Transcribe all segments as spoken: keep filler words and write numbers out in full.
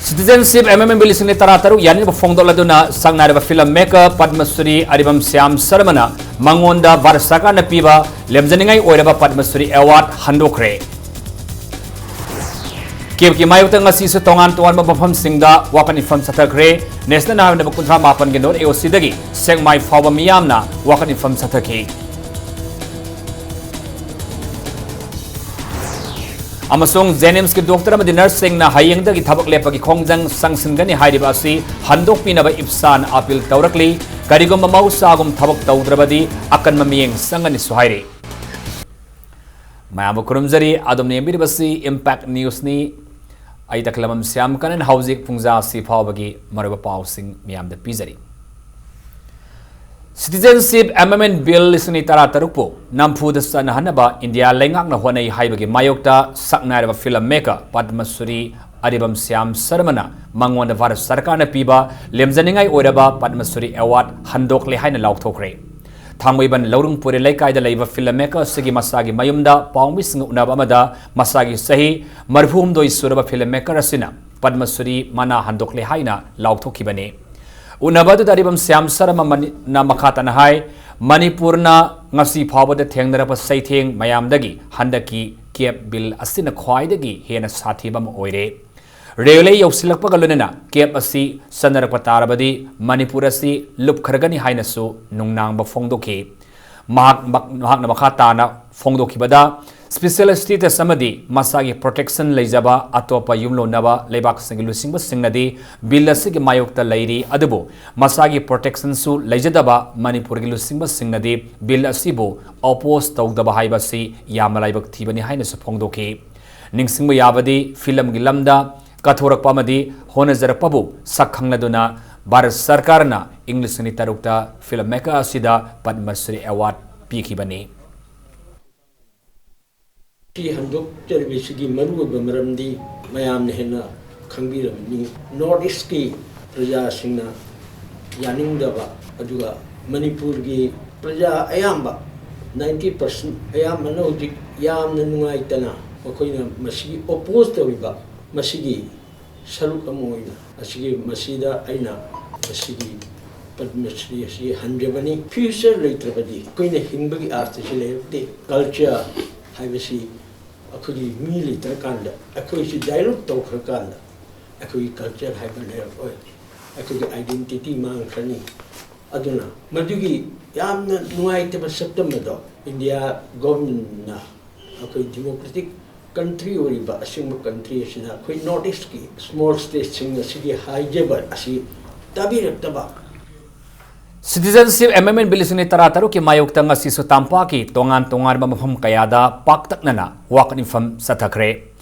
Citizenship Amendment Bill ꯂꯤꯁꯤꯡ ꯑꯅꯤ ꯇꯔꯥꯇꯔꯨꯛ ꯌꯥꯅꯤꯡꯕ ꯐꯣꯡꯗꯣꯛꯂꯗꯨꯅ ꯁꯛꯅꯥꯏꯔꯕ film maker ꯄꯗꯃ ꯁ꯭ꯔꯤ ꯑꯔꯤꯕꯝ ꯁ꯭ꯌꯥꯝ ꯁꯔꯃꯅ ꯃꯉꯣꯟꯗ ꯚꯥꯔꯠ ꯁꯔꯀꯥꯔꯅ ꯄꯤꯕ ꯂꯦꯝꯖꯅꯤꯡꯉꯥꯏ ꯑꯣꯏꯔꯕ ꯄꯗꯃ ꯁ꯭ꯔꯤ award ꯍꯟꯗꯣꯛꯈ꯭ꯔꯦ꯫ ꯀꯦꯞꯀꯤ ꯃꯥꯌꯣꯛꯇ ꯉꯁꯤꯁꯨ ꯇꯣꯉꯥꯟ ꯇꯣꯉꯥꯟꯕ ꯃꯐꯝꯁꯤꯡꯗ ꯋꯥꯀꯠ ꯃꯤꯐꯝ ꯆꯠꯊꯈ꯭ꯔꯦ꯫ National Highway number ꯀꯨꯟꯊ꯭ꯔꯥ ꯃꯥꯄꯟꯒꯤ North A O C ꯗꯒꯤ ꯁꯦꯛꯃꯥꯏ ꯐꯥꯎꯕ ꯃꯤꯌꯥꯝꯅ ꯋꯥꯀꯠ ꯃꯤꯐꯝ ꯆꯠꯊꯈꯤ꯫ ꯑꯃꯁꯨꯡ JNIMSꯀꯤ doctor ꯑꯃꯗꯤ nurseꯁꯤꯡꯅ ꯍꯌꯦꯡꯗꯒꯤ ꯊꯕꯛ ꯂꯦꯞꯄꯒꯤ ꯈꯣꯡꯖꯪ ꯆꯪꯁꯤꯟꯒꯅꯤ ꯍꯥꯏꯔꯤꯕ ꯑꯁꯤ ꯍꯟꯗꯣꯛꯄꯤꯅꯕ ꯏꯞꯁꯥꯅ appeal ꯇꯧꯔꯛꯂꯤ꯫ ꯀꯔꯤꯒꯨꯝꯕ ꯃꯍꯧꯁꯥꯒꯨꯝ ꯊꯕꯛ ꯇꯧꯗ꯭ꯔꯕꯗꯤ ꯑꯀꯟꯕ ꯃꯤꯠꯌꯦꯡ ꯆꯪꯒꯅꯤꯁꯨ ꯍꯥꯏꯔꯤ꯫ ꯃꯌꯥꯝꯕꯨ ꯈꯨꯔꯨꯝꯖꯔꯤ꯫ ꯑꯗꯣꯝꯅ ꯌꯦꯡꯕꯤꯔꯤꯕꯁꯤ Impact Newsꯅꯤ꯫ ꯑꯩ ꯇꯈꯦꯂꯝꯕꯝ ꯁ꯭ꯌꯥꯝ ꯀꯔꯟ ꯍꯧꯖꯤꯛ ꯄꯨꯡꯖꯥ ꯑꯁꯤ ꯐꯥꯎꯕꯒꯤ ꯃꯔꯨꯑꯣꯏꯕ ꯄꯥꯎꯁꯤꯡ ꯃꯤꯌꯥꯝꯗ ꯄꯤꯖꯔꯤ꯫ Citizenship Amendment Bill ꯂꯤꯁꯤꯡ ꯑꯅꯤ ꯇꯔꯥꯇꯔꯨꯛꯄꯨ ꯅꯝꯐꯨꯗ ꯆꯠꯅꯍꯟꯅꯕ ꯏꯟꯗꯤꯌꯥ ꯂꯩꯉꯥꯛꯅ ꯍꯣꯠꯅꯩ ꯍꯥꯏꯕꯒꯤ ꯃꯥꯌꯣꯛꯇ ꯁꯛꯅꯥꯏꯔꯕ film maker ꯄꯗꯃ ꯁ꯭ꯔꯤ ꯑꯔꯤꯕꯝ ꯁ꯭ꯌꯥꯝ ꯁꯔꯃꯅ ꯃꯉꯣꯟꯗ ꯚꯥꯔꯠ ꯁꯔꯀꯥꯔꯅ ꯄꯤꯕ ꯂꯦꯝꯖꯅꯤꯡꯉꯥꯏ ꯑꯣꯏꯔꯕ ꯄꯗꯃ ꯁ꯭ꯔꯤ award ꯍꯟꯗꯣꯛꯂꯦ ꯍꯥꯏꯅ ꯂꯥꯎꯊꯣꯛꯈ꯭ꯔꯦ꯫ ꯊꯥꯡꯃꯩꯕꯟ ꯂꯧꯔꯨꯡ ꯄꯨꯔꯦ ꯂꯩꯀꯥꯏꯗ ꯂꯩꯕ film maker ꯑꯁꯤꯒꯤ ꯃꯁꯥꯒꯤ ꯃꯌꯨꯝꯗ ꯄꯥꯎꯃꯤꯁꯤꯡꯒ ꯎꯅꯕ ꯑꯃꯗ ꯃꯁꯥꯒꯤ ꯆꯍꯤ ꯃꯔꯤꯐꯨꯍꯨꯝꯗꯣꯏ ꯁꯨꯔꯕ film maker ꯑꯁꯤꯅ ꯄꯗꯃ ꯁ꯭ꯔꯤ ꯃꯅꯥ ꯍꯟꯗꯣꯛꯂꯦ ꯍꯥꯏꯅ ꯂꯥꯎꯊꯣꯛꯈꯤꯕꯅꯤ꯫ ꯎꯅꯕ ꯑꯗꯨꯗ ꯑꯔꯤꯕꯝ ꯁ꯭ꯌꯥꯝ ꯁꯔꯃ ꯃꯅꯤ-, ꯅ ꯃꯈꯥ ꯇꯥꯅ ꯍꯥꯏ, ꯃꯅꯤꯄꯨꯔꯅ ꯉꯁꯤ ꯐꯥꯎꯕꯗ ꯊꯦꯡꯅꯔꯛꯄ ꯆꯩꯊꯦꯡ ꯃꯌꯥꯝꯗꯒꯤ ꯍꯟꯗꯛꯀꯤ ꯀꯦꯞ ꯕꯤꯜ ꯑꯁꯤꯅ ꯈ꯭ꯋꯥꯏꯗꯒꯤ ꯍꯦꯟꯅ ꯁꯥꯊꯤꯕ ꯑꯃ ꯑꯣꯏꯔꯦ꯫ ꯔꯦꯂꯦ ꯌꯧꯁꯤꯜꯂꯛꯄꯒ ꯂꯣꯏꯅꯅ ꯀꯦꯞ ꯑꯁꯤ ꯆꯠꯅꯔꯛꯄ ꯇꯥꯔꯕꯗꯤ ꯃꯅꯤꯄꯨꯔ ꯑꯁꯤ ꯂꯨꯞꯈ꯭ꯔꯒꯅꯤ ꯍꯥꯏꯅꯁꯨ ꯅꯨꯡꯅꯥꯡꯕ ꯐꯣꯡꯗꯣꯛꯈꯤ꯫ ꯃꯍꯥꯛ, ꯃꯍꯥꯛꯅ ꯃꯈꯥ ꯇꯥꯅ ꯐꯣꯡꯗꯣꯛꯈꯤꯕꯗ, special status ꯑꯃꯗꯤ ꯃꯁꯥꯒꯤ protection ꯂꯩꯖꯕ ꯑꯇꯣꯞꯄ ꯌꯨꯝꯂꯣꯟꯅꯕ ꯂꯩꯕꯥꯛꯁꯤꯡꯒꯤ ꯂꯨꯆꯤꯡꯕꯁꯤꯡꯅꯗꯤ ꯕꯤꯜ ꯑꯁꯤꯒꯤ ꯃꯥꯌꯣꯛꯇ ꯂꯩꯔꯤ, ꯑꯗꯨꯕꯨ ꯃꯁꯥꯒꯤ protectionꯁꯨ ꯂꯩꯖꯗꯕ ꯃꯅꯤꯄꯨꯔꯒꯤ ꯂꯨꯆꯤꯡꯕꯁꯤꯡꯅꯗꯤ ꯕꯤꯜ ꯑꯁꯤꯕꯨ oppose ꯇꯧꯗꯕ ꯍꯥꯏꯕꯁꯤ ꯌꯥꯝꯅ ꯂꯥꯏꯕꯛ ꯊꯤꯕꯅꯤ ꯍꯥꯏꯅꯁꯨ ꯐꯣꯡꯗꯣꯛꯈꯤ꯫ ꯅꯤꯡꯁꯤꯡꯕ ꯌꯥꯕꯗꯤ, filmꯒꯤ ꯂꯝꯗ ꯀꯠꯊꯣꯔꯛꯄ ꯑꯃꯗꯤ ꯍꯣꯠꯅꯖꯔꯛꯄꯕꯨ ꯁꯛ ꯈꯪꯂꯗꯨꯅ ꯚꯥꯔꯠ ꯁꯔꯀꯥꯔꯅ ꯏꯪ ꯂꯤꯁꯤꯡ ꯑꯅꯤ ꯇꯔꯨꯛꯇ film maker ꯑꯁꯤꯗ ꯄꯗꯃ ꯁ꯭ꯔꯤ award ꯄꯤꯈꯤꯕꯅꯤ꯫ ꯁꯤ ꯍꯟꯗꯣꯛꯆꯔꯤꯕꯁꯤꯒꯤ ꯃꯔꯨꯑꯣꯏꯕ ꯃꯔꯝꯗꯤ ꯃꯌꯥꯝꯅ ꯍꯦꯟꯅ ꯈꯪꯕꯤꯔꯕꯅꯤ꯫ North Eastꯀꯤ ꯄ꯭ꯔꯖꯥꯁꯤꯡꯅ ꯌꯥꯅꯤꯡꯗꯕ, ꯑꯗꯨꯒ ꯃꯅꯤꯄꯨꯔꯒꯤ ꯄ꯭ꯔꯖꯥ ꯑꯌꯥꯝꯕ, ninety percent ꯑꯌꯥꯝꯕꯅ ꯍꯧꯖꯤꯛ ꯌꯥꯝꯅ ꯅꯨꯡꯉꯥꯏꯇꯅ ꯃꯈꯣꯏꯅ ꯃꯁꯤ oppose ꯇꯧꯔꯤꯕ, ꯃꯁꯤꯒꯤ ꯁꯔꯨꯛ ꯑꯃ ꯑꯣꯏꯅ ꯑꯁꯤꯒꯤ, ꯃꯁꯤꯗ ꯑꯩꯅ ꯃꯁꯤꯒꯤ ꯄꯗꯃ ꯁ꯭ꯔꯤ ꯑꯁꯤ ꯍꯟꯖꯕꯅꯤ꯫ Future ꯂꯩꯇ꯭ꯔꯕꯗꯤ ꯑꯩꯈꯣꯏꯅ ꯍꯤꯡꯕꯒꯤ ꯑꯥꯔꯊꯁꯤ ꯂꯩꯔꯛꯇꯦ꯫ Culture ꯍꯥꯏꯕꯁꯤ ꯑꯩꯈꯣꯏꯒꯤ ꯃꯤ ꯂꯩꯇ꯭ꯔꯀꯥꯟꯗ, ꯑꯩꯈꯣꯏꯁꯤ dilute ꯇꯧꯈ꯭ꯔꯀꯥꯟꯗ ꯑꯩꯈꯣꯏꯒꯤ culture ꯍꯥꯏꯕ ꯂꯩꯔꯛꯑꯣꯏ, ꯑꯩꯈꯣꯏꯒꯤ identity ꯃꯥꯡꯈ꯭ꯔꯅꯤ꯫ ꯑꯗꯨꯅ ꯃꯗꯨꯒꯤ ꯌꯥꯝꯅ ꯅꯨꯡꯉꯥꯏꯇꯕ ꯁꯛꯇꯝ ꯑꯗꯣ ꯏꯟꯗꯤꯌꯥ ꯒꯣꯔꯃꯦꯟꯅ ꯑꯩꯈꯣꯏ democratic country ꯑꯣꯏꯔꯤꯕ ꯑꯁꯤꯒꯨꯝꯕ country ꯑꯁꯤꯗ ꯑꯩꯈꯣꯏ North Eastꯀꯤ small stateꯁꯤꯡ ꯑꯁꯤꯒꯤ ꯍꯥꯏꯖꯕ ꯑꯁꯤ ꯇꯥꯕꯤꯔꯛꯇꯕ꯫ Citizenship Amendment Bill ꯂꯤꯁꯤꯡ ꯑꯅꯤ ꯇꯔꯥꯇꯔꯨꯛꯀꯤ ꯃꯥꯌꯣꯛꯇ ꯉꯁꯤꯁꯨ ꯇꯝꯄꯥꯛꯀꯤ ꯇꯣꯉꯥꯟ ꯇꯣꯉꯥꯟꯕ ꯃꯐꯝ ꯀꯌꯥꯗ ꯄꯥꯛꯇꯛꯅꯅ ꯋꯥꯀꯠ ꯃꯤꯐꯝ ꯆꯠꯊꯈ꯭ꯔꯦ꯫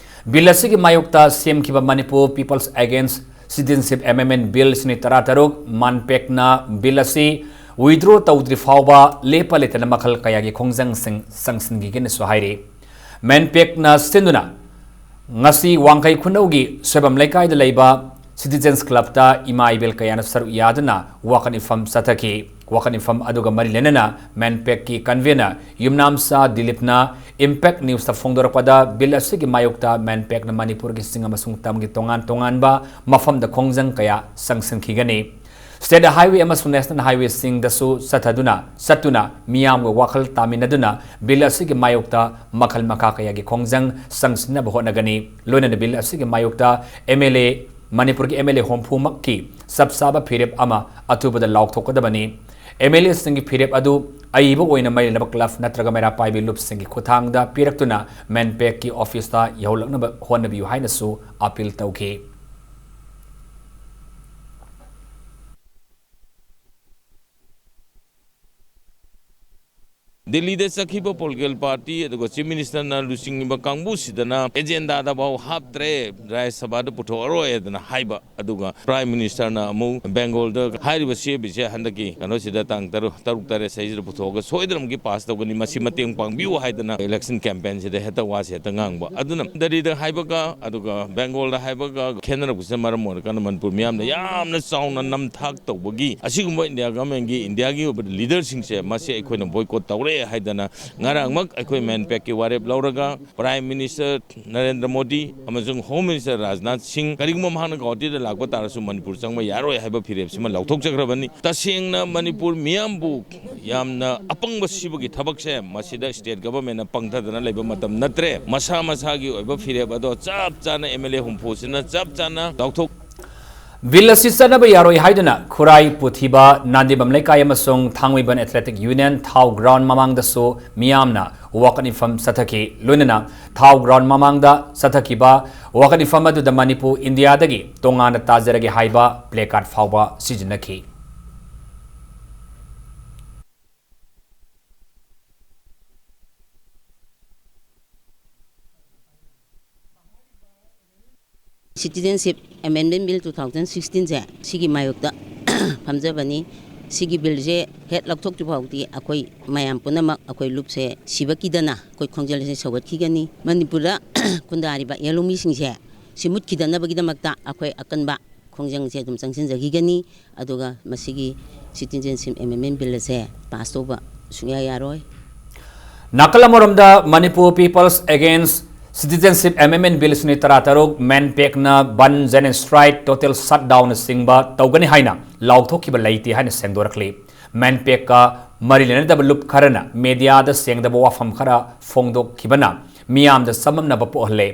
Bill ꯑꯁꯤꯒꯤ ꯃꯥꯌꯣꯛꯇ ꯁꯦꯝꯈꯤꯕ Manipur People's Against Citizenship Amendment Bill ꯂꯤꯁꯤꯡ ꯑꯅꯤ ꯇꯔꯥꯇꯔꯨꯛ, MANPACꯅ bill ꯑꯁꯤ withdraw ꯇꯧꯗ꯭ꯔꯤ ꯐꯥꯎꯕ ꯂꯦꯞꯄ ꯂꯩꯇꯅ ꯃꯈꯜ ꯀꯌꯥꯒꯤ ꯈꯣꯡꯖꯪꯁꯤꯡ ꯆꯪꯁꯤꯟꯈꯤꯒꯅꯤꯁꯨ ꯍꯥꯏꯔꯤ꯫ MANPACꯅ ꯁꯤꯟꯗꯨꯅ ꯉꯁꯤ ꯋꯥꯡꯈꯩ ꯈꯨꯅꯧꯒꯤ ꯁꯣꯏꯕꯝ ꯂꯩꯀꯥꯏꯗ ꯂꯩꯕ Citizens Clubꯇ ꯏꯃꯥ ꯏꯕꯦꯜ ꯀꯌꯥꯅ ꯁꯔꯨꯛ ꯌꯥꯗꯨꯅ ꯋꯥꯀꯠ ꯃꯤꯐꯝ ꯆꯠꯊꯈꯤ꯫ ꯋꯥꯀꯠ ꯃꯤꯐꯝ ꯑꯗꯨꯒ ꯃꯔꯤ ꯂꯩꯅꯅ MANPACꯀꯤ convener ꯌꯨꯝꯅꯥꯝꯆꯥ ꯗꯤꯂꯤꯞꯅ Impact Newsꯇ ꯐꯣꯡꯗꯣꯔꯛꯄꯗ, bill ꯑꯁꯤꯒꯤ ꯃꯥꯌꯣꯛꯇ MANPACꯅ ꯃꯅꯤꯄꯨꯔꯒꯤ ꯆꯤꯡ ꯑꯃꯁꯨꯡ ꯇꯝꯒꯤ ꯇꯣꯉꯥꯟ ꯇꯣꯉꯥꯟꯕ ꯃꯐꯝꯗ ꯈꯣꯡꯖꯪ ꯀꯌꯥ ꯆꯪꯁꯤꯟꯈꯤꯒꯅꯤ꯫ State highway ꯑꯃꯁꯨꯡ national highwayꯁꯤꯡꯗꯁꯨ ꯆꯠꯊꯗꯨꯅ, ꯆꯠꯇꯨꯅ ꯃꯤꯌꯥꯝꯒ ꯋꯥꯈꯜ ꯇꯥꯃꯤꯟꯅꯗꯨꯅ bill ꯑꯁꯤꯒꯤ ꯃꯥꯌꯣꯛꯇ ꯃꯈꯜ ꯃꯈꯥ ꯀꯌꯥꯒꯤ ꯈꯣꯡꯖꯪ ꯆꯪꯁꯤꯟꯅꯕ ꯍꯣꯠꯅꯒꯅꯤ꯫ ꯂꯣꯏꯅꯅ bill ꯑꯁꯤꯒꯤ ꯃꯥꯌꯣꯛꯇ MLA, ꯃꯅꯤꯄꯨꯔꯒꯤ MLA ꯍꯨꯝꯐꯨꯃꯛꯀꯤ ꯆꯞ ꯆꯥꯕ ꯐꯤꯔꯦꯞ ꯑꯃ ꯑꯊꯨꯕꯗ ꯂꯥꯎꯊꯣꯛꯀꯗꯕꯅꯤ꯫ MLAꯁꯤꯡꯒꯤ ꯐꯤꯔꯦꯞ ꯑꯗꯨ ꯑꯏꯕ ꯑꯣꯏꯅ ꯃꯔꯤ ꯂꯩꯅꯕ club ꯅꯠꯇ꯭ꯔꯒ ꯃꯩꯔꯥ ꯄꯥꯏꯕꯤ ꯂꯨꯞꯁꯤꯡꯒꯤ ꯈꯨꯠꯊꯥꯡꯗ ꯄꯤꯔꯛꯇꯨꯅ MANPACꯀꯤ officeꯇ ꯌꯧꯍꯜꯂꯛꯅꯕ ꯍꯣꯠꯅꯕꯤꯌꯨ ꯍꯥꯏꯅꯁꯨ appeal ꯇꯧꯈꯤ꯫ ꯗꯤꯜꯂꯤꯗ ꯆꯠꯈꯤꯕ political party ꯑꯗꯨꯒ Chief Ministerꯅ ꯂꯨꯆꯤꯡꯉꯤꯕ ꯀꯥꯡꯕꯨꯁꯤꯗꯅ agendaꯗ ꯐꯥꯎ ꯍꯥꯞꯇ꯭ꯔꯦ, ꯔꯥꯖ꯭ꯌ ꯁꯚꯥꯗ ꯄꯨꯊꯣꯛꯑꯔꯣꯏ ꯍꯥꯏꯗꯅ ꯍꯥꯏꯕ, ꯑꯗꯨꯒ Prime Ministerꯅ ꯑꯃꯨꯛ Bengalꯗ ꯍꯥꯏꯔꯤꯕ CABꯁꯦ ꯍꯟꯗꯛꯀꯤ ꯀꯩꯅꯣꯁꯤꯗ ꯇꯥꯡ ꯇꯔꯨꯛ, ꯇꯔꯨꯛ, ꯇꯔꯦꯠ ꯁꯤꯗꯩꯁꯤꯗ ꯄꯨꯊꯣꯛꯑꯒ ꯁꯣꯏꯗꯅꯃꯛꯀꯤ pass ꯇꯧꯒꯅꯤ, ꯃꯁꯤ ꯃꯇꯦꯡ ꯄꯥꯡꯕꯤꯌꯨ ꯍꯥꯏꯗꯅ election campaignꯁꯤꯗ ꯍꯦꯛꯇ ꯋꯥꯁꯦ ꯍꯦꯛꯇ ꯉꯥꯡꯕ꯫ ꯑꯗꯨꯅ ꯗꯦꯜꯂꯤꯗ ꯍꯥꯏꯕꯒ ꯑꯗꯨꯒ Bengalꯗ ꯍꯥꯏꯕꯒ ꯈꯦꯠꯅꯔꯛꯄꯁꯤꯅ ꯃꯔꯝ ꯑꯣꯏꯔꯀꯥꯟꯗ ꯃꯅꯤꯄꯨꯔ ꯃꯤꯌꯥꯝꯅ ꯌꯥꯝꯅ ꯆꯥꯎꯅ ꯅꯝꯊꯥꯛ ꯇꯧꯕꯒꯤ, ꯑꯁꯤꯒꯨꯝꯕ ꯏꯟꯗꯤꯌꯥ ꯒꯚꯔꯟꯃꯦꯟꯒꯤ, ꯏꯟꯗꯤꯌꯥꯒꯤ ꯑꯣꯏꯕ leaderꯁꯤꯡꯁꯦ ꯃꯁꯤ ꯑꯩꯈꯣꯏꯅ boycott ꯇꯧꯔꯦ꯫ ꯍꯥꯏꯗꯅ ꯉꯔꯥꯡꯃꯛ ꯑꯩꯈꯣꯏ ꯃꯦꯟꯄꯦꯛꯀꯤ ꯋꯥꯔꯦꯞ ꯂꯧꯔꯒ Prime Minister ꯅꯔꯦꯟꯗ꯭ꯔ ꯃꯣꯗꯤ ꯑꯃꯁꯨꯡ Home Minister ꯔꯥꯖꯅꯥꯊ ꯁꯤꯡ ꯀꯔꯤꯒꯨꯝꯕ ꯃꯍꯥꯛꯅ ꯒꯧꯍꯥꯇꯤꯗ ꯂꯥꯛꯄ ꯇꯥꯔꯁꯨ ꯃꯅꯤꯄꯨꯔ ꯆꯪꯕ ꯌꯥꯔꯣꯏ ꯍꯥꯏꯕ ꯐꯤꯔꯦꯞꯁꯤꯃ ꯂꯧꯊꯣꯛꯆꯈ꯭ꯔꯕꯅꯤ꯫ ꯇꯁꯦꯡꯅ ꯃꯅꯤꯄꯨꯔ ꯃꯤꯌꯥꯝꯕꯨ ꯌꯥꯝꯅ ꯑꯄꯪꯕ ꯁꯤꯕꯒꯤ ꯊꯕꯛꯁꯦ ꯃꯁꯤꯗ state governmentꯅ ꯄꯪꯊꯗꯅ ꯂꯩꯕ ꯃꯇꯝ ꯅꯠꯇ꯭ꯔꯦ꯫ ꯃꯁꯥ ꯃꯁꯥꯒꯤ ꯑꯣꯏꯕ ꯐꯤꯔꯦꯞ ꯑꯗꯣ ꯆꯞ ꯆꯥꯅ MLA ꯍꯨꯝꯐꯨꯁꯤꯅ ꯆꯞ ꯆꯥꯅ ꯂꯧꯊꯣꯛ Bill ꯑꯁꯤ ꯆꯠꯅꯕ ꯌꯥꯔꯣꯏ ꯍꯥꯏꯗꯨꯅ ꯈꯨꯔꯥꯏ, ꯄꯨꯊꯤꯕ, ꯅꯥꯟꯗꯤꯕꯝ ꯂꯩꯀꯥꯏ ꯑꯃꯁꯨꯡ ꯊꯥꯡꯃꯩꯕꯟ Athletic Union ꯊꯥꯎ ground ꯃꯃꯥꯡꯗꯁꯨ ꯃꯤꯌꯥꯝꯅ ꯋꯥꯀꯠ ꯃꯤꯐꯝ ꯆꯠꯊꯈꯤ꯫ ꯂꯣꯏꯅꯅ ꯊꯥꯎ ground ꯃꯃꯥꯡꯗ ꯆꯠꯊꯈꯤꯕ ꯋꯥꯀꯠ ꯃꯤꯐꯝ ꯑꯗꯨꯗ ꯃꯅꯤꯄꯨꯔ ꯏꯟꯗꯤꯌꯥꯗꯒꯤ ꯇꯣꯉꯥꯟꯅ ꯇꯥꯖꯔꯒꯦ ꯍꯥꯏꯕ placard ꯐꯥꯎꯕ ꯁꯤꯖꯤꯟꯅꯈꯤ꯫ Citizenship Amendment Bill two thousand sixteenꯁꯦ ꯁꯤꯒꯤ ꯃꯥꯌꯣꯛꯇ ꯐꯝꯖꯕꯅꯤ꯫ ꯁꯤꯒꯤ billꯁꯦ ꯍꯦꯛ ꯂꯧꯊꯣꯛꯇ꯭ꯔꯤ ꯐꯥꯎꯗꯤ ꯑꯩꯈꯣꯏ ꯃꯌꯥꯝ ꯄꯨꯝꯅꯃꯛ ꯑꯩꯈꯣꯏ ꯂꯨꯞꯁꯦ ꯁꯤꯕ ꯀꯤꯗꯅ ꯑꯩꯈꯣꯏ ꯈꯣꯡꯖꯦꯜꯁꯦ ꯁꯧꯒꯠꯈꯤꯒꯅꯤ꯫ ꯃꯅꯤꯄꯨꯔꯗ ꯈꯨꯟꯗꯥꯔꯤꯕ ꯌꯦꯜꯍꯧꯃꯤꯁꯤꯡꯁꯦ ꯁꯤ ꯃꯨꯠꯈꯤꯗꯅꯕꯒꯤꯗꯃꯛꯇ ꯑꯩꯈꯣꯏ ꯑꯀꯟꯕ ꯈꯣꯡꯖꯪꯁꯦ ꯑꯗꯨꯝ ꯆꯪꯁꯤꯟꯖꯈꯤꯒꯅꯤ꯫ ꯑꯗꯨꯒ ꯃꯁꯤꯒꯤ Citizenship Amendment Bill ꯑꯁꯦ pass ꯇꯧꯕ ꯁꯨꯡꯌꯥ ꯌꯥꯔꯣꯏ꯫ ꯅꯥꯀꯜ ꯑꯃꯔꯣꯝꯗ, Manipur People's Against Citizenship Amendment Bill ꯁꯤꯅꯤ ꯇꯔꯥꯇꯔꯨꯛ, ꯃꯦꯟꯄꯦꯛꯅ ꯕꯟ, ꯖꯦꯟ ꯁ꯭ꯇ꯭ꯔꯥꯏꯛ, ꯇꯣꯇꯦꯜ ꯁꯠꯗꯥꯎꯟꯅꯆꯤꯡꯕ ꯇꯧꯒꯅꯤ ꯍꯥꯏꯅ ꯂꯥꯎꯊꯣꯛꯈꯤꯕ ꯂꯩꯇꯦ ꯍꯥꯏꯅ ꯁꯦꯡꯗꯣꯔꯛꯂꯤ꯫ ꯃꯦꯟꯄꯦꯛꯀ ꯃꯔꯤ ꯂꯩꯅꯗꯕ ꯂꯨꯞ ꯈꯔꯅ ꯃꯦꯗꯤꯌꯥꯗ ꯁꯦꯡꯗꯕ ꯋꯥꯐꯝ ꯈꯔ ꯐꯣꯡꯗꯣꯛꯈꯤꯕꯅ ꯃꯤꯌꯥꯝꯗ ꯆꯃꯝꯅꯕ ꯄꯣꯛꯍꯜꯂꯦ꯫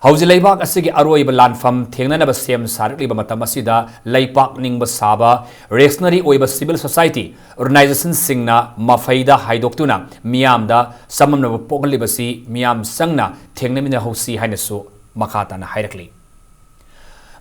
ꯍꯧꯖꯤꯛ ꯂꯩꯕꯥꯛ ꯑꯁꯤꯒꯤ ꯑꯔꯣꯏꯕ ꯂꯥꯟꯐꯝ ꯊꯦꯡꯅꯅꯕ ꯁꯦꯝ ꯁꯥꯔꯛꯂꯤꯕ ꯃꯇꯝ ꯑꯁꯤꯗ ꯂꯩꯄꯥꯛ ꯅꯤꯡꯕ ꯁꯥꯕ reactionary ꯑꯣꯏꯕ civil society organizationꯁꯤꯡꯅ ꯃꯐꯩꯗ ꯍꯥꯏꯗꯣꯛꯇꯨꯅ ꯃꯤꯌꯥꯝꯗ ꯆꯃꯝꯅꯕ ꯄꯣꯛꯍꯜꯂꯤꯕꯁꯤ ꯃꯤꯌꯥꯝ ꯆꯪꯅ ꯊꯦꯡꯅꯃꯤꯟꯅꯍꯧꯁꯤ ꯍꯥꯏꯅꯁꯨ ꯃꯈꯥ ꯇꯥꯅ ꯍꯥꯏꯔꯛꯂꯤ꯫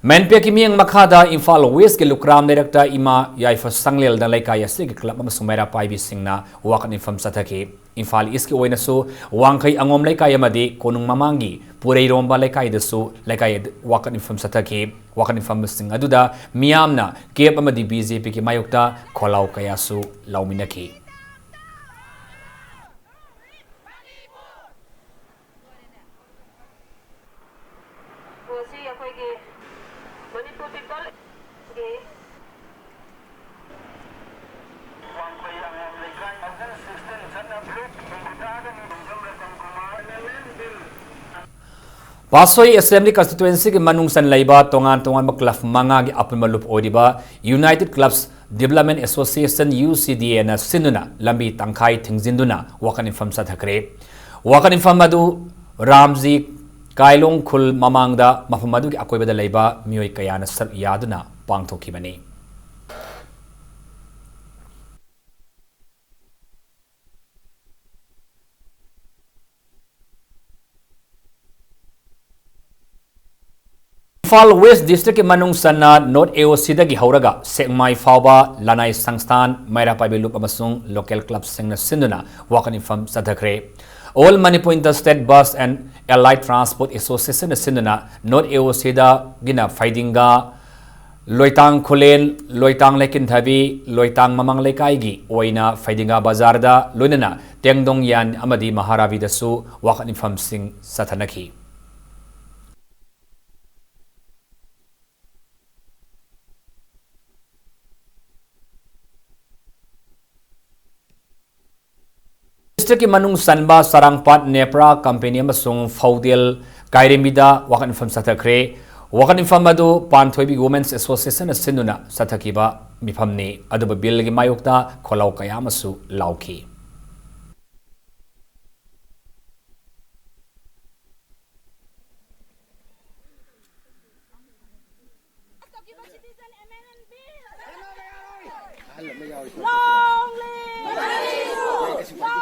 ꯃꯦꯟꯄꯦꯛꯀꯤ ꯃꯤꯠꯌꯦꯡ ꯃꯈꯥꯗ ꯏꯝꯐꯥꯜ ꯋꯦꯁꯀꯤ ꯂꯨꯀ꯭ꯔꯥꯝ ꯂꯩꯔꯛꯇ ꯏꯃꯥ ꯌꯥꯏꯐ ꯁꯪꯂꯦꯜꯗ ꯂꯩꯀꯥꯏ ꯑꯁꯤꯒꯤ club ꯑꯃꯁꯨꯡ ꯃꯩꯔꯥ ꯄꯥꯏꯕꯤꯁꯤꯡꯅ ꯋꯥꯀꯠ ꯃꯤꯐꯝ ꯆꯠꯊꯈꯤ꯫ ꯏꯝꯐꯥꯜ ꯏꯁꯀꯤ ꯑꯣꯏꯅꯁꯨ ꯋꯥꯡꯈꯩ ꯑꯉꯣꯝ ꯂꯩꯀꯥꯏ ꯑꯃꯗꯤ ꯀꯣꯅꯨꯡ ꯃꯃꯥꯡꯒꯤ ꯄꯨꯔꯩꯔꯣꯝꯕ ꯂꯩꯀꯥꯏꯗꯁꯨ ꯂꯩꯀꯥꯏ ꯋꯥꯀꯠ ꯃꯤꯐꯝ ꯆꯠꯊꯈꯤ꯫ ꯋꯥꯀꯠ ꯃꯤꯐꯝꯁꯤꯡ ꯑꯗꯨꯗ ꯃꯤꯌꯥꯝꯅ ꯀꯦꯞ ꯑꯃꯗꯤ BJPꯒꯤ ꯃꯥꯌꯣꯛꯇ ꯈꯣꯜꯂꯥꯎ ꯀꯌꯥꯁꯨ ꯂꯥꯎꯃꯤꯟꯅꯈꯤ꯫ ꯉꯁꯤ ꯑꯩꯈꯣꯏꯒꯤ ꯃꯅꯤꯄꯨꯔ Peopleꯁꯀꯤ ꯋꯥꯡꯈꯩ ꯑꯉꯣꯝ ꯂꯩꯀꯥꯏ ꯇꯨ ꯊꯥꯎꯖꯟ ꯁꯤꯛꯁꯇꯤꯟ ꯆꯠꯅ ꯄꯥꯠꯁꯣꯏ Assembly Constituency ꯒꯤ ꯃꯅꯨꯡ ꯆꯟ ꯂꯩꯕ ꯇꯣꯉꯥꯟ ꯇꯣꯉꯥꯟꯕ club ꯃꯉꯥꯒꯤ ꯑꯄꯨꯟꯕ ꯂꯨꯞ ꯑꯣꯏꯔꯤꯕ United Clubs Development Association, U C D A ꯅ ꯁꯤꯟꯗꯨꯅ ꯂꯝꯕꯤ ꯇꯪꯈꯥꯏ ꯊꯤꯡꯖꯤꯟꯗꯨꯅ ꯋꯥꯀꯠ ꯃꯤꯐꯝ ꯆꯠꯊꯈ꯭ꯔꯦ꯫ ꯋꯥꯀꯠ ꯃꯤꯐꯝ ꯑꯗꯨ ꯔꯥꯝꯖꯤ ꯀꯥꯏꯂꯣꯡ ꯈꯨꯜ ꯃꯃꯥꯡꯗ ꯃꯐꯝ ꯑꯗꯨꯒꯤ ꯑꯀꯣꯏꯕꯗ ꯂꯩꯕ ꯃꯤꯑꯣꯏ ꯀꯌꯥꯅ ꯁꯔꯨꯛ ꯌꯥꯗꯨꯅ ꯄꯥꯡꯊꯣꯛꯈꯤꯕꯅꯤ꯫ ꯏꯝꯐꯥꯜ West District ꯀꯤ ꯃꯅꯨꯡ ꯆꯟꯅ North A O C ꯗꯒꯤ ꯍꯧꯔꯒ ꯁꯦꯛꯃꯥꯏ ꯐꯥꯎꯕ ꯂꯅꯥꯏ ꯁꯪꯁꯊꯥꯟ, ꯃꯩꯔꯥ ꯄꯥꯏꯕꯤ ꯂꯨꯞ ꯑꯃꯁꯨꯡ local club ꯁꯤꯡꯅ ꯁꯤꯟꯗꯨꯅ ꯋꯥꯀꯠ ꯃꯤꯐꯝ ꯆꯠꯊꯈ꯭ꯔꯦ꯫ All Manipur Interstate Bus and Allied Transport Association ꯅ ꯁꯤꯟꯗꯨꯅ North A O C ꯗꯒꯤꯅ ꯐꯩꯗꯤꯡꯒꯥ, ꯂꯣꯏꯇꯥꯡ ꯈꯨꯂꯦꯟ, ꯂꯣꯏꯇꯥꯡ ꯂꯩꯀꯤꯟꯊꯕꯤ, ꯂꯣꯏꯇꯥꯡ ꯃꯃꯥꯡ ꯂꯩꯀꯥꯏꯒꯤ ꯑꯣꯏꯅ ꯐꯩꯗꯤꯡꯒꯥ ꯕꯖꯥꯔꯗ, ꯂꯣꯏꯅꯅ ꯇꯦꯡꯗꯣꯡ ꯌꯥꯟ ꯑꯃꯗꯤ ꯃꯍꯥꯔꯥꯕꯤꯗꯁꯨ ꯋꯥꯀꯠ ꯃꯤꯐꯝꯁꯤꯡ ꯆꯠꯊꯅꯈꯤ꯫ District ꯀꯤ ꯃꯅꯨꯡ ꯆꯟꯕ ꯆꯔꯥꯡꯄꯥꯠ ꯅꯦꯄ꯭ꯔꯥ ꯀꯝꯄꯦꯅꯤ ꯑꯃꯁꯨꯡ ꯐꯧꯗꯦꯜ ꯀꯥꯏꯔꯦꯝꯕꯤꯗ ꯋꯥꯀꯠ ꯃꯤꯐꯝ ꯆꯠꯊꯈ꯭ꯔꯦ꯫ ꯋꯥꯀꯠ ꯃꯤꯐꯝ ꯑꯗꯨ ꯄꯥꯟꯊꯣꯏꯕꯤ Women's Association ꯅ ꯁꯤꯟꯗꯨꯅ ꯆꯠꯊꯈꯤꯕ ꯃꯤꯐꯝꯅꯤ꯫ ꯑꯗꯨꯕꯨ ꯕꯤꯜꯒꯤ ꯃꯥꯌꯣꯛꯇ ꯈꯣꯜꯂꯥꯎ ꯀꯌꯥ ꯑꯃꯁꯨ ꯂꯥꯎꯈꯤ꯫ Long live! Long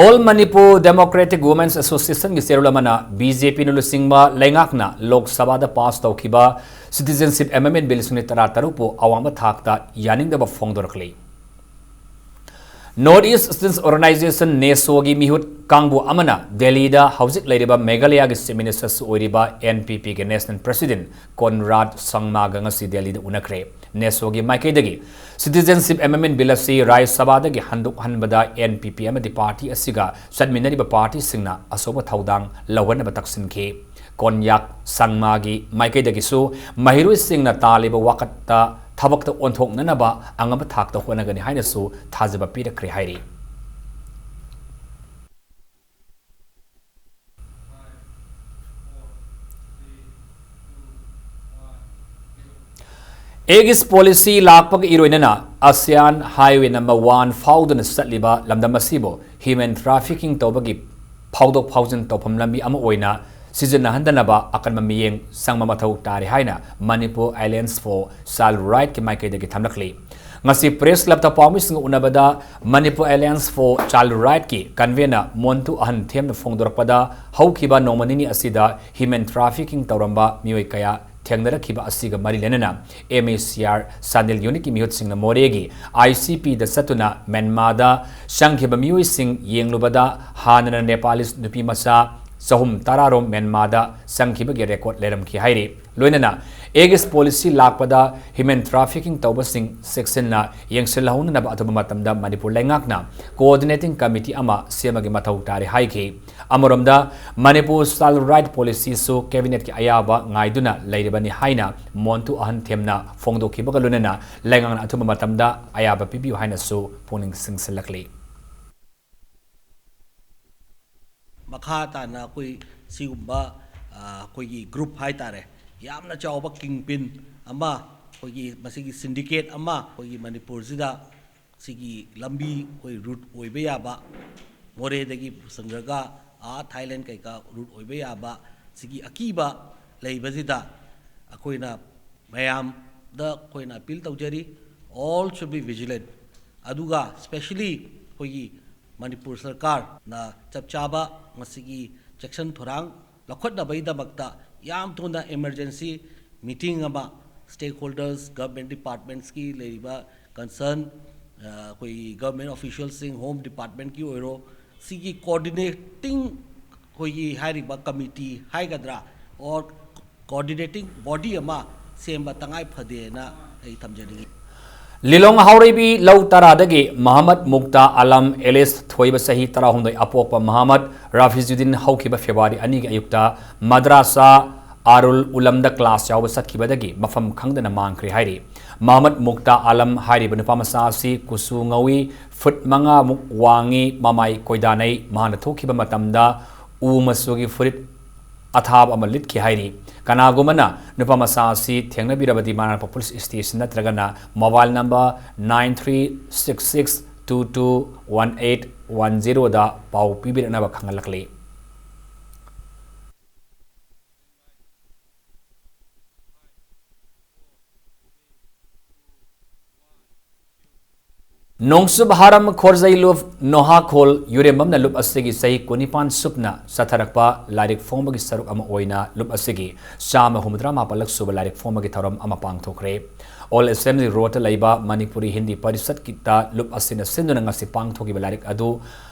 All Manipur Democratic Women's Association ꯒꯤ ꯆꯦꯔꯣꯜ ꯑꯃꯅ B J P ꯅ ꯂꯨꯆꯤꯡꯕ ꯂꯩꯉꯥꯛꯅ ꯂꯣꯛ ꯁꯚꯥꯗ ꯄꯥꯁ ꯇꯧꯈꯤꯕ Citizenship Amendment Bill ꯂꯤꯁꯤꯡ ꯑꯅꯤ ꯇꯔꯥꯇꯔꯨꯛꯄꯨ ꯑꯋꯥꯡꯕ ꯊꯥꯛꯇ ꯌꯥꯅꯤꯡꯗꯕ ꯐꯣꯡꯗꯣꯔꯛꯂꯤ꯫ North East Students Organization, NESO ꯒꯤ ꯃꯤꯍꯨꯠ ꯀꯥꯡꯕꯨ ꯑꯃꯅ ꯗꯦꯜꯂꯤꯗ ꯍꯧꯖꯤꯛ ꯂꯩꯔꯤꯕ ꯃꯦꯘꯥꯂꯌꯥꯒꯤ Chief Minister ꯁꯨ ꯑꯣꯏꯔꯤꯕ N P P ꯒꯤ National President Conrad Sangma ꯒ ꯉꯁꯤ ꯗꯦꯜꯂꯤꯗ ꯎꯅꯈ꯭ꯔꯦ꯫ NESO ꯒꯤ ꯃꯥꯏꯀꯩꯗꯒꯤ Citizenship Amendment Bill ꯑꯁꯤ ꯔꯥꯖ꯭ꯌ ꯁꯚꯥꯗꯒꯤ ꯍꯟꯗꯣꯛꯍꯟꯕꯗ N P P ꯑꯃꯗꯤ ꯄꯥꯔꯇꯤ ꯑꯁꯤꯒ ꯆꯠꯃꯤꯟꯅꯔꯤꯕ ꯄꯥꯔꯇꯤꯁꯤꯡꯅ ꯑꯆꯧꯕ ꯊꯧꯗꯥꯡ ꯂꯧꯒꯅꯕ ꯇꯛꯁꯤꯟꯈꯤ꯫ ꯀꯣꯟꯌꯥꯛ ꯁꯪꯃꯥꯒꯤ ꯃꯥꯏꯀꯩꯗꯒꯤꯁꯨ ꯃꯍꯩꯔꯣꯏꯁꯤꯡꯅ ꯇꯥꯜꯂꯤꯕ ꯋꯥꯀꯠꯇ ꯊꯕꯛꯇ ꯑꯣꯟꯊꯣꯛꯅꯅꯕ ꯑꯉꯝꯕ ꯊꯥꯛꯇ ꯍꯣꯠꯅꯒꯅꯤ ꯍꯥꯏꯅꯁꯨ ꯊꯥꯖꯕ ꯄꯤꯔꯛꯈ꯭ꯔꯦ ꯍꯥꯏꯔꯤ꯫ ꯑꯦꯒꯤꯁ ꯄꯣꯂꯤꯁꯤ ꯂꯥꯛꯄꯒ ꯏꯔꯣꯏꯅꯅ ꯑꯁꯤꯌꯥꯟ ꯍꯥꯏꯋꯦ ꯅꯝꯕꯔ ꯋꯥꯟ ꯐꯥꯎꯗꯨꯅ ꯆꯠꯂꯤꯕ ꯂꯝꯗꯝ ꯑꯁꯤꯕꯨ ꯍ꯭ꯌꯨꯃꯦꯟ ꯇ꯭ꯔꯥꯐꯤꯀꯤꯡ ꯇꯧꯕꯒꯤ ꯐꯥꯎꯗꯣꯛ ꯐꯥꯎꯖꯤꯟ ꯇꯧꯐꯝ ꯂꯝꯕꯤ ꯑꯃ ꯑꯣꯏꯅ ꯁꯤꯖꯤꯟꯅꯍꯟꯗꯅꯕ ꯑꯀꯟꯕ ꯃꯤꯠꯌꯦꯡ ꯆꯪꯕ ꯃꯊꯧ ꯇꯥꯔꯤ ꯍꯥꯏꯅ ꯃꯅꯤꯄꯨꯔ ꯑꯦꯂꯥꯌꯟꯁ ꯐꯣꯔ ꯆꯥꯏꯜ ꯔꯥꯏꯠꯀꯤ ꯃꯥꯏꯀꯩꯗꯒꯤ ꯊꯝꯂꯛꯂꯤ꯫ ꯉꯁꯤ ꯄ꯭ꯔꯦꯁ ꯀ꯭ꯂꯕꯇ ꯄꯥꯎꯃꯤꯁꯤꯡꯒ ꯎꯅꯕꯗ ꯃꯅꯤꯄꯨꯔ ꯑꯦꯂꯥꯌꯟꯁ ꯐꯣꯔ ꯆꯥꯏꯜ ꯔꯥꯏꯠꯀꯤ ꯀꯟꯚꯦꯅꯔ ꯃꯣꯟꯇꯨ ꯑꯍꯟꯊꯦꯝꯅ ꯐꯣꯡꯗꯣꯔꯛꯄꯗ, ꯍꯧꯈꯤꯕ ꯅꯣꯡꯃ ꯅꯤꯅꯤ ꯑꯁꯤꯗ ꯍ꯭ꯌꯨꯃꯦꯟ ꯇ꯭ꯔꯥꯐꯤꯀꯤꯡ ꯇꯧꯔꯝꯕ ꯃꯤꯑꯣꯏ ꯀꯌꯥ ꯊꯦꯡꯅꯔꯛꯈꯤꯕ ꯑꯁꯤꯒ ꯃꯔꯤ ꯂꯩꯅꯅ M A C R Chandel ꯌꯨꯅꯤꯠꯀꯤ ꯃꯤꯍꯨꯠꯁꯤꯡꯅ ꯃꯣꯔꯦꯒꯤ ꯑꯥꯏ ꯁꯤ ꯄꯤꯗ ꯆꯠꯇꯨꯅ ꯃ꯭ꯌꯥꯟꯃꯥꯔꯗ ꯆꯪꯈꯤꯕ ꯃꯤꯑꯣꯏꯁꯤꯡ ꯌꯦꯡꯂꯨꯕꯗ ꯍꯥꯟꯅꯅ ꯅꯦꯄꯥꯂꯤꯁ ꯅꯨꯄꯤ ꯃꯆꯥ ꯆꯍꯨꯝ ꯇꯔꯥꯔꯣꯝ ꯃ꯭ꯌꯥꯟꯃꯥꯔꯗ ꯆꯪꯈꯤꯕꯒꯤ ꯔꯦꯀꯣꯔꯗ ꯂꯩꯔꯝꯈꯤ ꯍꯥꯏꯔꯤ꯫ ꯂꯣꯏꯅꯅ ꯑꯦꯒꯤꯁ ꯄꯣꯂꯤꯁꯤ ꯂꯥꯛꯄꯗ ꯍ꯭ꯌꯨꯃꯦꯟ ꯇ꯭ꯔꯥꯐꯤꯀꯤꯡ ꯇꯧꯕꯁꯤꯡ ꯆꯦꯛꯁꯤꯟꯅ ꯌꯦꯡꯁꯤꯜꯍꯧꯅꯅꯕ ꯑꯊꯨꯕ ꯃꯇꯝꯗ ꯃꯅꯤꯄꯨꯔ ꯂꯩꯉꯥꯛꯅ ꯀꯣꯑꯣꯔꯗꯤꯅꯦꯇꯤꯡ ꯀꯃꯤꯇꯤ ꯑꯃ ꯁꯦꯝꯕꯒꯤ ꯃꯊꯧ ꯇꯥꯔꯤ ꯍꯥꯏꯈꯤ꯫ ꯑꯃꯔꯣꯝꯗ ꯃꯅꯤꯄꯨꯔ ꯆꯥꯏꯜ ꯔꯥꯏꯠ ꯄꯣꯂꯤꯁꯤꯁꯨ ꯀꯦꯕꯤꯅꯦꯠꯀꯤ ꯑꯌꯥꯕ ꯉꯥꯏꯗꯨꯅ ꯂꯩꯔꯤꯕꯅꯤ ꯍꯥꯏꯅ ꯃꯣꯟꯇꯨ ꯑꯍꯟꯊꯦꯝꯅ ꯐꯣꯡꯗꯣꯛꯈꯤꯕꯒ ꯂꯣꯏꯅꯅ ꯂꯩꯉꯥꯛꯅ ꯑꯊꯨꯕ ꯃꯇꯝꯗ ꯑꯌꯥꯕ ꯄꯤꯕꯤꯌꯨ ꯍꯥꯏꯅꯁꯨ ꯄꯨꯛꯅꯤꯡ ꯆꯤꯡꯁꯤꯜꯂꯛꯂꯤ꯫ ꯃꯈꯥ ꯇꯥꯅ ꯑꯩꯈꯣꯏ ꯁꯤꯒꯨꯝꯕ, ꯑ, ꯑꯩꯈꯣꯏꯒꯤ ꯒ꯭ꯔꯨꯞ ꯍꯥꯏꯇꯥꯔꯦ, ꯌꯥꯝꯅ ꯆꯥꯎꯕ ꯀꯤꯡ ꯄꯤꯟ ꯑꯃ, ꯑꯩꯈꯣꯏꯒꯤ ꯃꯁꯤꯒꯤ ꯁꯤꯟꯗꯤꯀꯦꯠ ꯑꯃ ꯑꯩꯈꯣꯏꯒꯤ ꯃꯅꯤꯄꯨꯔꯁꯤꯗ ꯁꯤꯒꯤ ꯂꯝꯕꯤ ꯑꯩꯈꯣꯏ ꯔꯨꯠ ꯑꯣꯏꯕ ꯌꯥꯕ, ꯃꯣꯔꯦꯗꯒꯤ ꯄꯨꯁꯟꯈ꯭ꯔꯒ ꯑꯥ ꯊꯥꯏꯂꯦꯟ ꯀꯩꯀꯥ ꯔꯨꯠ ꯑꯣꯏꯕ ꯌꯥꯕ, ꯁꯤꯒꯤ ꯑꯀꯤꯕ ꯂꯩꯕꯁꯤꯗ ꯑꯩꯈꯣꯏꯅ ꯃꯌꯥꯝꯗ ꯑꯩꯈꯣꯏꯅ ꯑꯄꯤꯜ ꯇꯧꯖꯔꯤ, all should be vigilant꯫ ꯑꯗꯨꯒ specially ꯑꯩꯈꯣꯏꯒꯤ ꯃꯅꯤꯄꯨꯔ ꯁꯔꯀꯥꯔꯅ ꯆꯞ ꯆꯥꯕ ꯃꯁꯤꯒꯤ ꯆꯦꯛꯁꯤꯟ ꯊꯧꯔꯥꯡ ꯂꯧꯈꯠꯅꯕꯒꯤꯗꯃꯛꯇ ꯌꯥꯝ ꯊꯨꯅ emergency meeting ꯑꯃ stakeholders, government departmentsꯀꯤ ꯂꯩꯔꯤꯕ concern, ꯑ, ꯑꯩꯈꯣꯏꯒꯤ government officialꯁꯤꯡ, Home Departmentꯀꯤ ꯑꯣꯏꯔꯣ, ꯁꯤꯒꯤ coordinating ꯑꯩꯈꯣꯏꯒꯤ ꯍꯥꯏꯔꯤꯕ committee ꯍꯥꯏꯒꯗ꯭ꯔꯥ, or coordinating body ꯑꯃ ꯁꯦꯝꯕ ꯇꯉꯥꯏ ꯐꯗꯦꯅ ꯑꯩ ꯊꯝꯖꯅꯤꯡꯉꯤ꯫ ꯂꯤꯂꯣꯡ ꯍꯥꯎꯔꯩꯕꯤ ꯂꯧ ꯇꯔꯥꯗꯒꯤ ꯃꯍꯃꯗ ꯃꯨꯛꯇꯥ ꯑꯂꯝ ꯑꯦꯂꯤꯁ ꯊꯣꯏꯕ ꯆꯍꯤ ꯇꯔꯥꯍꯨꯝꯗꯣꯏ ꯑꯄꯣꯛꯄ ꯃꯍꯃꯗ ꯔꯥꯐꯤꯖꯨꯗꯤꯟ ꯍꯧꯈꯤꯕ ꯐꯦꯕ꯭ꯔꯨꯋꯥꯔꯤ ꯑꯅꯤꯒꯤ ꯑꯌꯨꯛꯇ ꯃꯗ꯭ꯔꯥꯁꯥ ꯑꯥꯔꯨꯜ ꯎꯂꯝꯗ ꯀ꯭ꯂꯥꯁ ꯌꯥꯎꯕ ꯆꯠꯈꯤꯕꯗꯒꯤ ꯃꯐꯝ ꯈꯪꯗꯅ ꯃꯥꯡꯈ꯭ꯔꯦ ꯍꯥꯏꯔꯤ꯫ ꯃꯍꯃꯗ ꯃꯨꯛꯇꯥ ꯑꯥꯂꯝ ꯍꯥꯏꯔꯤꯕ ꯅꯨꯄꯥ ꯃꯆꯥ ꯑꯁꯤ ꯀꯨꯆꯨ ꯉꯧꯏ, ꯐꯨꯠ ꯃꯉꯥꯃꯨꯛ ꯋꯥꯡꯉꯤ, ꯃꯃꯥꯏ ꯀꯣꯏꯗꯥꯅꯩ꯫ ꯃꯍꯥꯛꯅ ꯊꯣꯛꯈꯤꯕ ꯃꯇꯝꯗ ꯎ ꯃꯆꯨꯒꯤ ꯐꯨꯔꯤꯠ ꯑꯊꯥꯕ ꯑꯃ ꯂꯤꯠꯈꯤ ꯍꯥꯏꯔꯤ꯫ ꯀꯅꯥꯒꯨꯝꯕꯅ ꯅꯨꯄꯥ ꯃꯆꯥ ꯑꯁꯤ ꯊꯦꯡꯅꯕꯤꯔꯕꯗꯤ ꯃꯅꯥꯛ ꯅꯛꯄ ꯄꯨꯂꯤꯁ ꯁ꯭ꯇꯦꯁꯟ ꯅꯠꯇ꯭ꯔꯒꯅ mobile number nine three six six two two one eight one zero ꯗ ꯄꯥꯎ ꯄꯤꯕꯤꯔꯛꯅꯕ ꯈꯪꯍꯜꯂꯛꯂꯤ꯫ ꯅꯣꯡꯆꯨꯞ ꯍꯥꯔꯝ ꯈꯣꯔꯖꯩ ꯂꯨꯞ ꯅꯣꯍꯥꯈꯣꯜ ꯌꯨꯔꯦꯝꯕꯝꯅ ꯂꯨꯞ ꯑꯁꯤꯒꯤ ꯆꯍꯤ ꯀꯨꯟꯅꯤꯄꯥꯟ ꯁꯨꯞꯅ ꯆꯠꯊꯔꯛꯄ ꯂꯥꯏꯔꯤꯛ ꯐꯣꯡꯕꯒꯤ ꯁꯔꯨꯛ ꯑꯃ ꯑꯣꯏꯅ ꯂꯨꯞ ꯑꯁꯤꯒꯤ ꯆꯥꯝꯃ ꯍꯨꯝꯐꯨꯇꯔꯥ ꯃꯥꯄꯜꯂꯛ ꯁꯨꯕ ꯂꯥꯏꯔꯤꯛ ꯐꯣꯡꯕꯒꯤ ꯊꯧꯔꯝ ꯑꯃ ꯄꯥꯡꯊꯣꯛꯈ꯭ꯔꯦ꯫ ꯑꯣꯜ ꯑꯦꯁꯦꯝꯕ꯭ꯂꯤ ꯔꯣꯗꯇ ꯂꯩꯕ ꯃꯅꯤꯄꯨꯔꯤ ꯍꯤꯟꯗꯤ ꯄꯔꯤꯁꯠꯀꯤꯇ ꯂꯨꯞ ꯑꯁꯤꯅ ꯁꯤꯟꯗꯨꯅ ꯉꯁꯤ ꯄꯥꯡꯊꯣꯛꯈꯤꯕ ꯂꯥꯏꯔꯤꯛ ꯑꯗꯨ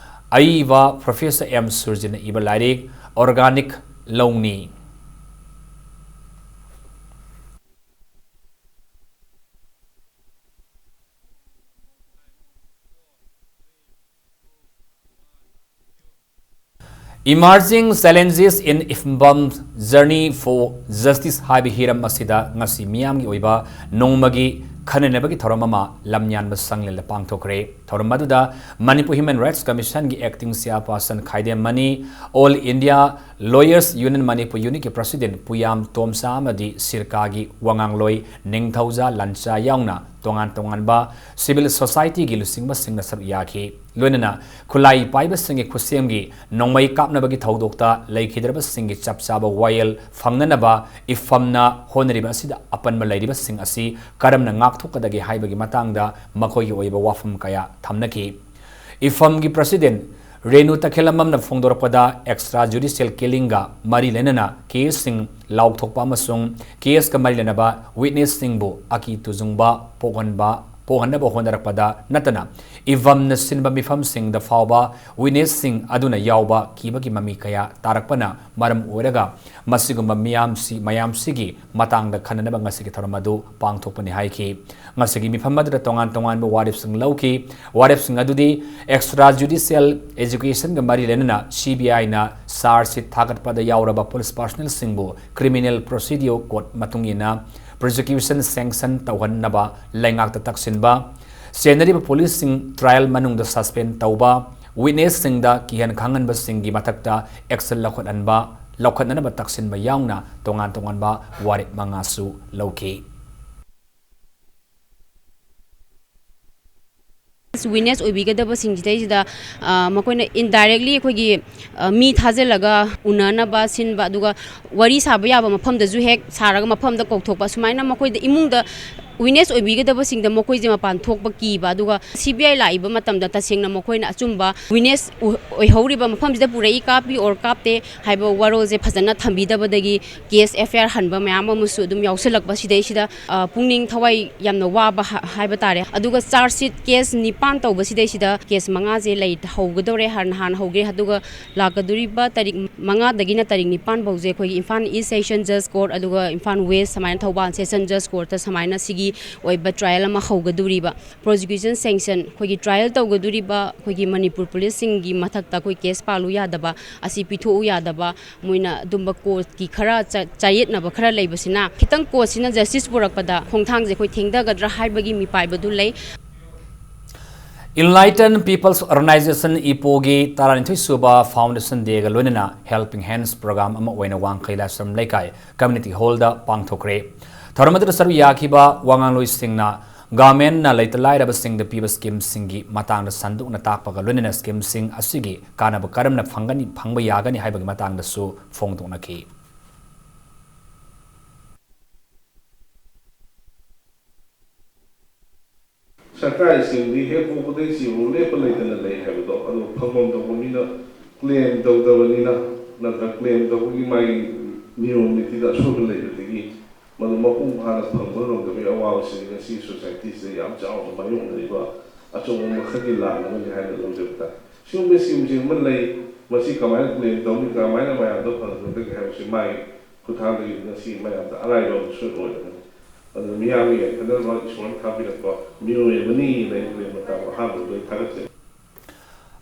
ꯑꯏꯕ ꯄ꯭ꯔꯣꯐꯦꯁꯔ ꯑꯦꯝ ꯁꯨꯔꯖꯤꯠꯅ ꯏꯕ ꯂꯥꯏꯔꯤꯛ ꯑꯣꯔꯒꯥꯅꯤꯛ ꯂꯧꯅꯤ꯫ Emerging Challenges in Ifambam Journey for Justice ꯍꯥꯏꯕ ꯍꯤꯔꯝ ꯑꯁꯤꯗ ꯉꯁꯤ ꯃꯤꯌꯥꯝꯒꯤ ꯑꯣꯏꯕ ꯅꯣꯡꯃꯒꯤ ꯈꯟꯅ ꯅꯩꯅꯕꯒꯤ ꯊꯧꯔꯝ ꯑꯃ ꯂꯝꯌꯥꯟꯕ ꯁꯪꯂꯦꯟꯗ ꯄꯥꯡꯊꯣꯛꯈ꯭ꯔꯦ꯫ ꯊꯧꯔꯝ ꯑꯗꯨꯗ Manipur Human Rights Commission ꯒꯤ acting chairperson Khaidem Mani, All India Lawyers Union Manipur Unit ꯀꯤ president ꯄꯨꯌꯥꯝ ꯇꯣꯝꯆꯥ ꯑꯃꯗꯤ ꯁꯤꯔꯀꯥꯒꯤ ꯋꯥꯉꯥꯡꯂꯣꯏ ꯅꯤꯡꯊꯧꯖꯥ ꯂꯟꯆꯥ ꯌꯥꯎꯅ ꯇꯣꯉꯥꯟ ꯇꯣꯉꯥꯟꯕ civil society ꯒꯤ ꯂꯨꯆꯤꯡꯕꯁꯤꯡꯅ ꯁꯔꯨꯛ ꯌꯥꯈꯤ꯫ ꯂꯣꯏꯅꯅ ꯈꯨꯠꯂꯥꯏ ꯄꯥꯏꯕꯁꯤꯡꯒꯤ ꯈꯨꯠꯁꯦꯝꯒꯤ ꯅꯣꯡꯃꯩ ꯀꯥꯞꯅꯕꯒꯤ ꯊꯧꯗꯣꯛꯇ ꯂꯩꯈꯤꯗ꯭ꯔꯕꯁꯤꯡꯒꯤ ꯆꯞ ꯆꯥꯕ ꯋꯥꯌꯦꯜ ꯐꯪꯅꯅꯕ ꯏꯐꯝꯅ ꯍꯣꯠꯅꯔꯤꯕ ꯑꯁꯤꯗ ꯑꯄꯟꯕ ꯂꯩꯔꯤꯕꯁꯤꯡ ꯑꯁꯤ ꯀꯔꯝꯅ ꯉꯥꯛꯊꯣꯛꯀꯗꯒꯦ ꯍꯥꯏꯕꯒꯤ ꯃꯇꯥꯡꯗ ꯃꯈꯣꯏꯒꯤ ꯑꯣꯏꯕ ꯋꯥꯐꯝ ꯀꯌꯥ ꯊꯝꯅꯈꯤ꯫ ꯏꯐꯝꯒꯤ president Renu ꯇꯈꯦꯂꯝꯕꯝꯅ ꯐꯣꯡꯗꯣꯔꯛꯄꯗ, extra judicial killing ꯒ ꯃꯔꯤ ꯂꯩꯅꯅ case ꯁꯤꯡ ꯂꯥꯎꯊꯣꯛꯄ ꯑꯃꯁꯨꯡ case ꯀ ꯃꯔꯤ ꯂꯩꯅꯕ witness ꯁꯤꯡꯕꯨ ꯑꯀꯤ ꯇꯨꯖꯨꯡꯕ ꯄꯣꯛꯍꯟꯕ, ꯄꯣꯛꯍꯟꯅꯕ ꯍꯣꯠꯅꯔꯛꯄꯗ ꯅꯠꯇꯅ, ꯏꯐꯝꯅ ꯁꯤꯟꯕ ꯃꯤꯐꯝꯁꯤꯡꯗ ꯐꯥꯎꯕ witness ꯁꯤꯡ ꯑꯗꯨꯅ ꯌꯥꯎꯕ ꯀꯤꯕꯒꯤ ꯃꯃꯤ ꯀꯌꯥ ꯇꯥꯔꯛꯄꯅ ꯃꯔꯝ ꯑꯣꯏꯔꯒ ꯃꯁꯤꯒꯨꯝꯕ ꯃꯤꯌꯥꯝꯁꯤ, ꯃꯌꯥꯝꯁꯤꯒꯤ ꯃꯇꯥꯡꯗ ꯈꯟꯅꯅꯕ ꯉꯁꯤꯒꯤ ꯊꯧꯔꯝ ꯑꯗꯨ ꯄꯥꯡꯊꯣꯛꯄꯅꯤ ꯍꯥꯏꯈꯤ꯫ ꯉꯁꯤꯒꯤ ꯃꯤꯐꯝ ꯑꯗꯨꯗ ꯇꯣꯉꯥꯟ ꯇꯣꯉꯥꯟꯕ ꯋꯥꯔꯦꯞꯁꯤꯡ ꯂꯧꯈꯤ꯫ ꯋꯥꯔꯦꯞꯁꯤꯡ ꯑꯗꯨꯗꯤ extra judicial execution ꯒ ꯃꯔꯤ ꯂꯩꯅꯅ C B I ꯅ charge sheet ꯊꯥꯒꯠꯄꯗ ꯌꯥꯎꯔꯕ police personnel ꯁꯤꯡꯕꯨ criminal procedure code ꯃꯇꯨꯡ ꯏꯟꯅ prosecution sanction ꯇꯧꯍꯟꯅꯕ ꯂꯩꯉꯥꯛꯇ ꯇꯛꯁꯤꯟꯕ, ꯆꯦꯟꯅꯔꯤꯕ ꯄꯨꯂꯤꯁꯁꯤꯡ trial ꯃꯅꯨꯡꯗ suspend ꯇꯧꯕ, witnessꯁꯤꯡꯗ ꯀꯤꯍꯟ ꯈꯪꯍꯟꯕꯁꯤꯡꯒꯤ ꯃꯊꯛꯇ action ꯂꯧꯈꯠꯍꯟꯕ, ꯂꯧꯈꯠꯅꯅꯕ ꯇꯛꯁꯤꯟꯕ ꯌꯥꯎꯅ ꯇꯣꯉꯥꯟ ꯇꯣꯉꯥꯟꯕ ꯋꯥꯔꯦꯞ ꯃꯉꯥꯁꯨ ꯂꯧꯈꯤ꯫ Witness ꯑꯣꯏꯕꯤꯒꯗꯕꯁꯤꯡꯁꯤꯗꯩꯁꯤꯗ, ꯑ, ꯃꯈꯣꯏꯅ indirectly ꯑꯩꯈꯣꯏꯒꯤ, ꯑ, ꯃꯤ ꯊꯥꯖꯤꯜꯂꯒ ꯎꯅꯅꯕ ꯁꯤꯟꯕ, ꯑꯗꯨꯒ ꯋꯥꯔꯤ ꯁꯥꯕ ꯌꯥꯕ ꯃꯐꯝꯗꯁꯨ ꯍꯦꯛ ꯁꯥꯔꯒ ꯃꯐꯝꯗ ꯀꯧꯊꯣꯛꯄ, ꯁꯨꯃꯥꯏꯅ ꯃꯈꯣꯏꯗ ꯏꯃꯨꯡꯗ witness ꯑꯣꯏꯕꯤꯒꯗꯕꯁꯤꯡꯗ ꯃꯈꯣꯏꯁꯦ ꯃꯄꯥꯟ ꯊꯣꯛꯄ ꯀꯤꯕ, ꯑꯗꯨꯒ C B I ꯂꯥꯛꯏꯕ ꯃꯇꯝꯗ ꯇꯁꯦꯡꯅ ꯃꯈꯣꯏꯅ ꯑꯆꯨꯝꯕ witness ꯑꯣꯏ-, ꯑꯣꯏꯍꯧꯔꯤꯕ ꯃꯐꯝꯁꯤꯗ ꯄꯨꯔꯛꯏ, ꯀꯥꯞꯄꯤ or ꯀꯥꯞꯇꯦ ꯍꯥꯏꯕ ꯋꯥꯔꯣꯜꯁꯦ ꯐꯖꯅ ꯊꯝꯕꯤꯗꯕꯗꯒꯤ case F I R ꯍꯟꯕ ꯃꯌꯥꯝ ꯑꯃꯁꯨ ꯑꯗꯨꯝ ꯌꯥꯎꯁꯜꯂꯛꯄ꯫ ꯁꯤꯗꯩꯁꯤꯗ, ꯑ, ꯄꯨꯛꯅꯤꯡ ꯊꯋꯥꯏ ꯌꯥꯝꯅ ꯋꯥꯕ ꯍꯥ-, ꯍꯥꯏꯕ ꯇꯥꯔꯦ꯫ ꯑꯗꯨꯒ charge sheet case ꯅꯤꯄꯥꯟ ꯇꯧꯕꯁꯤꯗꯩꯁꯤꯗ case ꯃꯉꯥꯁꯦ ꯂꯩ ꯍꯧꯒꯗꯧꯔꯦ, ꯍꯥꯟꯅ, ꯍꯥꯟꯅ ꯍꯧꯒꯦ꯫ ꯑꯗꯨꯒ ꯂꯥꯛꯀꯗꯧꯔꯤꯕ ꯇꯥꯔꯤꯛ ꯃꯉꯥꯗꯒꯤꯅ ꯇꯥꯔꯤꯛ ꯅꯤꯄꯥꯟ ꯐꯥꯎꯁꯦ ꯑꯩꯈꯣꯏꯒꯤ Imphal East Session Judge Court, ꯑꯗꯨꯒ ꯏꯝꯐꯥꯜ West, ꯁꯨꯃꯥꯏꯅ ꯊꯧꯕꯥꯜ Session Judge Courtꯇ ꯁꯨꯃꯥꯏꯅ ꯁꯤꯒꯤ ꯑꯣꯏꯕ trial ꯑꯃ ꯍꯧꯒꯗꯧꯔꯤꯕ꯫ Prosecution sanction, ꯑꯩꯈꯣꯏꯒꯤ trial ꯇꯧꯒꯗꯧꯔꯤꯕ ꯑꯩꯈꯣꯏꯒꯤ ꯃꯅꯤꯄꯨꯔ ꯄꯨꯂꯤꯁꯁꯤꯡꯒꯤ ꯃꯊꯛꯇ ꯑꯩꯈꯣꯏ case ꯄꯥꯜꯂꯨ ꯌꯥꯗꯕ, ꯑꯁꯤ ꯄꯤꯊꯣꯛꯎ ꯌꯥꯗꯕ, ꯃꯣꯏꯅ ꯑꯗꯨꯝꯕ courtꯀꯤ ꯈꯔ ꯆ-, ꯆꯌꯦꯠꯅꯕ ꯈꯔ ꯂꯩꯕꯁꯤꯅ ꯈꯤꯇꯪ courtꯁꯤꯅ justice ꯄꯨꯔꯛꯄꯗ ꯈꯣꯡꯊꯥꯡꯁꯦ ꯑꯩꯈꯣꯏ ꯊꯦꯡꯊꯒꯗ꯭ꯔꯥ ꯍꯥꯏꯕꯒꯤ ꯃꯤꯄꯥꯏꯕꯗꯨ ꯂꯩ꯫ Enlighten People's Organization, ꯏꯄꯣꯒꯤ ꯇꯔꯥꯅꯤꯊꯣꯏ ꯁꯨꯕ Foundation Dayꯒ ꯂꯣꯏꯅꯅ Helping Hands program ꯑꯃ ꯑꯣꯏꯅ ꯋꯥꯡꯈꯩ ꯂꯥꯏꯁ꯭ꯔꯝ ꯂꯩꯀꯥꯏ community hallꯗ ꯄꯥꯡꯊꯣꯛꯈ꯭ꯔꯦ꯫ ꯊꯧꯔꯝ ꯑꯗꯨꯗ ꯁꯔꯨꯛ ꯌꯥꯈꯤꯕ ꯋꯥꯉꯥꯡꯂꯣꯏꯁꯤꯡꯅ governmentꯅ ꯂꯩꯇ ꯂꯥꯏꯔꯕꯁꯤꯡꯗ ꯄꯤꯕ schemeꯁꯤꯡꯒꯤ ꯃꯇꯥꯡꯗ ꯁꯟꯗꯣꯛꯅ ꯇꯥꯛꯄꯒ ꯂꯣꯏꯅꯅ schemeꯁꯤꯡ ꯑꯁꯤꯒꯤ ꯀꯥꯟꯅꯕ ꯀꯔꯝꯅ ꯐꯪꯒꯅꯤ, ꯐꯪꯕ ꯌꯥꯒꯅꯤ ꯍꯥꯏꯕꯒꯤ ꯃꯇꯥꯡꯗꯁꯨ ꯐꯣꯡꯗꯣꯛꯅꯈꯤ꯫ ꯁꯔꯀꯥꯔꯒꯤ schemeꯗꯤ ꯍꯦꯛ ꯄꯣꯛꯄꯗꯒꯤ ꯁꯤꯐꯥꯎ ꯂꯦꯞꯄ ꯂꯩꯇꯅ ꯂꯩ ꯍꯥꯏꯕꯗꯣ, ꯑꯗꯨ ꯐꯪꯐꯝ ꯊꯣꯛꯄ ꯃꯤꯅ claim ꯇꯧꯗꯕꯅꯤꯅ, ꯅꯠꯇ꯭ꯔꯒ claim ꯇꯧꯕꯒꯤ ꯃꯥꯒꯤ ꯅꯤꯌꯣꯝ ꯅꯤꯇꯤꯗ ꯑꯁꯣꯏꯕ ꯂꯩꯕꯗꯒꯤ ꯃꯗꯨ ꯃꯄꯨꯡ ꯐꯥꯅ ꯐꯪꯕ ꯉꯝꯗꯕꯒꯤ ꯑꯋꯥꯕꯁꯤꯗꯤ ꯉꯁꯤ societyꯁꯤꯗ ꯌꯥꯝ ꯆꯥꯎꯅ ꯃꯥꯌꯣꯛꯅꯔꯤꯕ ꯑꯆꯧꯕ ꯃꯈꯜꯒꯤ ꯂꯥꯟ ꯑꯃꯅꯤ ꯍꯥꯏꯅ ꯂꯧꯖꯕ ꯇꯥꯏ꯫ ꯁꯤꯒꯨꯝꯕ schemeꯁꯤꯡ ꯑꯃ ꯂꯩ, ꯃꯁꯤ ꯀꯃꯥꯏꯅ claim ꯇꯧꯅꯤ, ꯀꯃꯥꯏꯅ ꯃꯌꯥꯝꯗ ꯐꯪꯍꯟꯒꯗꯒꯦ ꯍꯥꯏꯕꯁꯤ ꯃꯥꯒꯤ ꯈꯨꯠꯊꯥꯡꯗꯒꯤ ꯉꯁꯤ ꯃꯌꯥꯝꯗ ꯑꯔꯥꯏꯕ ꯑꯃꯁꯨ ꯑꯣꯏꯔꯒꯅꯤ꯫ ꯑꯗꯨꯅ ꯃꯤꯌꯥꯝꯒꯤ ꯌꯥꯏꯐꯅꯕ ꯏꯁꯣꯔꯅ ꯊꯥꯕꯤꯔꯛꯄ ꯃꯤꯑꯣꯏ ꯑꯃꯅꯤ ꯍꯥꯏꯅ claim ꯃꯇꯥꯡ ꯑꯍꯥꯟꯕꯗ ꯂꯣꯏ ꯊꯥꯒꯠꯆꯔꯤ꯫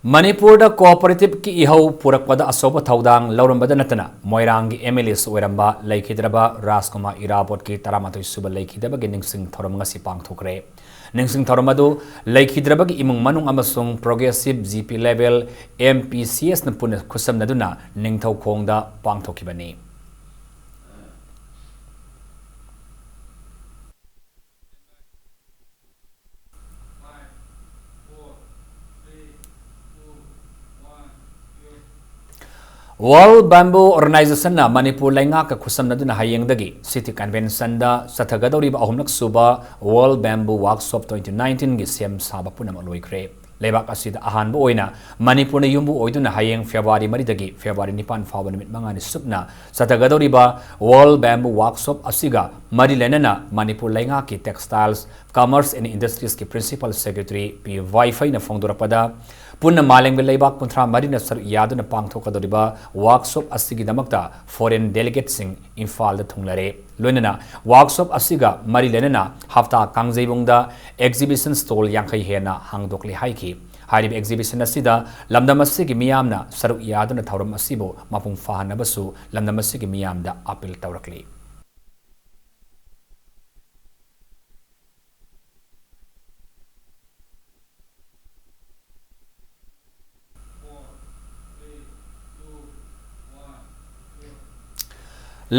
ꯃꯅꯤꯄꯨꯔꯗ ꯀꯣꯑꯣꯄꯔꯦꯇꯤꯚꯀꯤ ꯏꯍꯧ ꯄꯨꯔꯛꯄꯗ ꯑꯆꯧꯕ ꯊꯧꯗꯥꯡ ꯂꯧꯔꯝꯕꯗ ꯅꯠꯇꯅ ꯃꯣꯏꯔꯥꯡꯒꯤ ꯑꯦꯝ ꯑꯦꯜ ꯑꯦꯁꯨ ꯑꯣꯏꯔꯝꯕ ꯂꯩꯈꯤꯗ꯭ꯔꯕ ꯔꯥꯖꯀꯨꯃꯥꯔ ꯏꯔꯥꯕꯣꯠꯀꯤ ꯇꯔꯥꯃꯥꯊꯣꯏ ꯁꯨꯕ ꯂꯩꯈꯤꯗꯕꯒꯤ ꯅꯤꯡꯁꯤꯡ ꯊꯧꯔꯝ ꯉꯁꯤ ꯄꯥꯡꯊꯣꯛꯈ꯭ꯔꯦ꯫ ꯅꯤꯡꯁꯤꯡ ꯊꯧꯔꯝ ꯑꯗꯨ ꯂꯩꯈꯤꯗ꯭ꯔꯕꯒꯤ ꯏꯃꯨꯡ ꯃꯅꯨꯡ ꯑꯃꯁꯨꯡ progressive G P level M P ꯁꯤ ꯑꯦꯁꯅ ꯄꯨꯟꯅ ꯈꯨꯠꯁꯝꯅꯗꯨꯅ ꯅꯤꯡꯊꯧꯈꯣꯡꯗ ꯄꯥꯡꯊꯣꯛꯈꯤꯕꯅꯤ꯫ World Bamboo Organizationꯅ ꯃꯅꯤꯄꯨꯔ ꯂꯩꯉꯥꯛꯀ ꯈꯨꯠꯁꯝꯅꯗꯨꯅ ꯍꯌꯦꯡꯗꯒꯤ ꯁꯤꯇꯤ ꯀꯟꯚꯦꯟꯁꯟꯗ ꯆꯠꯊꯒꯗꯧꯔꯤꯕ ꯑꯍꯨꯝꯂꯛ ꯁꯨꯕ World Bamboo Workshop twenty nineteenꯒꯤ ꯁꯦꯝ ꯁꯥꯕ ꯄꯨꯝꯅꯃꯛ ꯂꯣꯏꯈ꯭ꯔꯦ꯫ ꯂꯩꯕꯥꯛ ꯑꯁꯤꯗ ꯑꯍꯥꯟꯕ ꯑꯣꯏꯅ ꯃꯅꯤꯄꯨꯔꯅ ꯌꯨꯝꯕꯨ ꯑꯣꯏꯗꯨꯅ ꯍꯌꯦꯡ ꯐꯦꯕ꯭ꯔꯨꯋꯥꯔꯤ ꯃꯔꯤꯗꯒꯤ ꯐꯦꯕ꯭ꯔꯨꯋꯥꯔꯤ ꯅꯤꯄꯥꯟ ꯐꯥꯎꯕ ꯅꯨꯃꯤꯠ ꯃꯉꯥꯅꯤ ꯆꯨꯞꯅ ꯆꯠꯊꯒꯗꯧꯔꯤꯕ World Bamboo Workshop ꯑꯁꯤꯒ ꯃꯔꯤ ꯂꯩꯅꯅ ꯃꯅꯤꯄꯨꯔ ꯂꯩꯉꯥꯛꯀꯤ Textiles, Commerce and Industriesꯀꯤ Principal Secretary ꯄꯤ ꯋꯥꯏꯐꯩꯅ ꯐꯣꯡꯗꯣꯔꯛꯄꯗ, ꯄꯨꯟꯅ ꯃꯥꯂꯦꯝꯒꯤ ꯂꯩꯕꯥꯛ ꯀꯨꯟꯊ꯭ꯔꯥ ꯃꯔꯤꯅ ꯁꯔꯨꯛ ꯌꯥꯗꯨꯅ ꯄꯥꯡꯊꯣꯛꯀꯗꯧꯔꯤꯕ workshop ꯑꯁꯤꯒꯤꯗꯃꯛꯇ foreign delegateꯁꯤꯡ ꯏꯝꯐꯥꯜꯗ ꯊꯨꯡꯂꯔꯦ꯫ ꯂꯣꯏꯅꯅ workshop ꯑꯁꯤꯒ ꯃꯔꯤ ꯂꯩꯅꯅ ꯍꯞꯇꯥ ꯀꯥꯡꯖꯩꯕꯨꯡꯗ exhibition stall ꯌꯥꯡꯈꯩ ꯍꯦꯟꯅ ꯍꯥꯡꯗꯣꯛꯂꯦ ꯍꯥꯏꯈꯤ꯫ ꯍꯥꯏꯔꯤꯕ exhibition ꯑꯁꯤꯗ ꯂꯝꯗꯝ ꯑꯁꯤꯒꯤ ꯃꯤꯌꯥꯝꯅ ꯁꯔꯨꯛ ꯌꯥꯗꯨꯅ ꯊꯧꯔꯝ ꯑꯁꯤꯕꯨ ꯃꯄꯨꯡ ꯐꯥꯍꯟꯅꯕꯁꯨ ꯂꯝꯗꯝ ꯑꯁꯤꯒꯤ ꯃꯤꯌꯥꯝꯗ appeal ꯇꯧꯔꯛꯂꯤ꯫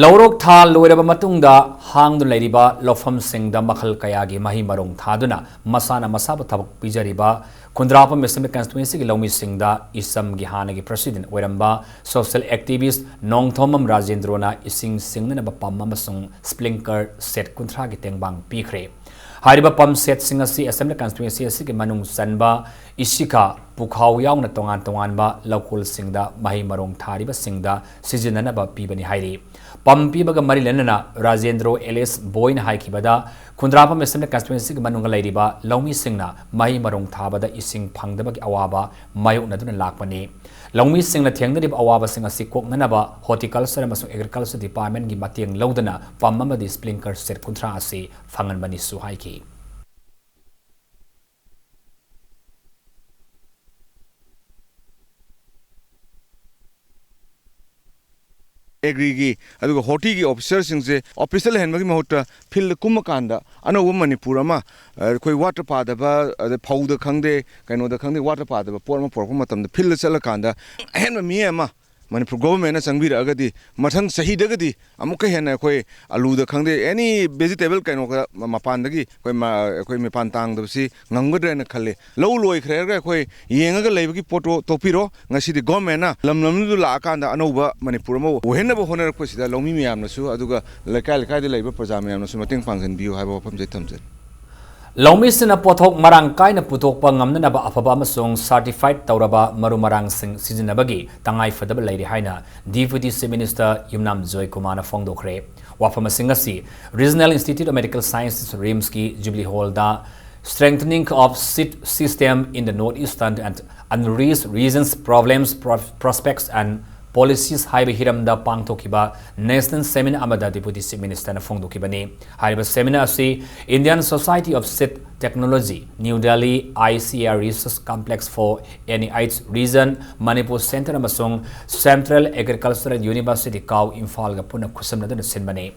ꯂꯧꯔꯣꯛ ꯊꯥ ꯂꯣꯏꯔꯕ ꯃꯇꯨꯡꯗ ꯍꯥꯡꯗꯨꯅ ꯂꯩꯔꯤꯕ ꯂꯧꯐꯝꯁꯤꯡꯗ ꯃꯈꯜ ꯀꯌꯥꯒꯤ ꯃꯍꯩ ꯃꯔꯣꯡ ꯊꯥꯗꯨꯅ ꯃꯁꯥꯅ ꯃꯁꯥꯕꯨ ꯊꯕꯛ ꯄꯤꯖꯔꯤꯕ ꯈꯨꯟꯗ꯭ꯔꯥꯛꯄꯝ Assembly Constituencyꯒꯤ ꯂꯧꯃꯤꯁꯤꯡꯗ ꯏꯁꯝꯒꯤ ꯍꯥꯟꯅꯒꯤ President ꯑꯣꯏꯔꯝꯕ social activist ꯅꯣꯡꯊꯣꯝꯕꯝ ꯔꯥꯖꯦꯟꯗ꯭ꯔꯣꯅ ꯏꯁꯤꯡ ꯁꯤꯡꯅꯅꯕ pump ꯑꯃꯁꯨꯡ sprinkler set ꯀꯨꯟꯊ꯭ꯔꯥꯒꯤ ꯇꯦꯡꯕꯥꯡ ꯄꯤꯈ꯭ꯔꯦ꯫ ꯍꯥꯏꯔꯤꯕ pump setꯁꯤꯡ ꯑꯁꯤ Assembly Constituency ꯑꯁꯤꯒꯤ ꯃꯅꯨꯡ ꯆꯟꯕ ꯏꯁꯤꯀꯥ ꯄꯨꯈꯥꯎ ꯌꯥꯎꯅ ꯇꯣꯉꯥꯟ ꯇꯣꯉꯥꯟꯕ ꯂꯧꯀꯣꯜꯁꯤꯡꯗ ꯃꯍꯩ ꯃꯔꯣꯡ ꯊꯥꯔꯤꯕꯁꯤꯡꯗ ꯁꯤꯖꯤꯟꯅꯅꯕ ꯄꯤꯕꯅꯤ ꯍꯥꯏꯔꯤ꯫ Pump ꯄꯤꯕꯒ ꯃꯔꯤ ꯂꯩꯅꯅ ꯔꯥꯖꯦꯟꯗ꯭ꯔꯣ ꯑꯦꯂꯤꯁ ꯕꯣꯏꯅ ꯍꯥꯏꯈꯤꯕꯗ, ꯈꯨꯟꯗ꯭ꯔꯥꯛꯄꯝ Assembly Constituencyꯒꯤ ꯃꯅꯨꯡꯗ ꯂꯩꯔꯤꯕ ꯂꯧꯃꯤꯁꯤꯡꯅ ꯃꯍꯩ ꯃꯔꯣꯡ ꯊꯥꯕꯗ ꯏꯁꯤꯡ ꯐꯪꯗꯕꯒꯤ ꯑꯋꯥꯕ ꯃꯥꯌꯣꯛꯅꯗꯨꯅ ꯂꯥꯛꯄꯅꯤ꯫ ꯂꯧꯃꯤꯁꯤꯡꯅ ꯊꯦꯡꯅꯔꯤꯕ ꯑꯋꯥꯕꯁꯤꯡ ꯑꯁꯤ ꯀꯣꯛꯅꯅꯕ Horticulture ꯑꯃꯁꯨꯡ Agriculture Departmentꯀꯤ ꯃꯇꯦꯡ ꯂꯧꯗꯨꯅ pump ꯑꯃꯗꯤ sprinkler set ꯀꯨꯟꯊ꯭ꯔꯥ ꯑꯁꯤ ꯐꯪꯍꯟꯕꯅꯤꯁꯨ ꯍꯥꯏꯈꯤ꯫ ꯑꯦꯒ꯭ꯔꯤꯒꯤ ꯑꯗꯨꯒ ꯍꯣꯔꯇꯤꯒꯤ ꯑꯣꯐꯤꯁꯔꯁꯤꯡꯁꯦ ꯑꯣꯐꯤꯁꯇ ꯂꯩꯍꯟꯕꯒꯤ ꯃꯍꯨꯠꯇ ꯐꯤꯜꯗ ꯀꯨꯝꯃꯀꯥꯟꯗ ꯑꯅꯧꯕ ꯃꯅꯤꯄꯨꯔ ꯑꯃ, ꯑ, ꯑꯩꯈꯣꯏ ꯋꯥꯠꯇ ꯄꯥꯗꯕ, ꯑꯗꯩ ꯐꯧꯗ ꯈꯪꯗꯦ, ꯀꯩꯅꯣꯗ ꯈꯪꯗꯦ, ꯋꯥꯠꯇ ꯄꯥꯗꯕ ꯄꯣꯠ ꯑꯃ ꯄꯨꯔꯛꯄ ꯃꯇꯝꯗ ꯐꯤꯜꯗ ꯆꯠꯂꯀꯥꯟꯗ ꯑꯍꯦꯟꯕ ꯃꯤ ꯑꯃ ꯃꯅꯤꯄꯨꯔ ꯒꯣꯚꯔꯟꯃꯦꯟꯠꯅ ꯆꯪꯕꯤꯔꯛꯑꯒꯗꯤ ꯃꯊꯪ ꯆꯍꯤꯗꯒꯗꯤ ꯑꯃꯨꯛꯀ ꯍꯦꯟꯅ ꯑꯩꯈꯣꯏ ꯑꯂꯨꯗ ꯈꯪꯗꯦ, ꯑꯦꯅꯤ ꯚꯦꯖꯤꯇꯦꯕꯜ ꯀꯩꯅꯣ ꯈꯔ ꯃ-, ꯃꯄꯥꯟꯗꯒꯤ ꯑꯩꯈꯣꯏ ꯃ-, ꯑꯩꯈꯣꯏ ꯃꯄꯥꯟ ꯇꯥꯡꯗꯕꯁꯤ ꯉꯝꯒꯗ꯭ꯔꯦꯅ ꯈꯜꯂꯤ꯫ ꯂꯧ ꯂꯣꯏꯈ꯭ꯔꯦ ꯍꯥꯏꯔꯒ ꯑꯩꯈꯣꯏ ꯌꯦꯡꯉꯒ ꯂꯩꯕꯒꯤ ꯄꯣꯠꯇꯣ ꯇꯣꯛꯄꯤꯔꯣ꯫ ꯉꯁꯤꯗꯤ ꯒꯣꯔꯃꯦꯟꯅ ꯂꯝ ꯂꯝꯗꯨꯗ ꯂꯥꯛꯑꯀꯥꯟꯗ ꯑꯅꯧꯕ ꯃꯅꯤꯄꯨꯔ ꯑꯃ ꯑꯣꯏꯍꯟꯅꯕ ꯍꯣꯠꯅꯔꯛꯄꯁꯤꯗ ꯂꯧꯃꯤ ꯃꯌꯥꯝꯅꯁꯨ, ꯑꯗꯨꯒ ꯂꯩꯀꯥꯏ ꯂꯩꯀꯥꯏꯗ ꯂꯩꯕ ꯄ꯭ꯔꯖꯥ ꯃꯌꯥꯝꯅꯁꯨ ꯃꯇꯦꯡ ꯄꯥꯡꯁꯤꯟꯕꯤꯌꯨ ꯍꯥꯏꯕ ꯋꯥꯐꯝꯁꯦ ꯊꯝꯖꯔꯤ꯫ ꯂꯧꯃꯤꯁꯤꯡꯅ ꯄꯣꯠꯊꯣꯛ ꯃꯔꯥꯡ ꯀꯥꯏꯅ ꯄꯨꯊꯣꯛꯄ ꯉꯝꯅꯅꯕ ꯑꯐꯕ ꯑꯃꯁꯨꯡ ꯁꯔꯇꯤꯐꯥꯏꯗ ꯇꯧꯔꯕ ꯃꯔꯨ ꯃꯔꯥꯡꯁꯤꯡ ꯁꯤꯖꯤꯟꯅꯕꯒꯤ ꯇꯉꯥꯏ ꯐꯗꯕ ꯂꯩꯔꯤ ꯍꯥꯏꯅ Deputy Chief Minister ꯌꯨꯝꯅꯥꯝ ꯖꯣꯏꯀꯨꯃꯥꯔꯅ ꯐꯣꯡꯗꯣꯛꯈ꯭ꯔꯦ꯫ ꯋꯥꯐꯝ ꯑꯁꯤꯡ ꯑꯁꯤ Regional Institute of Medical Sciences, RIMSꯀꯤ Jubilee Hallꯗ Strengthening of Seed System in the North Eastern and Unreached Regions: Problems, Pro-, Prospects and Policies ꯍꯥꯏꯕ ꯍꯤꯔꯝꯗ ꯄꯥꯡꯊꯣꯛꯈꯤꯕ National Seminar ꯑꯃꯗ Deputy Chief Ministerꯅ ꯐꯣꯡꯗꯣꯛꯈꯤꯕꯅꯤ꯫ ꯍꯥꯏꯔꯤꯕ seminar ꯑꯁꯤ Indian Society of Seed Technology, New Delhi, I C A R Research Complex for N E H Region, Manipur Centre ꯑꯃꯁꯨꯡ Central Agricultural University, ꯀꯥꯎ, ꯏꯝꯐꯥꯜꯒ ꯄꯨꯟꯅ ꯈꯨꯠꯁꯝꯅꯗꯨꯅ ꯁꯤꯟꯕꯅꯤ꯫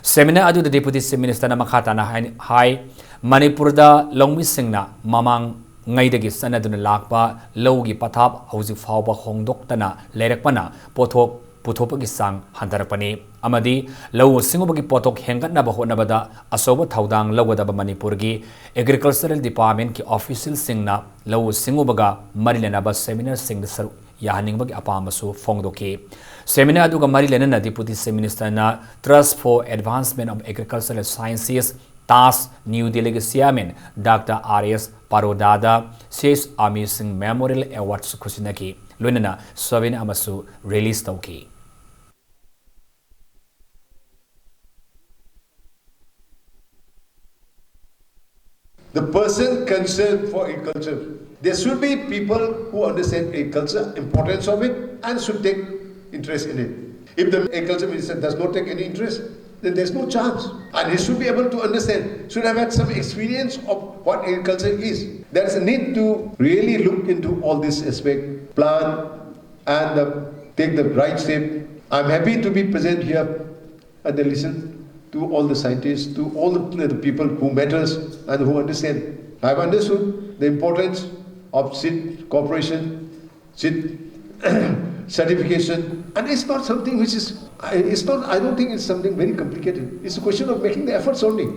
Seminar ꯑꯗꯨꯗ Deputy Chief Ministerꯅ ꯃꯈꯥ ꯇꯥꯅ ꯍꯥꯏ-, ꯍꯥꯏ, ꯃꯅꯤꯄꯨꯔꯗ ꯂꯧꯃꯤꯁꯤꯡꯅ ꯃꯃꯥꯡꯉꯩꯗꯒꯤ ꯆꯠꯅꯗꯨꯅ ꯂꯥꯛꯄ ꯂꯧꯒꯤ ꯄꯊꯥꯞ ꯍꯧꯖꯤꯛ ꯐꯥꯎꯕ ꯍꯣꯡꯗꯣꯛꯇꯅ ꯂꯩꯔꯛꯄꯅ ꯄꯣꯠꯊꯣꯛ ꯄꯨꯊꯣꯛꯄꯒꯤ ꯆꯥꯡ ꯍꯟꯊꯔꯛꯄꯅꯤ ꯑꯃꯗꯤ ꯂꯧꯎ ꯁꯤꯡꯎꯕꯒꯤ ꯄꯣꯠꯊꯣꯛ ꯍꯦꯟꯒꯠꯅꯕ ꯍꯣꯠꯅꯕꯗ ꯑꯆꯧꯕ ꯊꯧꯗꯥꯡ ꯂꯧꯒꯗꯕ ꯃꯅꯤꯄꯨꯔꯒꯤ Agricultural Departmentꯀꯤ officialꯁꯤꯡꯅ ꯂꯧꯎ ꯁꯤꯡꯎꯕꯒ ꯃꯔꯤ ꯂꯩꯅꯕ seminarꯁꯤꯡꯗ ꯁꯔꯨꯛ ꯌꯥꯍꯟꯅꯤꯡꯕꯒꯤ ꯑꯄꯥꯝꯕꯁꯨ ꯐꯣꯡꯗꯣꯛꯈꯤ꯫ Seminar ꯑꯗꯨꯒ ꯃꯔꯤ ꯂꯩꯅꯅ Deputy Chief Ministerꯅ Trust for Advancement of Agricultural Sciences, TASC, New Delhiꯒꯤ Chairman Doctor R S Parodaꯗ C H Amir Singh Memorial Awardꯁꯨ ꯈꯨꯠꯁꯤꯟꯅꯈꯤ, ꯂꯣꯏꯅꯅ souvenir ꯑꯃꯁꯨ release ꯇꯧꯈꯤ꯫ The person concerned for agriculture, there should be people who understand agriculture, importance of it, and should take interest in it. If the agriculture minister does not take any interest, then there's no chance. And he should be able to understand, should have had some experience of what agriculture is. There is a need to really look into all this aspect, plan, and uh, take the right step I'm happy to be present here and then listen to all the scientists, to all the, the people who matters and who understand. I've understood the importance of seed cooperation, seed certification, and it's not something which is, I- it's not, I don't think it's something very complicated. It's a question of making the efforts only.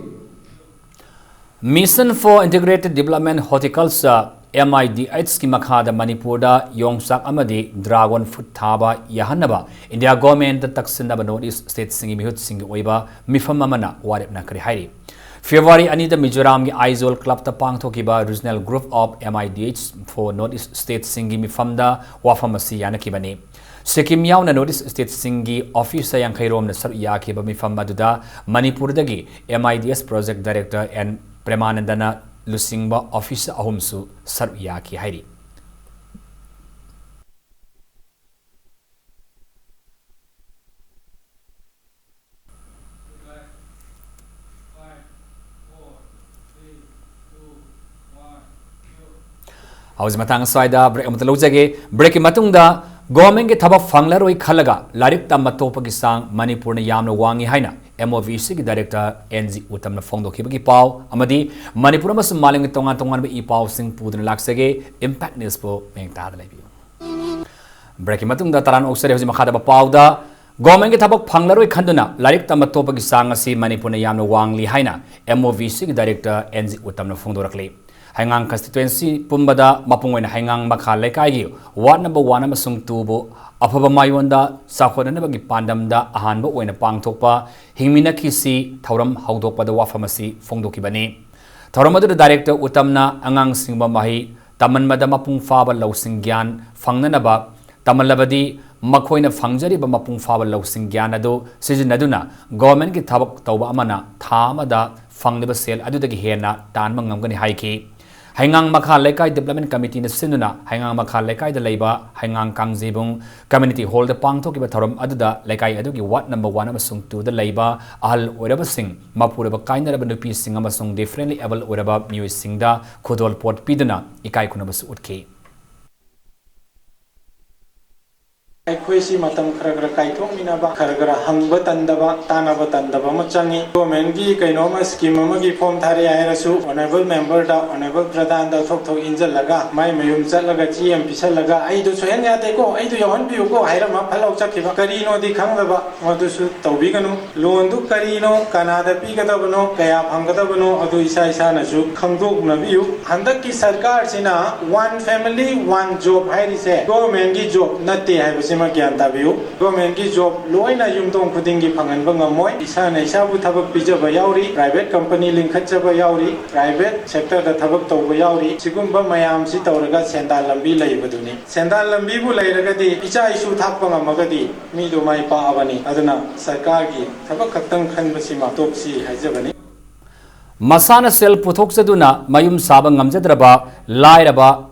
Mission for Integrated Development Horticulture, M I D H ꯀꯤ ꯃꯈꯥꯗ ꯃꯅꯤꯄꯨꯔꯗ ꯌꯣꯡꯆꯥꯛ ꯑꯃꯗꯤ dragon fruit ꯊꯥꯕ ꯌꯥꯍꯟꯅꯕ India government ꯇꯛꯁꯤꯟꯅꯕ North East state ꯁꯤꯡꯒꯤ ꯃꯤꯍꯨꯠꯁꯤꯡꯒꯤ ꯑꯣꯏꯕ ꯃꯤꯐꯝ ꯑꯃꯅ ꯋꯥꯔꯦꯞꯅꯈ꯭ꯔꯦ ꯍꯥꯏꯔꯤ꯫ February ꯑꯅꯤꯗ ꯃꯤꯖꯣꯔꯥꯝꯒꯤ ꯑꯥꯏꯖꯣꯜ club ꯇ ꯄꯥꯡꯊꯣꯛꯈꯤꯕ Regional Group of M I D H for North East state ꯁꯤꯡꯒꯤ ꯃꯤꯐꯝꯗ ꯋꯥꯐꯝ ꯑꯁꯤ ꯌꯥꯅꯈꯤꯕꯅꯤ꯫ ꯁꯤꯛꯀꯤꯝ ꯌꯥꯎꯅ North East state ꯁꯤꯡꯒꯤ officer ꯌꯥꯡꯈꯩ ꯔꯣꯝꯅ ꯁꯔꯨꯛ ꯌꯥꯈꯤꯕ ꯃꯤꯐꯝ ꯑꯗꯨꯗ ꯃꯅꯤꯄꯨꯔꯗꯒꯤ M I D H project director N ꯄ꯭ꯔꯦꯃꯥꯅꯟꯗꯅ ꯂꯨꯆꯤꯡꯕ officer ꯑꯍꯨꯝꯁꯨ ꯁꯔꯨꯛ ꯌꯥꯈꯤ ꯍꯥꯏꯔꯤ꯫ ꯍꯧꯖꯤꯛ ꯃꯇꯥꯡ ꯑꯁ꯭ꯋꯥꯏꯗ break ꯑꯃꯇ ꯂꯧꯖꯒꯦ꯫ Break ꯀꯤ ꯃꯇꯨꯡꯗ government ꯀꯤ ꯊꯕꯛ ꯐꯪꯂꯔꯣꯏ ꯈꯜꯂꯒ ꯂꯥꯏꯔꯤꯛ ꯇꯝꯕ ꯇꯣꯛꯄꯒꯤ ꯆꯥꯡ ꯃꯅꯤꯄꯨꯔꯅ ꯌꯥꯝꯅ ꯋꯥꯡꯉꯤ ꯍꯥꯏꯅ M O V C ꯒꯤ director N G ꯎꯇꯝꯅ ꯐꯣꯡꯗꯣꯛꯈꯤꯕꯒꯤ ꯄꯥꯎ ꯑꯃꯗꯤ ꯃꯅꯤꯄꯨꯔ ꯑꯃꯁꯨꯡ ꯃꯥꯂꯦꯝꯒꯤ ꯇꯣꯉꯥꯟ ꯇꯣꯉꯥꯟꯕ ꯏ ꯄꯥꯎꯁꯤꯡ ꯄꯨꯗꯨꯅ ꯂꯥꯛꯆꯒꯦ꯫ Impact News ꯄꯨ ꯃꯤꯠꯌꯦꯡ ꯇꯥꯗꯨꯅ ꯂꯩꯕꯤꯌꯨ꯫ Break ꯀꯤ ꯃꯇꯨꯡꯗ ꯇꯔꯥꯝꯅ ꯑꯣꯛꯆꯔꯤ꯫ ꯍꯧꯖꯤꯛ ꯃꯈꯥ ꯇꯥꯕ ꯄꯥꯎꯗ, government ꯀꯤ ꯊꯕꯛ ꯐꯪꯂꯔꯣꯏ ꯈꯟꯗꯨꯅ ꯂꯥꯏꯔꯤꯛ ꯇꯝꯕ ꯇꯣꯛꯄꯒꯤ ꯆꯥꯡ ꯑꯁꯤ ꯃꯅꯤꯄꯨꯔꯅ ꯌꯥꯝꯅ ꯋꯥꯡꯂꯤ ꯍꯥꯏꯅ M O V C ꯒꯤ director N G ꯎꯇꯝꯅ ꯐꯣꯡꯗꯣꯔꯛꯂꯤ꯫ ꯍꯩꯉꯥꯡ constituency ꯄꯨꯝꯕꯗ ꯃꯄꯨꯡ ꯑꯣꯏꯅ ꯍꯩꯉꯥꯡ ꯃꯈꯥ ꯂꯩꯀꯥꯏꯒꯤ ward number one ꯑꯃꯁꯨꯡ two ꯕꯨ ꯑꯐꯕ ꯃꯥꯏꯑꯣꯟꯗ ꯆꯥꯎꯈꯠꯅꯅꯕꯒꯤ ꯄꯥꯟꯗꯝꯗ ꯑꯍꯥꯟꯕ ꯑꯣꯏꯅ ꯄꯥꯡꯊꯣꯛꯄ ꯍꯤꯡꯃꯤꯟꯅꯈꯤꯁꯤ ꯊꯧꯔꯝ ꯍꯧꯗꯣꯛꯄꯗ ꯋꯥꯐꯝ ꯑꯁꯤ ꯐꯣꯡꯗꯣꯛꯈꯤꯕꯅꯤ꯫ ꯊꯧꯔꯝ ꯑꯗꯨꯗ director ꯎꯇꯝꯅ ꯑꯉꯥꯡꯁꯤꯡꯕꯨ ꯃꯍꯩ ꯇꯝꯍꯟꯕꯗ ꯃꯄꯨꯡ ꯐꯥꯕ ꯂꯧꯁꯤꯡ ꯒ꯭ꯌꯥꯟ ꯐꯪꯅꯅꯕ ꯇꯝꯍꯜꯂꯕꯗꯤ ꯃꯈꯣꯏꯅ ꯐꯪꯖꯔꯤꯕ ꯃꯄꯨꯡ ꯐꯥꯕ ꯂꯧꯁꯤꯡ ꯒ꯭ꯌꯥꯟ ꯑꯗꯨ ꯁꯤꯖꯤꯟꯅꯗꯨꯅ government ꯀꯤ ꯊꯕꯛ ꯇꯧꯕ ꯑꯃꯅ ꯊꯥ ꯑꯃꯗ ꯐꯪꯂꯤꯕ ꯁꯦꯜ ꯑꯗꯨꯗꯒꯤ ꯍꯦꯟꯅ ꯇꯥꯟꯕ ꯉꯝꯒꯅꯤ ꯍꯥꯏꯈꯤ꯫ ꯍꯩꯉꯥꯡ ꯃꯈꯥ ꯂꯩꯀꯥꯏ development committee ꯅ ꯁꯤꯟꯗꯨꯅ ꯍꯩꯉꯥꯡ ꯃꯈꯥ ꯂꯩꯀꯥꯏꯗ ꯂꯩꯕ ꯍꯩꯉꯥꯡ ꯀꯥꯡꯖꯩꯕꯨꯡ community hall ꯗ ꯄꯥꯡꯊꯣꯛꯈꯤꯕ ꯊꯧꯔꯝ ꯑꯗꯨꯗ ꯂꯩꯀꯥꯏ ꯑꯗꯨꯒꯤ ward number one ꯑꯃꯁꯨꯡ two ꯗ ꯂꯩꯕ ꯑꯍꯜ ꯑꯣꯏꯔꯕꯁꯤꯡ, ꯃꯄꯨꯔꯣꯏꯕ ꯀꯥꯏꯅꯔꯕ ꯅꯨꯄꯤꯁꯤꯡ ꯑꯃꯁꯨꯡ differently able ꯑꯣꯏꯔꯕ ꯃꯤꯑꯣꯏꯁꯤꯡꯗ ꯈꯨꯗꯣꯜꯄꯣꯠ ꯄꯤꯗꯨꯅ ꯏꯀꯥꯏ ꯈꯨꯝꯅꯕꯁꯨ ꯎꯠꯈꯤ꯫ ꯑꯩꯈꯣꯏꯁꯤ ꯃꯇꯝ ꯈꯔ ꯈꯔ ꯀꯥꯏꯊꯣꯛꯃꯤꯟꯅꯕ, ꯈꯔ ꯈꯔ ꯍꯪꯕ ꯇꯟꯗꯕ, ꯇꯥꯟꯅꯕ ꯇꯟꯗꯕ ꯑꯃ ꯆꯪꯉꯤ꯫ Governmentꯀꯤ ꯀꯩꯅꯣꯝꯃ scheme ꯑꯃꯒꯤ form ꯊꯥꯔꯛꯑꯦ ꯍꯥꯏꯔꯁꯨ, honourable memberꯗ, honourable ꯄ꯭ꯔꯙꯥꯟꯗ ꯊꯣꯛ ꯊꯣꯛ ꯏꯟꯁꯤꯜꯂꯒ, ꯃꯥꯏ ꯃꯌꯨꯝ ꯆꯠꯂꯒ ꯆꯦ ꯑꯃ ꯄꯤꯁꯜꯂꯒ, "ꯑꯩꯗꯣ ꯁꯣꯏꯍꯟ ꯌꯥꯗꯦꯀꯣ, ꯑꯩꯗꯣ ꯌꯥꯎꯍꯟꯕꯤꯌꯨꯀꯣ" ꯍꯥꯏꯔꯝꯃ ꯐꯠ ꯂꯥꯎ ꯆꯠꯈꯤꯕ, ꯀꯔꯤꯅꯣꯗꯤ ꯈꯪꯗꯕ, ꯃꯗꯨꯁꯨ ꯇꯧꯕꯤꯒꯅꯨ꯫ Loanꯗꯨ ꯀꯔꯤꯅꯣ, ꯀꯅꯥꯗ ꯄꯤꯒꯗꯕꯅꯣ, ꯀꯌꯥ ꯐꯪꯒꯗꯕꯅꯣ, ꯑꯗꯨ ꯏꯁꯥ ꯏꯁꯥꯅꯁꯨ ꯈꯪꯗꯣꯛꯅꯕꯤꯌꯨ꯫ ꯍꯟꯗꯛꯀꯤ ꯁꯔꯀꯥꯔꯁꯤꯅ One Family One Job ꯍꯥꯏꯔꯤꯁꯦ governmentꯀꯤ job ꯅꯠꯇꯦ ꯍꯥꯏꯕꯁꯤꯃ ꯒ꯭ꯌꯥꯟ ꯇꯥꯕꯤꯌꯨ꯫ Governmentꯀꯤ job ꯂꯣꯏꯅ ꯌꯨꯝꯊꯣꯡ ꯈꯨꯗꯤꯡꯒꯤ ꯐꯪꯍꯟꯕ ꯉꯝꯃꯣꯏ꯫ ꯏꯁꯥꯅ ꯏꯁꯥꯕꯨ ꯊꯕꯛ ꯄꯤꯖꯕ ꯌꯥꯎꯔꯤ, private company ꯂꯤꯡꯈꯠꯆꯕ ꯌꯥꯎꯔꯤ, private sectorꯗ ꯊꯕꯛ ꯇꯧꯕ ꯌꯥꯎꯔꯤ꯫ ꯁꯤꯒꯨꯝꯕ ꯃꯌꯥꯝꯁꯤ ꯇꯧꯔꯒ ꯁꯦꯟꯗꯥꯟ ꯂꯝꯕꯤ ꯂꯩꯕꯗꯨꯅꯤ꯫ ꯁꯦꯟꯗꯥꯟ ꯂꯝꯕꯤꯕꯨ ꯂꯩꯔꯒꯗꯤ, ꯏꯆꯥ ꯏꯁꯨ ꯊꯥꯛꯄ ꯉꯝꯃꯒꯗꯤ, ꯃꯤꯗꯨ ꯃꯥꯏ ꯄꯥꯛꯑꯕꯅꯤ꯫ ꯑꯗꯨꯅ ꯁꯔꯀꯥꯔꯒꯤ ꯊꯕꯛ ꯈꯛꯇꯪ ꯈꯟꯕꯁꯤꯃ ꯇꯣꯛꯁꯤ ꯍꯥꯏꯖꯕꯅꯤ꯫ ꯃꯁꯥꯅ ꯁꯦꯜ ꯄꯨꯊꯣꯛꯆꯗꯨꯅ ꯃꯌꯨꯝ ꯁꯥꯕ ꯉꯝꯖꯗ꯭ꯔꯕ ꯂꯥꯏꯔꯕ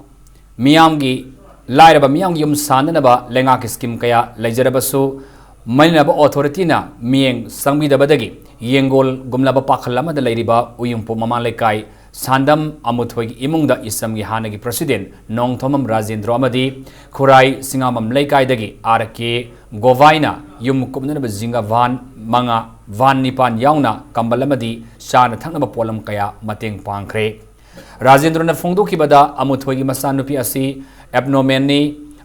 ꯃꯤꯌꯥꯝꯒꯤ, ꯂꯥꯏꯔꯕ ꯃꯤꯌꯥꯝꯒꯤ ꯌꯨꯝ ꯁꯥꯅꯅꯕ ꯂꯩꯉꯥꯛꯀꯤ scheme ꯀꯌꯥ ꯂꯩꯖꯔꯕꯁꯨ, ꯃꯅꯤꯅꯕ authorityꯅ ꯃꯤꯠꯌꯦꯡ ꯆꯪꯕꯤꯗꯕꯗꯒꯤ ꯌꯦꯡꯒꯣꯜꯒꯨꯝꯂꯕ ꯄꯥꯈꯜ ꯑꯃꯗ ꯂꯩꯔꯤꯕ ꯎꯌꯨꯝꯄꯣꯛ ꯃꯃꯥ ꯂꯩꯀꯥꯏ ꯁꯥꯟꯗꯝ ꯑꯃꯨꯊꯣꯏꯒꯤ ꯏꯃꯨꯡꯗ ꯏꯁꯝꯒꯤ ꯍꯥꯟꯅꯒꯤ president ꯅꯣꯡꯊꯣꯝꯕꯝ ꯔꯥꯖꯦꯟꯗ꯭ꯔꯣ ꯑꯃꯗꯤ ꯈꯨꯔꯥꯏ ꯁꯤꯡꯉꯥꯝꯕꯝ ꯂꯩꯀꯥꯏꯗꯒꯤ ꯑꯥꯔ ꯀꯦ ꯒꯣꯚꯥꯏꯅ ꯌꯨꯝ ꯀꯨꯞꯅꯅꯕ ꯖꯤꯡꯒ van ꯃꯉꯥ, van ꯅꯤꯄꯥꯟ ꯌꯥꯎꯅ ꯀꯝꯕꯜ ꯑꯃꯗꯤ ꯆꯥꯅ ꯊꯛꯅꯕ ꯄꯣꯠꯂꯝ ꯀꯌꯥ ꯃꯇꯦꯡ ꯄꯥꯡꯈ꯭ꯔꯦ꯫ ꯔꯥꯖꯦꯟꯗ꯭ꯔꯣꯅ ꯐꯣꯡꯗꯣꯛꯈꯤꯕꯗ, ꯑꯃꯨꯊꯣꯏꯒꯤ ꯃꯆꯥꯅꯨꯄꯤ ꯑꯁꯤ abnormalꯅꯤ,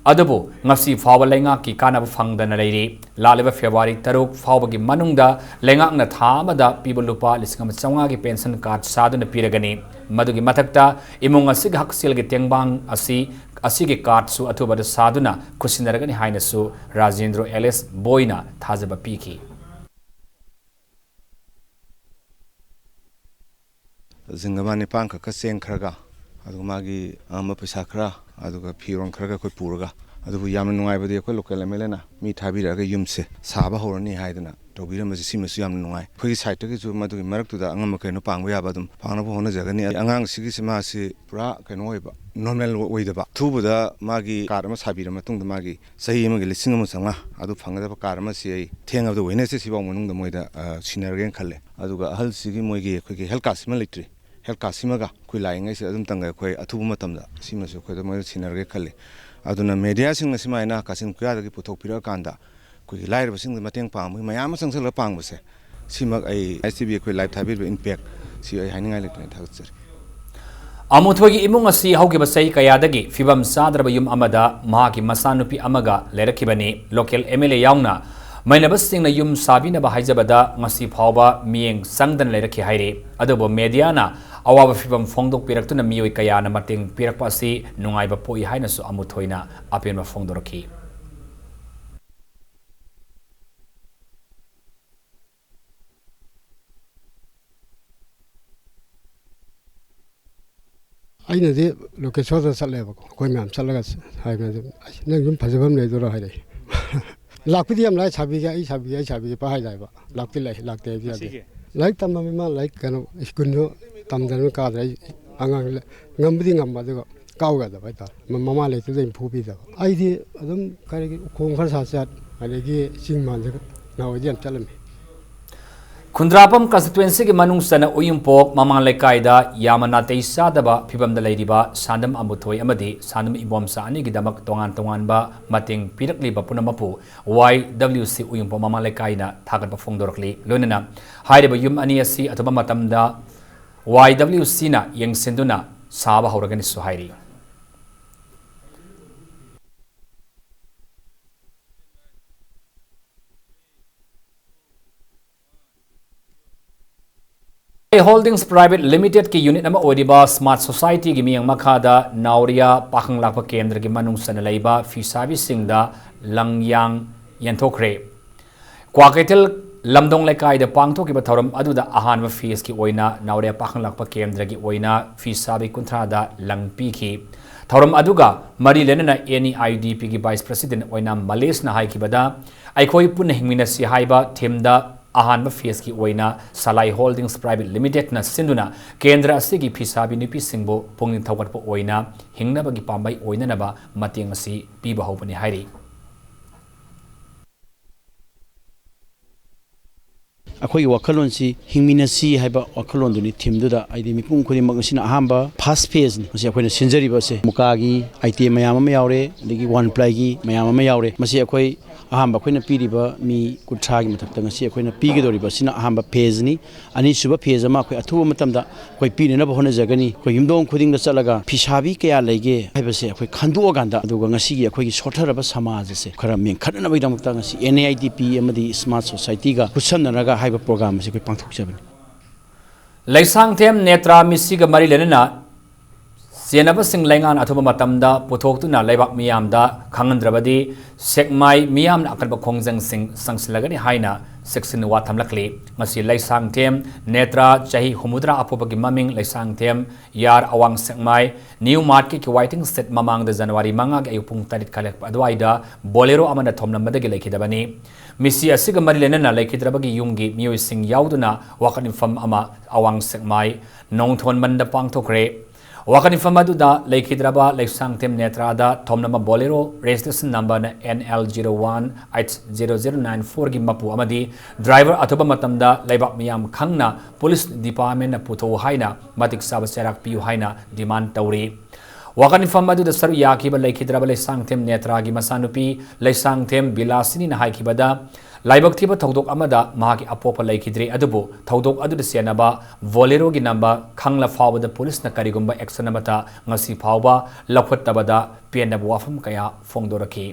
ꯑꯗꯨꯕꯨ ꯉꯁꯤ ꯐꯥꯎꯕ ꯂꯩꯉꯥꯛꯀꯤ ꯀꯥꯟꯅꯕ ꯐꯪꯗꯅ ꯂꯩꯔꯤ꯫ ꯂꯥꯛꯂꯤꯕ February ꯇꯔꯨꯛ ꯐꯥꯎꯕꯒꯤ ꯃꯅꯨꯡꯗ ꯂꯩꯉꯥꯛꯅ ꯊꯥ ꯑꯃꯗ ꯄꯤꯕ ꯂꯨꯄꯥ ꯂꯤꯁꯤꯡ ꯑꯃ ꯆꯥꯝꯃꯉꯥꯒꯤ pension card ꯁꯥꯗꯨꯅ ꯄꯤꯔꯒꯅꯤ꯫ ꯃꯗꯨꯒꯤ ꯃꯊꯛꯇ ꯏꯃꯨꯡ ꯑꯁꯤꯒꯤ ꯍꯛꯁꯦꯜꯒꯤ ꯇꯦꯡꯕꯥꯡ ꯑꯁꯤ, ꯑꯁꯤꯒꯤ cardꯁꯨ ꯑꯊꯨꯕꯗ ꯁꯥꯗꯨꯅ ꯈꯨꯠꯁꯤꯟꯅꯔꯒꯅꯤ ꯍꯥꯏꯅꯁꯨ ꯔꯥꯖꯦꯟꯗ꯭ꯔꯣ ꯑꯦꯂꯦꯁ ꯕꯣꯏꯅ ꯊꯥꯖꯕ ꯄꯤꯈꯤ꯫ ꯖꯤꯡꯒ van ꯅꯤꯄꯥꯟ ꯈꯛꯀ ꯆꯦꯡ ꯈꯔꯒ, ꯑꯗꯨꯒ ꯃꯥꯒꯤ ꯑꯉꯝꯕ ꯄꯩꯁꯥ ꯈꯔ, ꯑꯗꯨꯒ ꯐꯤꯔꯣꯜ ꯈꯔꯒ ꯑꯩꯈꯣꯏ ꯄꯨꯔꯒ, ꯑꯗꯨꯕꯨ ꯌꯥꯝꯅ ꯅꯨꯡꯉꯥꯏꯕꯗꯤ ꯑꯩꯈꯣꯏ local MLAꯅ ꯃꯤ ꯊꯥꯕꯤꯔꯛꯑꯒ ꯌꯨꯝꯁꯦ ꯁꯥꯕ ꯍꯧꯔꯅꯤ ꯍꯥꯏꯗꯅ ꯇꯧꯕꯤꯔꯝꯕꯁꯦ, ꯁꯤꯃꯁꯨ ꯌꯥꯝꯅ ꯅꯨꯡꯉꯥꯏ꯫ ꯑꯩꯈꯣꯏꯒꯤ sideꯇꯒꯤꯁꯨ ꯃꯗꯨꯒꯤ ꯃꯔꯛꯇꯨꯗ ꯑꯉꯝꯕ ꯀꯩꯅꯣ ꯄꯥꯡꯕ ꯌꯥꯕ ꯑꯗꯨꯝ ꯄꯥꯡꯅꯕ ꯍꯣꯠꯅꯖꯒꯅꯤ꯫ ꯑꯉꯥꯡꯁꯤꯒꯤꯁꯤ ꯃꯥꯁꯤ ꯄꯨꯔꯥ ꯀꯩꯅꯣ ꯑꯣꯏꯕ, normal ꯑꯣꯏꯗꯕ꯫ ꯑꯊꯨꯕꯗ ꯃꯥꯒꯤ card ꯑꯃ ꯁꯥꯕꯤꯔ ꯃꯇꯨꯡꯗ ꯃꯥꯒꯤ ꯆꯍꯤ ꯑꯃꯒꯤ ꯂꯤꯁꯤꯡ ꯑꯃ ꯆꯥꯝꯃꯉꯥ ꯑꯗꯨ ꯐꯪꯒꯗꯕ card ꯑꯃꯁꯤ ꯑꯩ ꯊꯦꯡꯉꯕꯗ Wednesday ꯁꯤꯐꯥꯎ ꯃꯅꯨꯡꯗ ꯃꯣꯏꯗ, ꯑ, ꯁꯤꯟꯅꯔꯒꯦꯅ ꯈꯜꯂꯦ꯫ ꯑꯗꯨꯒ ꯑꯍꯜꯁꯤꯒꯤ ꯃꯣꯏꯒꯤ ꯑꯩꯈꯣꯏꯒꯤ health cardꯁꯤꯃ ꯂꯩꯇ꯭ꯔꯤ꯫ ꯍꯦꯜꯊ ꯀꯥꯔꯗꯁꯤꯃꯒ ꯑꯩꯈꯣꯏ ꯂꯥꯛꯏꯉꯩꯁꯤꯗ ꯑꯗꯨꯝꯇꯪꯒ ꯑꯩꯈꯣꯏ ꯑꯊꯨꯕ ꯃꯇꯝꯗ ꯁꯤꯃꯁꯨ ꯑꯩꯈꯣꯏꯗ ꯃꯣꯏꯗ ꯁꯤꯟꯅꯔꯒꯦ ꯈꯜꯂꯤ꯫ ꯑꯗꯨꯅ ꯃꯦꯗꯤꯌꯥꯁꯤꯡꯅ ꯁꯨꯃꯥꯏꯅ ꯀꯥꯆꯤꯟ ꯀꯣꯌꯥꯗꯒꯤ ꯄꯨꯊꯣꯛꯄꯤꯔꯛꯑꯀꯥꯟꯗ ꯑꯩꯈꯣꯏꯒꯤ ꯂꯥꯏꯔꯕꯁꯤꯡꯗ ꯃꯇꯦꯡ ꯄꯥꯡꯕꯒꯤ ꯃꯌꯥꯝ ꯑꯃ ꯆꯪꯁꯤꯜꯂꯒ ꯄꯥꯡꯕꯁꯦ, ꯁꯤꯃꯛ ꯑꯩ ꯑꯦꯁ ꯇꯤ ꯚꯤ ꯑꯩꯈꯣꯏ ꯂꯥꯏꯚ ꯊꯥꯕꯤꯔꯤꯕ ꯏꯝꯄꯦꯛ ꯁꯤ ꯑꯩ ꯍꯥꯏꯅꯤꯡꯉꯥꯏ ꯂꯩꯇꯅ ꯊꯥꯒꯠꯆꯔꯤ꯫ ꯑꯃꯨꯊꯣꯏꯒꯤ ꯏꯃꯨꯡ ꯑꯁꯤ ꯍꯧꯈꯤꯕ ꯆꯍꯤ ꯀꯌꯥꯗꯒꯤ ꯐꯤꯕꯝ ꯆꯥꯗ꯭ꯔꯕ ꯌꯨꯝ ꯑꯃꯗ ꯃꯍꯥꯛꯀꯤ ꯃꯆꯥꯅꯨꯄꯤ ꯑꯃꯒ ꯂꯩꯔꯛꯈꯤꯕꯅꯤ꯫ ꯂꯣꯀꯦꯜ ꯑꯦꯝ ꯑꯦꯜ ꯑꯦ ꯌꯥꯎꯅ ꯃꯩꯅꯕꯁꯤꯡꯅ ꯌꯨꯝ ꯁꯥꯕꯤꯅꯕ ꯍꯥꯏꯖꯕꯗ ꯉꯁꯤ ꯐꯥꯎꯕ ꯃꯤꯠꯌꯦꯡ ꯆꯪꯗꯅ ꯂꯩꯔꯛꯈꯤ ꯍꯥꯏꯔꯤ꯫ ꯑꯗꯨꯕꯨ ꯃꯦꯗꯤꯌꯥꯅ ꯑꯋꯥꯕ ꯐꯤꯕꯝ ꯐꯣꯡꯗꯣꯛꯄꯤꯔꯛꯇꯨꯅ ꯃꯤꯑꯣꯏ ꯀꯌꯥꯅ ꯃꯇꯦꯡ ꯄꯤꯔꯛꯄ ꯑꯁꯤ ꯅꯨꯡꯉꯥꯏꯕ ꯄꯣꯛꯏ ꯍꯥꯏꯅꯁꯨ ꯑꯃꯨꯊꯣꯏꯅ ꯑꯄꯦꯟꯕ ꯐꯣꯡꯗꯣꯔꯛꯈꯤ꯫ ꯑꯩꯅꯗꯤ ꯂꯣꯀꯦꯁꯣꯔꯗ ꯆꯠꯂꯦꯕꯀꯣ, ꯑꯩꯈꯣꯏ ꯃꯌꯥꯝ ꯆꯠꯂꯒ ꯍꯥꯏꯕꯗ, "ꯑꯁ, ꯅꯪ ꯌꯨꯝ ꯐꯖꯕ ꯑꯃ ꯂꯩꯗꯣꯏꯔꯣ?" ꯍꯥꯏꯔꯛꯑꯦ꯫ "ꯂꯥꯛꯄꯗꯤ ꯌꯥꯝ ꯂꯥꯏ, ꯁꯥꯕꯤꯒꯦ, ꯑꯩ ꯁꯥꯕꯤꯒꯦ, ꯑꯩ ꯁꯥꯕꯤꯒꯦ" ꯄꯥ ꯍꯥꯏ ꯂꯥꯛꯑꯦꯕ꯫ ꯂꯥꯛꯇꯤ ꯂꯥꯛꯑꯦ, ꯂꯥꯛꯇꯦ ꯍꯥꯏꯕꯗꯤ ꯌꯥꯗꯦ꯫ ꯂꯥꯏꯔꯤꯛ ꯇꯝꯃꯝꯃꯤ ꯃꯥ, ꯂꯥꯏꯔꯤꯛ ꯀꯩꯅꯣ ꯁ꯭ꯀꯨꯜꯗꯣ ꯇꯝꯗꯅ ꯀꯥꯗ꯭ꯔꯦ꯫ ꯑꯩ ꯑꯉꯥꯡ ꯂ-, ꯉꯝꯕꯗꯤ ꯉꯝꯕ, ꯑꯗꯨꯒ ꯀꯥꯎ ꯌꯥꯗꯕ ꯍꯥꯏꯇꯥꯔꯦ꯫ ꯃ-, ꯃꯃꯥ ꯂꯩꯇꯗ ꯑꯩꯅ ꯐꯨꯕꯤꯗꯕ꯫ ꯑꯩꯗꯤ ꯑꯗꯨꯝ ꯈꯔꯒꯤ ꯎꯈꯣꯡ ꯈꯔ ꯁꯥ ꯆꯠ, ꯑꯗꯒꯤ ꯆꯤꯡ ꯃꯥꯟꯗ ꯅꯍꯥꯟꯋꯥꯏꯗꯤ ꯌꯥꯝ ꯆꯠꯂꯝꯃꯤ꯫ ꯈꯨꯟꯗ꯭ꯔꯥꯄꯝ ꯀꯟꯁꯇꯤꯇ꯭ꯋꯦꯟꯁꯤꯒꯤ ꯃꯅꯨꯡ ꯆꯟꯅ ꯎꯌꯨꯝꯄꯣꯛ ꯃꯃꯥꯡ ꯂꯩꯀꯥꯏꯗ ꯌꯥꯝꯅ ꯅꯥꯇꯩ ꯆꯥꯗꯕ ꯐꯤꯕꯝꯗ ꯂꯩꯔꯤꯕ ꯁꯥꯟꯗꯝ ꯑꯃꯨꯊꯣꯏ ꯑꯃꯗꯤ ꯁꯥꯟꯗꯝ ꯏꯕꯣꯝꯆꯥ ꯑꯅꯤꯒꯤꯗꯃꯛ ꯇꯣꯉꯥꯟ ꯇꯣꯉꯥꯟꯕ ꯃꯇꯦꯡ ꯄꯤꯔꯛꯂꯤꯕ ꯄꯨꯝꯅꯃꯛꯄꯨ ꯋꯥꯏ ꯗꯕ꯭ꯂꯤꯎ ꯁꯤ ꯎꯌꯨꯝꯄꯣꯛ ꯃꯃꯥꯡ ꯂꯩꯀꯥꯏꯅ ꯊꯥꯒꯠꯄ ꯐꯣꯡꯗꯣꯔꯛꯂꯤ꯫ ꯂꯣꯏꯅꯅ ꯍꯥꯏꯔꯤꯕ ꯌꯨꯝ ꯑꯅꯤ ꯑꯁꯤ ꯑꯊꯨꯕ ꯃꯇꯝꯗ ꯋꯥꯏ ꯗꯕ꯭ꯂꯤꯎ ꯁꯤꯅ ꯌꯦꯡꯁꯤꯟꯗꯨꯅ ꯁꯥꯕ ꯍꯧꯔꯒꯅꯤꯁꯨ ꯍꯥꯏꯔꯤ꯫ ꯍꯣꯜꯗꯤꯡꯁ ꯄ꯭ꯔꯥꯏꯚꯦꯠ ꯂꯤꯃꯤꯇꯦꯗꯀꯤ ꯌꯨꯅꯤꯠ ꯑꯃ ꯑꯣꯏꯔꯤꯕ ꯁ꯭ꯃꯥꯔꯠ ꯁꯣꯁꯥꯏꯇꯤꯒꯤ ꯃꯤꯠꯌꯦꯡ ꯃꯈꯥꯗ ꯅꯥꯎꯔꯤꯌꯥ ꯄꯥꯈꯪ ꯂꯥꯛꯄ ꯀꯦꯟꯗ꯭ꯔꯒꯤ ꯃꯅꯨꯡ ꯆꯟꯅ ꯂꯩꯕ ꯐꯤꯁꯥꯕꯤꯁꯤꯡꯗ ꯂꯪꯌꯥꯡ ꯌꯦꯟꯊꯣꯛꯈ꯭ꯔꯦ꯫ ꯀ꯭ꯋꯥꯀꯩꯊꯦꯜ ꯂꯝꯗꯣꯡ ꯂꯩꯀꯥꯏꯗ ꯄꯥꯡꯊꯣꯛꯈꯤꯕ ꯊꯧꯔꯝ ꯑꯗꯨꯗ ꯑꯍꯥꯟꯕ ꯐꯦꯁꯀꯤ ꯑꯣꯏꯅ ꯅꯥꯎꯔꯤꯌꯥ ꯄꯥꯈꯪ ꯂꯥꯛꯄ ꯀꯦꯟꯗ꯭ꯔꯒꯤ ꯑꯣꯏꯅ ꯐꯤꯁꯥꯕꯤ ꯀꯨꯟꯊ꯭ꯔꯥꯗ ꯂꯪ ꯄꯤꯈꯤ꯫ ꯊꯧꯔꯝ ꯑꯗꯨꯒ ꯃꯔꯤ ꯂꯩꯅꯅ ꯑꯦꯟ ꯏ ꯑꯥꯏ ꯗꯤ ꯄꯤꯒꯤ ꯚꯥꯏꯁ ꯄ꯭ꯔꯁꯤꯗꯦꯟꯠ ꯑꯣꯏꯅ ꯃꯂꯦꯁꯅ ꯍꯥꯏꯈꯤꯕꯗ, "ꯑꯩꯈꯣꯏ ꯄꯨꯟꯅ ꯍꯤꯡꯃꯤꯟꯅꯁꯤ" ꯍꯥꯏꯕ ꯊꯤꯝꯗ ꯑꯍꯥꯟꯕ ꯐꯦꯁꯀꯤ ꯑꯣꯏꯅ ꯁꯂꯥꯏ ꯍꯣꯜꯗꯤꯡꯁ ꯄ꯭ꯔꯥꯏꯚꯦꯠ ꯂꯤꯃꯤꯇꯦꯗꯅ ꯁꯤꯟꯗꯨꯅ ꯀꯦꯟꯗ꯭ꯔ ꯑꯁꯤꯒꯤ ꯐꯤꯁꯥꯕꯤ ꯅꯨꯄꯤꯁꯤꯡꯕꯨ ꯄꯨꯛꯅꯤꯡ ꯊꯧꯒꯠꯄ ꯑꯣꯏꯅ ꯍꯤꯡꯅꯕꯒꯤ ꯄꯥꯝꯕꯩ ꯑꯣꯏꯅꯅꯕ ꯃꯇꯦꯡ ꯑꯁꯤ ꯄꯤꯕ ꯍꯧꯕꯅꯤ ꯍꯥꯏꯔꯤ꯫ ꯑꯩꯈꯣꯏꯒꯤ ꯋꯥꯈꯜꯂꯣꯟꯁꯤ ꯍꯤꯡꯃꯤꯟꯅꯁꯤ ꯍꯥꯏꯕ ꯋꯥꯈꯜꯂꯣꯟꯗꯨꯅꯤ꯫ ꯊꯤꯝꯗꯨꯗ ꯍꯥꯏꯗꯤ ꯃꯤꯄꯨꯝ ꯈꯨꯗꯤꯡꯃꯛ ꯉꯁꯤꯅ ꯑꯍꯥꯟꯕ ꯐꯥꯔꯁ ꯐꯦꯖꯅꯤ꯫ ꯉꯁꯤ ꯑꯩꯈꯣꯏꯅ ꯁꯤꯟꯖꯔꯤꯕ ꯑꯁꯦ ꯃꯨꯀꯥꯒꯤ ꯑꯥꯏꯇꯦꯝ ꯃꯌꯥꯝ ꯑꯃ ꯌꯥꯎꯔꯦ, ꯑꯗꯒꯤ ꯋꯥꯟ ꯄ꯭ꯂꯥꯏꯒꯤ ꯃꯌꯥꯝ ꯑꯃ ꯌꯥꯎꯔꯦ꯫ ꯃꯁꯤ ꯑꯩꯈꯣꯏ ꯑꯍꯥꯟꯕ ꯑꯩꯈꯣꯏꯅ ꯄꯤꯔꯤꯕ ꯃꯤ ꯀꯨꯟꯊ꯭ꯔꯥꯒꯤ ꯃꯊꯛꯇ ꯉꯁꯤ ꯑꯩꯈꯣꯏꯅ ꯄꯤꯒꯗꯧꯔꯤꯕ ꯑꯁꯤꯅ ꯑꯍꯥꯟꯕ ꯐꯦꯖꯅꯤ꯫ ꯑꯅꯤꯁꯨꯕ ꯐꯦꯖ ꯑꯃ ꯑꯩꯈꯣꯏ ꯑꯊꯨꯕ ꯃꯇꯝꯗ ꯑꯩꯈꯣꯏ ꯄꯤꯅꯅꯕ ꯍꯣꯠꯅꯖꯒꯅꯤ꯫ ꯑꯩꯈꯣꯏ ꯌꯨꯝꯊꯣꯡ ꯈꯨꯗꯤꯡꯗ ꯆꯠꯂꯒ ꯐꯤꯁꯥꯕꯤ ꯀꯌꯥ ꯂꯩꯒꯦ ꯍꯥꯏꯕꯁꯦ ꯑꯩꯈꯣꯏ ꯈꯟꯗꯣꯛꯑꯀꯥꯟꯗ, ꯑꯗꯨꯒ ꯉꯁꯤꯒꯤ ꯑꯩꯈꯣꯏꯒꯤ ꯁꯣꯠꯊꯔꯕ ꯁꯃꯥꯖ ꯑꯁꯦ ꯈꯔ ꯃꯦꯟꯈꯠꯅꯅꯕꯒꯤꯗꯃꯛꯇ ꯉꯁꯤ ꯑꯦꯟ ꯑꯦ ꯑꯥꯏ ꯗꯤ ꯄꯤ ꯑꯃꯗꯤ ꯁ꯭ꯃꯥꯔꯠ ꯁꯣꯁꯥꯏꯇꯤꯒ ꯈꯨꯠꯁꯝꯅꯔꯒ ꯍꯥꯏꯕ ꯄ꯭ꯔꯣꯒ꯭ꯔꯥꯝ ꯑꯁꯤ ꯑꯩꯈꯣꯏ ꯄꯥꯡꯊꯣꯛꯆꯕꯅꯤ꯫ ꯂꯩꯁꯥꯡꯊꯦꯝ ꯅꯦꯇ꯭ꯔꯥ ꯃꯤꯁꯤꯒ ꯃꯔꯤ ꯂꯩꯅꯅ ꯆꯦꯟꯅꯕꯁꯤꯡ ꯂꯩꯉꯥꯛꯅ ꯑꯊꯨꯕ ꯃꯇꯝꯗ ꯄꯨꯊꯣꯛꯇꯨꯅ ꯂꯩꯕꯥꯛ ꯃꯤꯌꯥꯝꯗ ꯈꯪꯍꯟꯗ꯭ꯔꯕꯗꯤ ꯁꯦꯛꯃꯥꯏ ꯃꯤꯌꯥꯝꯅ ꯑꯀꯟꯕ ꯈꯣꯡꯖꯪꯁꯤꯡ ꯆꯪꯁꯤꯜꯂꯒꯅꯤ ꯍꯥꯏꯅ ꯆꯦꯛꯁꯤꯟ ꯋꯥ ꯊꯝꯂꯛꯂꯤ꯫ ꯉꯁꯤ ꯂꯩꯁꯥꯡꯊꯦꯝ ꯅꯦꯇ꯭ꯔꯥ ꯆꯍꯤ ꯍꯨꯝꯐꯨꯇꯔꯥ ꯑꯄꯨꯕꯒꯤ ꯃꯃꯤꯡ ꯂꯩꯁꯥꯡꯊꯦꯝ ꯌꯥꯔ ꯑꯋꯥꯡ ꯁꯦꯛꯃꯥꯏ ꯅ꯭ꯌꯨ ꯃꯥꯔꯀꯦꯠꯀꯤ ꯋꯥꯏꯇꯤꯡ ꯁꯦꯠ ꯃꯃꯥꯡꯗ ꯖꯅꯋꯥꯔꯤ ꯃꯉꯥꯒꯤ ꯑꯌꯨꯛ ꯄꯨꯡ ꯇꯔꯦꯠ ꯀꯥꯜꯂꯛꯄ ꯑꯗꯨꯋꯥꯏꯗ ꯕꯣꯂꯦꯔꯣ ꯑꯃꯅ ꯊꯣꯝꯂꯝꯕꯗꯒꯤ ꯂꯩꯈꯤꯗꯕꯅꯤ꯫ ꯃꯤꯁꯤ ꯑꯁꯤꯒ ꯃꯔꯤ ꯂꯩꯅꯅ ꯂꯩꯈꯤꯗ꯭ꯔꯕꯒꯤ ꯌꯨꯝꯒꯤ ꯃꯤꯑꯣꯏꯁꯤꯡ ꯌꯥꯎꯗꯨꯅ ꯋꯥꯀꯠ ꯃꯤꯐꯝ ꯑꯃ ꯑꯋꯥꯡ ꯁꯦꯛꯃꯥꯏ ꯅꯣꯡꯊꯣꯟꯕꯟꯗ ꯄꯥꯡꯊꯣꯛꯈ꯭ꯔꯦ꯫ ꯋꯥꯀꯠ ꯃꯤꯐꯝ ꯑꯗꯨꯗ ꯂꯩꯈꯤꯗ꯭ꯔꯕ ꯂꯩꯁꯥꯡꯊꯦꯝ ꯅꯦꯇ꯭ꯔꯥꯗ ꯊꯣꯝꯂꯝꯕ ꯕꯣꯂꯦꯔꯣ ꯔꯦꯖꯤꯁꯇ꯭ꯔꯦꯁꯟ ꯅꯝꯕꯔꯅ N L zero one eight zero zero nine ꯐꯣꯔꯒꯤ ꯃꯄꯨ ꯑꯃꯗꯤ ꯗ꯭ꯔꯥꯏꯚꯔ ꯑꯊꯨꯕ ꯃꯇꯝꯗ ꯂꯩꯕꯥꯛ ꯃꯤꯌꯥꯝ ꯈꯪꯅ ꯄꯨꯂꯤꯁ ꯗꯤꯄꯥꯔꯠꯃꯦꯟꯅ ꯄꯨꯊꯣꯛꯎ ꯍꯥꯏꯅ ꯃꯇꯤꯛ ꯆꯥꯕ ꯆꯩꯔꯥꯛ ꯄꯤꯌꯨ ꯍꯥꯏꯅ ꯗꯤꯃꯥꯟ ꯇꯧꯔꯤ꯫ ꯋꯥꯀꯠ ꯃꯤꯐꯝ ꯑꯗꯨꯗ ꯁꯔꯨꯛ ꯌꯥꯈꯤꯕ ꯂꯩꯈꯤꯗ꯭ꯔꯕ ꯂꯩꯁꯥꯡꯊꯦꯝ ꯅꯦꯇ꯭ꯔꯥꯒꯤ ꯃꯆꯥꯅꯨꯄꯤ ꯂꯩꯁꯥꯡꯊꯦꯝ ꯕꯤꯂꯥꯁꯤꯅꯤꯅ ꯍꯥꯏꯈꯤꯕꯗ, ꯂꯥꯏꯕꯛ ꯊꯤꯕ ꯊꯧꯗꯣꯛ ꯑꯃꯗ ꯃꯍꯥꯛꯀꯤ ꯑꯄꯣꯛꯄ ꯂꯩꯈꯤꯗ꯭ꯔꯦ, ꯑꯗꯨꯕꯨ ꯊꯧꯗꯣꯛ ꯑꯗꯨꯗ ꯆꯦꯟꯅꯕ ꯕꯣꯂꯦꯔꯣꯒꯤ ꯅꯝꯕꯔ ꯈꯪꯂ ꯐꯥꯎꯕꯗ ꯄꯨꯂꯤꯁꯅ ꯀꯔꯤꯒꯨꯝꯕ ꯑꯦꯛꯁꯟ ꯑꯃꯠꯇ ꯉꯁꯤ ꯐꯥꯎꯕ ꯂꯧꯈꯠꯇꯕꯗ ꯄꯦꯟꯗꯕ ꯋꯥꯐꯝ ꯀꯌꯥ ꯐꯣꯡꯗꯣꯔꯛꯈꯤ꯫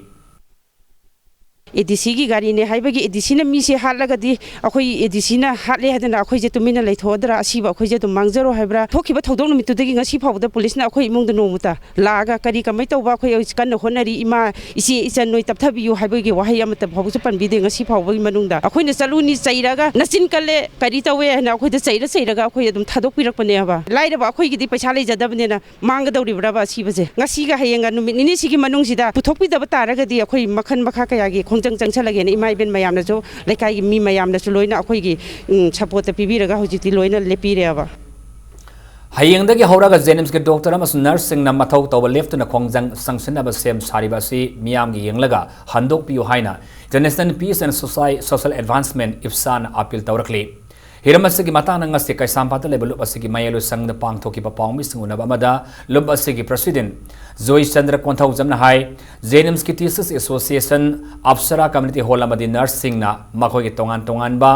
ꯑꯦ ꯗꯤ ꯁꯤꯒꯤ ꯒꯥꯔꯤꯅꯦ ꯍꯥꯏꯕꯒꯤ ꯑꯦ ꯗꯤ ꯁꯤꯅ ꯃꯤꯁꯦ ꯍꯥꯠꯂꯒꯗꯤ ꯑꯩꯈꯣꯏ ꯑꯦ ꯗꯤ ꯁꯤꯅ ꯍꯥꯠꯂꯦ ꯍꯥꯏꯗꯅ ꯑꯩꯈꯣꯏꯁꯦ ꯇꯨꯃꯤꯟꯅ ꯂꯩꯊꯣꯛꯑꯗ꯭ꯔꯥ? ꯑꯁꯤꯕ ꯑꯩꯈꯣꯏꯁꯦ ꯑꯗꯨꯝ ꯃꯥꯡꯖꯔꯣ ꯍꯥꯏꯕ꯭ꯔꯥ? ꯊꯣꯛꯈꯤꯕ ꯊꯧꯗꯣꯛ ꯅꯨꯃꯤꯠꯇꯨꯗꯒꯤ ꯉꯁꯤ ꯐꯥꯎꯕꯗ ꯄꯨꯂꯤꯁꯅ ꯑꯩꯈꯣꯏ ꯏꯃꯨꯡꯗ ꯅꯣꯡꯃꯇ ꯂꯥꯛꯑꯒ ꯀꯔꯤ ꯀꯃꯥꯏꯅ ꯇꯧꯕ, ꯑꯩꯈꯣꯏ ꯀꯟꯅ ꯍꯣꯠꯅꯔꯤ, ꯏꯃꯥ, ꯏꯆꯦ, ꯏꯆꯟ ꯅꯣꯏ ꯇꯞꯊꯕꯤꯌꯨ ꯍꯥꯏꯕꯒꯤ ꯋꯥꯍꯩ ꯑꯃꯠꯇ ꯐꯥꯎꯕꯁꯨ ꯄꯟꯕꯤꯗꯦ꯫ ꯉꯁꯤ ꯐꯥꯎꯕꯒꯤ ꯃꯅꯨꯡꯗ ꯑꯩꯈꯣꯏꯅ ꯆꯠꯂꯨꯅꯤ ꯆꯩꯔꯒ ꯅꯆꯤꯟ ꯀꯜꯂꯦ ꯀꯔꯤ ꯇꯧꯋꯦ ꯍꯥꯏꯅ ꯑꯩꯈꯣꯏꯗ ꯆꯩꯔ ꯆꯩꯔꯒ ꯑꯩꯈꯣꯏ ꯑꯗꯨꯝ ꯊꯥꯗꯣꯛꯄꯤꯔꯛꯄꯅꯦꯕ꯫ ꯂꯥꯏꯔꯕ ꯑꯩꯈꯣꯏꯒꯤꯗꯤ ꯄꯩꯁꯥ ꯂꯩꯖꯗꯕꯅꯤꯅ ꯃꯥꯡꯒꯗꯧꯔꯤꯕ꯭ꯔꯕ ꯑꯁꯤꯕꯁꯦ? ꯉꯁꯤꯒ ꯍꯌꯦꯡꯒ ꯅꯨꯃꯤꯠ ꯅꯤꯅꯤꯁꯤꯒꯤ ꯃꯅꯨꯡꯁꯤꯗ ꯄꯨꯊꯣꯛꯄꯤꯗꯕ ꯇꯥꯔꯒꯗꯤ ꯑꯩꯈꯣꯏ ꯃꯈꯜ ꯃꯈꯥ ꯀꯌꯥꯒꯤ ꯈꯣꯡꯖꯪ ꯆꯪꯁꯜꯂꯒꯦꯅ ꯏꯃꯥ ꯏꯕꯦꯟ ꯃꯌꯥꯝꯅꯁꯨ, ꯂꯩꯀꯥꯏꯒꯤ ꯃꯤ ꯃꯌꯥꯝꯅꯁꯨ ꯂꯣꯏꯅ ꯑꯩꯈꯣꯏꯒꯤ, ꯎꯝ, ꯁꯄꯣꯔꯠꯇ ꯄꯤꯕꯤꯔꯒ ꯍꯧꯖꯤꯛꯇꯤ ꯂꯣꯏꯅ ꯂꯦꯞꯄꯤꯔꯦꯕ꯫ ꯍꯌꯦꯡꯗꯒꯤ ꯍꯧꯔꯒ ꯖꯦꯅꯤꯝꯁꯀꯤ ꯗꯣꯛꯇꯔ ꯑꯃꯁꯨꯡ ꯅꯔꯁꯁꯤꯡꯅ ꯃꯊꯧ ꯇꯧꯕ ꯂꯦꯞꯇꯨꯅ ꯈꯣꯡꯖꯪ ꯆꯪꯁꯤꯟꯅꯕ ꯁꯦꯝ ꯁꯥꯔꯤꯕ ꯑꯁꯤ ꯃꯤꯌꯥꯝꯒꯤ ꯌꯦꯡꯂꯒ ꯍꯟꯗꯣꯛꯄꯤꯌꯨ ꯍꯥꯏꯅ International Peace and Soci- Social Advancement, ꯏꯞꯁꯥꯅ ꯑꯥꯄꯤꯜ ꯇꯧꯔꯛꯂꯤ꯫ ꯍꯤꯔꯝ ꯑꯁꯤꯒꯤ ꯃꯇꯥꯡꯗ ꯉꯁꯤ ꯀꯩꯁꯥꯝꯄꯥꯠꯇ ꯂꯩꯕ ꯂꯨꯞ ꯑꯁꯤꯒꯤ ꯃꯌꯥꯏꯂꯣꯏꯁꯪꯗ ꯄꯥꯡꯊꯣꯛꯈꯤꯕ ꯄꯥꯎꯃꯤꯁꯤꯡ ꯎꯅꯕ ꯑꯃꯗ ꯂꯨꯞ ꯑꯁꯤꯒꯤ ꯄ꯭ꯔꯁꯤꯗꯦꯟ ꯖꯣꯏꯆꯟꯗ꯭ꯔ ꯀꯣꯟꯊꯧꯖꯝꯅ ꯍꯥꯏ, ꯖꯦꯅꯤꯝꯁꯀꯤ teachers association, Apsara community hall ꯑꯃꯗꯤ ꯅꯔꯁꯁꯤꯡꯅ ꯃꯈꯣꯏꯒꯤ ꯇꯣꯉꯥꯟ ꯇꯣꯉꯥꯟꯕ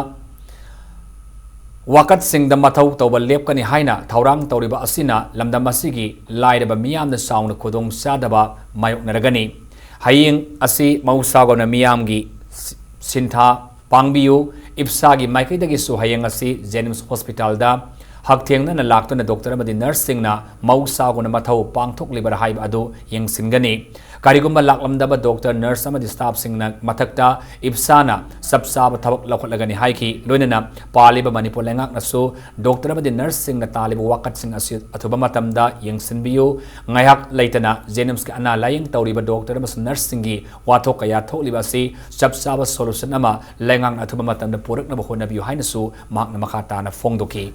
ꯋꯥꯀꯠꯁꯤꯡꯗ ꯃꯊꯧ ꯇꯧꯕ ꯂꯦꯞꯀꯅꯤ ꯍꯥꯏꯅ ꯊꯧꯔꯥꯡ ꯇꯧꯔꯤꯕ ꯑꯁꯤꯅ ꯂꯝꯗꯝ ꯑꯁꯤꯒꯤ ꯂꯥꯏꯔꯕ ꯃꯤꯌꯥꯝꯅ ꯆꯥꯎꯅ ꯈꯨꯗꯣꯡꯆꯥꯗꯕ ꯃꯥꯌꯣꯛꯅꯔꯒꯅꯤ꯫ ꯍꯌꯦꯡ ꯑꯁꯤ ꯃꯍꯧꯁꯥꯒꯨꯝꯅ ꯃꯤꯌꯥꯝꯒꯤ ꯁꯤ-, ꯁꯤꯟꯊꯥ ꯄꯥꯡꯕꯤꯌꯨ꯫ ꯏꯞꯁꯥꯒꯤ ꯃꯥꯏꯀꯩꯗꯒꯤꯁꯨ ꯍꯌꯦꯡ ꯑꯁꯤ ꯖꯦꯅꯤꯝꯁ ꯍꯣꯁꯄꯤꯇꯥꯜꯗ ꯍꯛꯊꯦꯡꯅꯅ ꯂꯥꯛꯇꯨꯅ ꯗꯣꯛꯇꯔ ꯑꯃꯗꯤ ꯅꯔꯁꯁꯤꯡꯅ ꯃꯍꯧꯁꯥꯒꯨꯝꯅ ꯃꯊꯧ ꯄꯥꯡꯊꯣꯛꯂꯤꯕꯔꯥ ꯍꯥꯏꯕ ꯑꯗꯨ ꯌꯦꯡꯁꯤꯟꯒꯅꯤ꯫ ꯀꯔꯤꯒꯨꯝꯕ ꯂꯥꯛꯂꯝꯗꯕ ꯗꯣꯛꯇꯔ, ꯅꯔꯁ ꯑꯃꯗꯤ ꯁ꯭ꯇꯥꯐꯁꯤꯡꯅ ꯃꯊꯛꯇ ꯏꯞꯁꯥꯅ ꯆꯞ ꯆꯥꯕ ꯊꯕꯛ ꯂꯧꯈꯠꯂꯒꯅꯤ ꯍꯥꯏꯈꯤ꯫ ꯂꯣꯏꯅꯅ ꯄꯥꯜꯂꯤꯕ ꯃꯅꯤꯄꯨꯔ ꯂꯩꯉꯥꯛꯅꯁꯨ ꯗꯣꯛꯇꯔ ꯑꯃꯗꯤ ꯅꯔꯁꯁꯤꯡꯅ ꯇꯥꯜꯂꯤꯕ ꯋꯥꯀꯠꯁꯤꯡ ꯑꯁꯤ ꯑꯊꯨꯕ ꯃꯇꯝꯗ ꯌꯦꯡꯁꯤꯟꯕꯤꯌꯨ꯫ ꯉꯥꯏꯍꯥꯛ ꯂꯩꯇꯅ ꯖꯦꯅꯤꯝꯁꯀꯤ ꯑꯅꯥ ꯂꯥꯌꯦꯡ ꯇꯧꯔꯤꯕ ꯗꯣꯛꯇꯔ ꯑꯃꯁꯨꯡ ꯅꯔꯁꯁꯤꯡꯒꯤ ꯋꯥꯊꯣꯛ ꯀꯌꯥ ꯊꯣꯛꯂꯤꯕ ꯑꯁꯤ ꯆꯞ ꯆꯥꯕ ꯁꯣꯂꯨꯁꯟ ꯑꯃ ꯂꯩꯉꯥꯛꯅ ꯑꯊꯨꯕ ꯃꯇꯝꯗ ꯄꯨꯔꯛꯅꯕ ꯍꯣꯠꯅꯕꯤꯌꯨ ꯍꯥꯏꯅꯁꯨ ꯃꯍꯥꯛꯅ ꯃꯈꯥ ꯇꯥꯅ ꯐꯣꯡꯗꯣꯛꯈꯤ꯫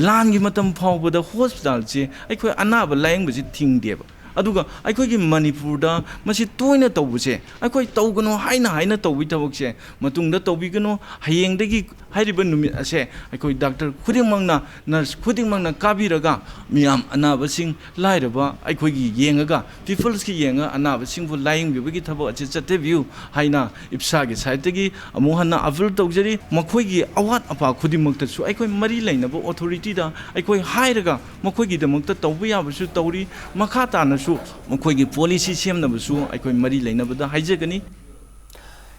ꯂꯥꯟꯒꯤ ꯃꯇꯝ ꯐꯥꯎꯕꯗ ꯍꯣꯁꯄꯤꯇꯥꯜꯁꯦ ꯑꯩꯈꯣꯏ ꯑꯅꯥꯕ ꯂꯥꯌꯦꯡꯕꯁꯤ ꯊꯤꯡꯗꯦꯕ꯫ ꯑꯗꯨꯒ ꯑꯩꯈꯣꯏꯒꯤ ꯃꯅꯤꯄꯨꯔꯗ ꯃꯁꯤ ꯇꯣꯏꯅ ꯇꯧꯕꯁꯦ, ꯑꯩꯈꯣꯏ ꯇꯧꯒꯅꯨ ꯍꯥꯏꯅ ꯍꯥꯏꯅ ꯇꯧꯕꯒꯤ ꯊꯕꯛꯁꯦ ꯃꯇꯨꯡꯗ ꯇꯧꯕꯤꯒꯅꯨ꯫ ꯍꯌꯦꯡꯗꯒꯤ ꯍꯥꯏꯔꯤꯕ ꯅꯨꯃꯤꯠ ꯑꯁꯦ ꯑꯩꯈꯣꯏ ꯗꯥꯛꯇꯔ ꯈꯨꯗꯤꯡꯃꯛꯅ, ꯅꯔꯁ ꯈꯨꯗꯤꯡꯃꯛꯅ ꯀꯥꯕꯤꯔꯒ ꯃꯤꯌꯥꯝ ꯑꯅꯥꯕꯁꯤꯡ, ꯂꯥꯏꯔꯕ ꯑꯩꯈꯣꯏꯒꯤ ꯌꯦꯡꯉꯒ, ꯄꯤꯄꯜꯁꯀꯤ ꯌꯦꯡꯉꯒ ꯑꯅꯥꯕꯁꯤꯡꯕꯨ ꯂꯥꯌꯦꯡꯕꯤꯕꯒꯤ ꯊꯕꯛ ꯑꯁꯤ ꯆꯠꯊꯕꯤꯌꯨ ꯍꯥꯏꯅ ꯏꯞꯁꯥꯒꯤ ꯁꯥꯏꯠꯇꯒꯤ ꯑꯃꯨꯛ ꯍꯟꯅ ꯑꯄꯤꯜ ꯇꯧꯖꯔꯤ꯫ ꯃꯈꯣꯏꯒꯤ ꯑꯋꯥꯠ ꯑꯄꯥ ꯈꯨꯗꯤꯡꯃꯛꯇꯁꯨ ꯑꯩꯈꯣꯏ ꯃꯔꯤ ꯂꯩꯅꯕ ꯑꯣꯊꯣꯔꯤꯇꯤꯗ ꯑꯩꯈꯣꯏ ꯍꯥꯏꯔꯒ ꯃꯈꯣꯏꯒꯤꯗꯃꯛꯇ ꯇꯧꯕ ꯌꯥꯕꯁꯨ ꯇꯧꯔꯤ꯫ ꯃꯈꯥ ꯇꯥꯅꯁꯨ ꯃꯈꯣꯏꯒꯤ ꯄꯣꯂꯤꯁꯤ ꯁꯦꯝꯅꯕꯁꯨ ꯑꯩꯈꯣꯏ ꯃꯔꯤ ꯂꯩꯅꯕꯗ ꯍꯥꯏꯖꯒꯅꯤ꯫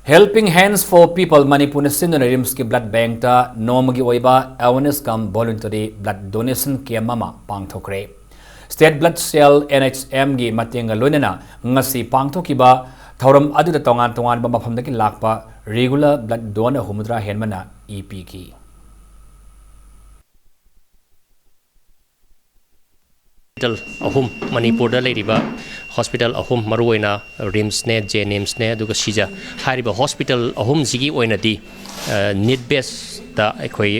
Helping Hands for People ꯃꯅꯤꯄꯨꯔꯅ ꯁꯤꯟꯗꯨꯅ ꯔꯤꯝꯁꯀꯤ ꯕ꯭ꯂꯗ ꯕꯦꯡꯛꯇ ꯅꯣꯡꯃꯒꯤ ꯑꯣꯏꯕ awareness cum voluntary blood donation camp ꯑꯃ ꯄꯥꯡꯊꯣꯛꯈ꯭ꯔꯦ꯫ State blood cell, N H ꯑꯦꯝꯒꯤ ꯃꯇꯦꯡꯒ ꯂꯣꯏꯅꯅ ꯉꯁꯤ ꯄꯥꯡꯊꯣꯛꯈꯤꯕ ꯊꯧꯔꯝ ꯑꯗꯨꯗ ꯇꯣꯉꯥꯟ ꯇꯣꯉꯥꯟꯕ ꯃꯐꯝꯗꯒꯤ ꯂꯥꯛꯄ ꯔꯤꯒꯨꯂꯔ ꯕ꯭ꯂꯗ ꯗꯣꯅꯔ ꯍꯨꯝꯐꯨꯇꯔꯥ ꯍꯦꯟꯕꯅ ꯏ ꯄꯤꯈꯤ꯫ ꯍꯣꯁꯄꯤꯇꯥꯜ ꯑꯍꯨꯝ ꯃꯅꯤꯄꯨꯔꯗ ꯂꯩꯔꯤꯕ ꯍꯣꯁꯄꯤꯇꯥꯜ ꯑꯍꯨꯝ, ꯃꯔꯨꯑꯣꯏꯅ ꯔꯤꯝꯁꯅꯦ, ꯖꯦꯅꯤꯝꯁꯅꯦ, ꯑꯗꯨꯒ ꯁꯤꯖ, ꯍꯥꯏꯔꯤꯕ ꯍꯣꯁꯄꯤꯇꯥꯜ ꯑꯍꯨꯝꯁꯤꯒꯤ ꯑꯣꯏꯅꯗꯤ ꯅꯤꯠ ꯕꯦꯁꯇ ꯑꯩꯈꯣꯏ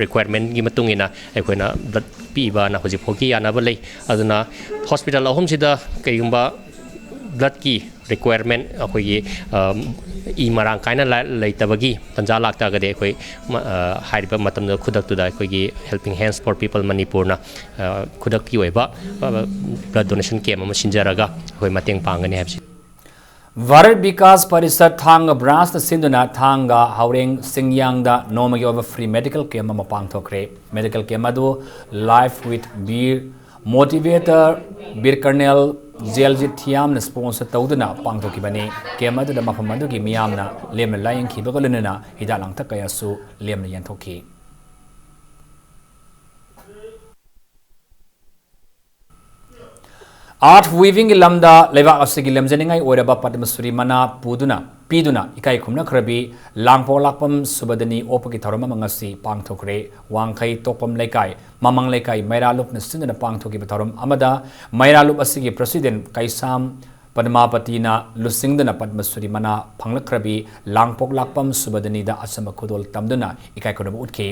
ꯔꯤꯀ꯭ꯋꯥꯏꯔꯃꯦꯟꯒꯤ ꯃꯇꯨꯡ ꯏꯟꯅ ꯑꯩꯈꯣꯏꯅ ꯕ꯭ꯂꯠ ꯄꯤꯕꯅ ꯍꯧꯖꯤꯛ ꯐꯥꯎꯒꯤ ꯌꯥꯅꯕ ꯂꯩ꯫ ꯑꯗꯨꯅ ꯍꯣꯁꯄꯤꯇꯥꯜ ꯑꯍꯨꯝꯁꯤꯗ ꯀꯩꯒꯨꯝꯕ ꯕ꯭ꯂꯠꯀꯤ ꯔꯤꯀ꯭ꯋꯥꯏꯔꯃꯦꯟ ꯑꯩꯈꯣꯏꯒꯤ ꯏ ꯃꯔꯥꯡ ꯀꯥꯏꯅ ꯂꯩꯇꯕꯒꯤ ꯇꯥꯟꯖꯥ ꯂꯥꯛꯇꯥꯔꯒꯗꯤ ꯑꯩꯈꯣꯏ ꯍꯥꯏꯔꯤꯕ ꯃꯇꯝꯗ ꯈꯨꯗꯛꯇꯨꯗ ꯑꯩꯈꯣꯏꯒꯤ Helping Hands for People ꯃꯅꯤꯄꯨꯔꯅ ꯈꯨꯗꯛꯀꯤ ꯑꯣꯏꯕ ꯕ꯭ꯂꯠ ꯗꯣꯅꯦꯁꯟ ꯀꯦꯝ ꯑꯃ ꯁꯤꯟꯖꯔꯒ ꯑꯩꯈꯣꯏ ꯃꯇꯦꯡ ꯄꯥꯡꯒꯅꯤ ꯍꯥꯏꯕꯁꯤ꯫ ꯚꯥꯔꯠ ꯕꯤꯀꯥꯁ ꯄꯔꯤꯁꯠ ꯊꯥꯡꯒ ꯕ꯭ꯔꯥꯟꯁꯅ ꯁꯤꯟꯗꯨꯅ ꯊꯥꯡꯒ ꯍꯥꯎꯔꯦꯡ ꯁꯤꯡꯌꯥꯡꯗ ꯅꯣꯡꯃꯒꯤ ꯑꯣꯏꯕ ꯐ꯭ꯔꯤ ꯃꯦꯗꯤꯀꯦꯜ ꯀꯦꯝ ꯑꯃ ꯄꯥꯡꯊꯣꯛꯈ꯭ꯔꯦ꯫ ꯃꯦꯗꯤꯀꯦꯜ ꯀꯦꯝ ꯑꯗꯨ Life with Veer Motivator Bir colonel Jaljit ꯊꯤꯌꯥꯝꯅ ꯁ꯭ꯄꯣꯟꯁꯔ ꯇꯧꯗꯨꯅ ꯄꯥꯡꯊꯣꯛꯈꯤꯕꯅꯤ꯫ ꯀꯦꯝ ꯑꯗꯨꯗ ꯃꯐꯝ ꯑꯗꯨꯒꯤ ꯃꯤꯌꯥꯝꯅ ꯂꯦꯝꯅ ꯂꯥꯏꯌꯦꯡꯈꯤꯕꯒ ꯂꯣꯏꯅꯅ ꯍꯤꯗꯥꯛ ꯂꯥꯡꯊꯛ ꯀꯌꯥꯁꯨ ꯂꯦꯝꯅ ꯌꯦꯟꯊꯣꯛꯈꯤ꯫ ꯑꯥꯔꯠ ꯋꯤꯚꯤꯡꯒꯤ ꯂꯝꯗ ꯂꯩꯕꯥꯛ ꯑꯁꯤꯒꯤ ꯂꯦꯝꯖꯅꯤꯡꯉꯥꯏ ꯑꯣꯏꯔꯕ ꯄꯗꯃ ꯁ꯭ꯔꯤ ꯃꯅꯥ ꯄꯨꯗꯨꯅ, ꯄꯤꯗꯨꯅ ꯏꯀꯥꯏ ꯈꯨꯝꯅꯈ꯭ꯔꯕꯤ ꯂꯥꯡꯄꯣꯛ ꯂꯥꯛꯄꯝ ꯁꯨꯕꯗꯅꯤ ꯑꯣꯛꯄꯒꯤ ꯊꯧꯔꯝ ꯑꯃ ꯉꯁꯤ ꯄꯥꯡꯊꯣꯛꯈ꯭ꯔꯦ꯫ ꯋꯥꯡꯈꯩ ꯇꯣꯛꯄꯝ ꯂꯩꯀꯥꯏ, ꯃꯃꯥꯡ ꯂꯩꯀꯥꯏ ꯃꯩꯔꯥꯂꯨꯞꯅ ꯁꯤꯟꯗꯨꯅ ꯄꯥꯡꯊꯣꯛꯈꯤꯕ ꯊꯧꯔꯝ ꯑꯃꯗ ꯃꯩꯔꯥꯂꯨꯞ ꯑꯁꯤꯒꯤ ꯄ꯭ꯔꯁꯤꯗꯦꯟ ꯀꯩꯁꯥꯝ ꯄꯗꯃꯥꯄꯇꯤꯅ ꯂꯨꯆꯤꯡꯗꯨꯅ ꯄꯗꯃ ꯁ꯭ꯔꯤ ꯃꯅꯥ ꯐꯪꯂꯛꯈ꯭ꯔꯕꯤ ꯂꯥꯡꯄꯣꯛ ꯂꯥꯛꯄꯝ ꯁꯨꯕꯗꯅꯤꯗ ꯑꯆꯝꯕ ꯈꯨꯗꯣꯜ ꯇꯝꯗꯨꯅ ꯏꯀꯥꯏ ꯈꯨꯝꯅꯕ ꯎꯠꯈꯤ꯫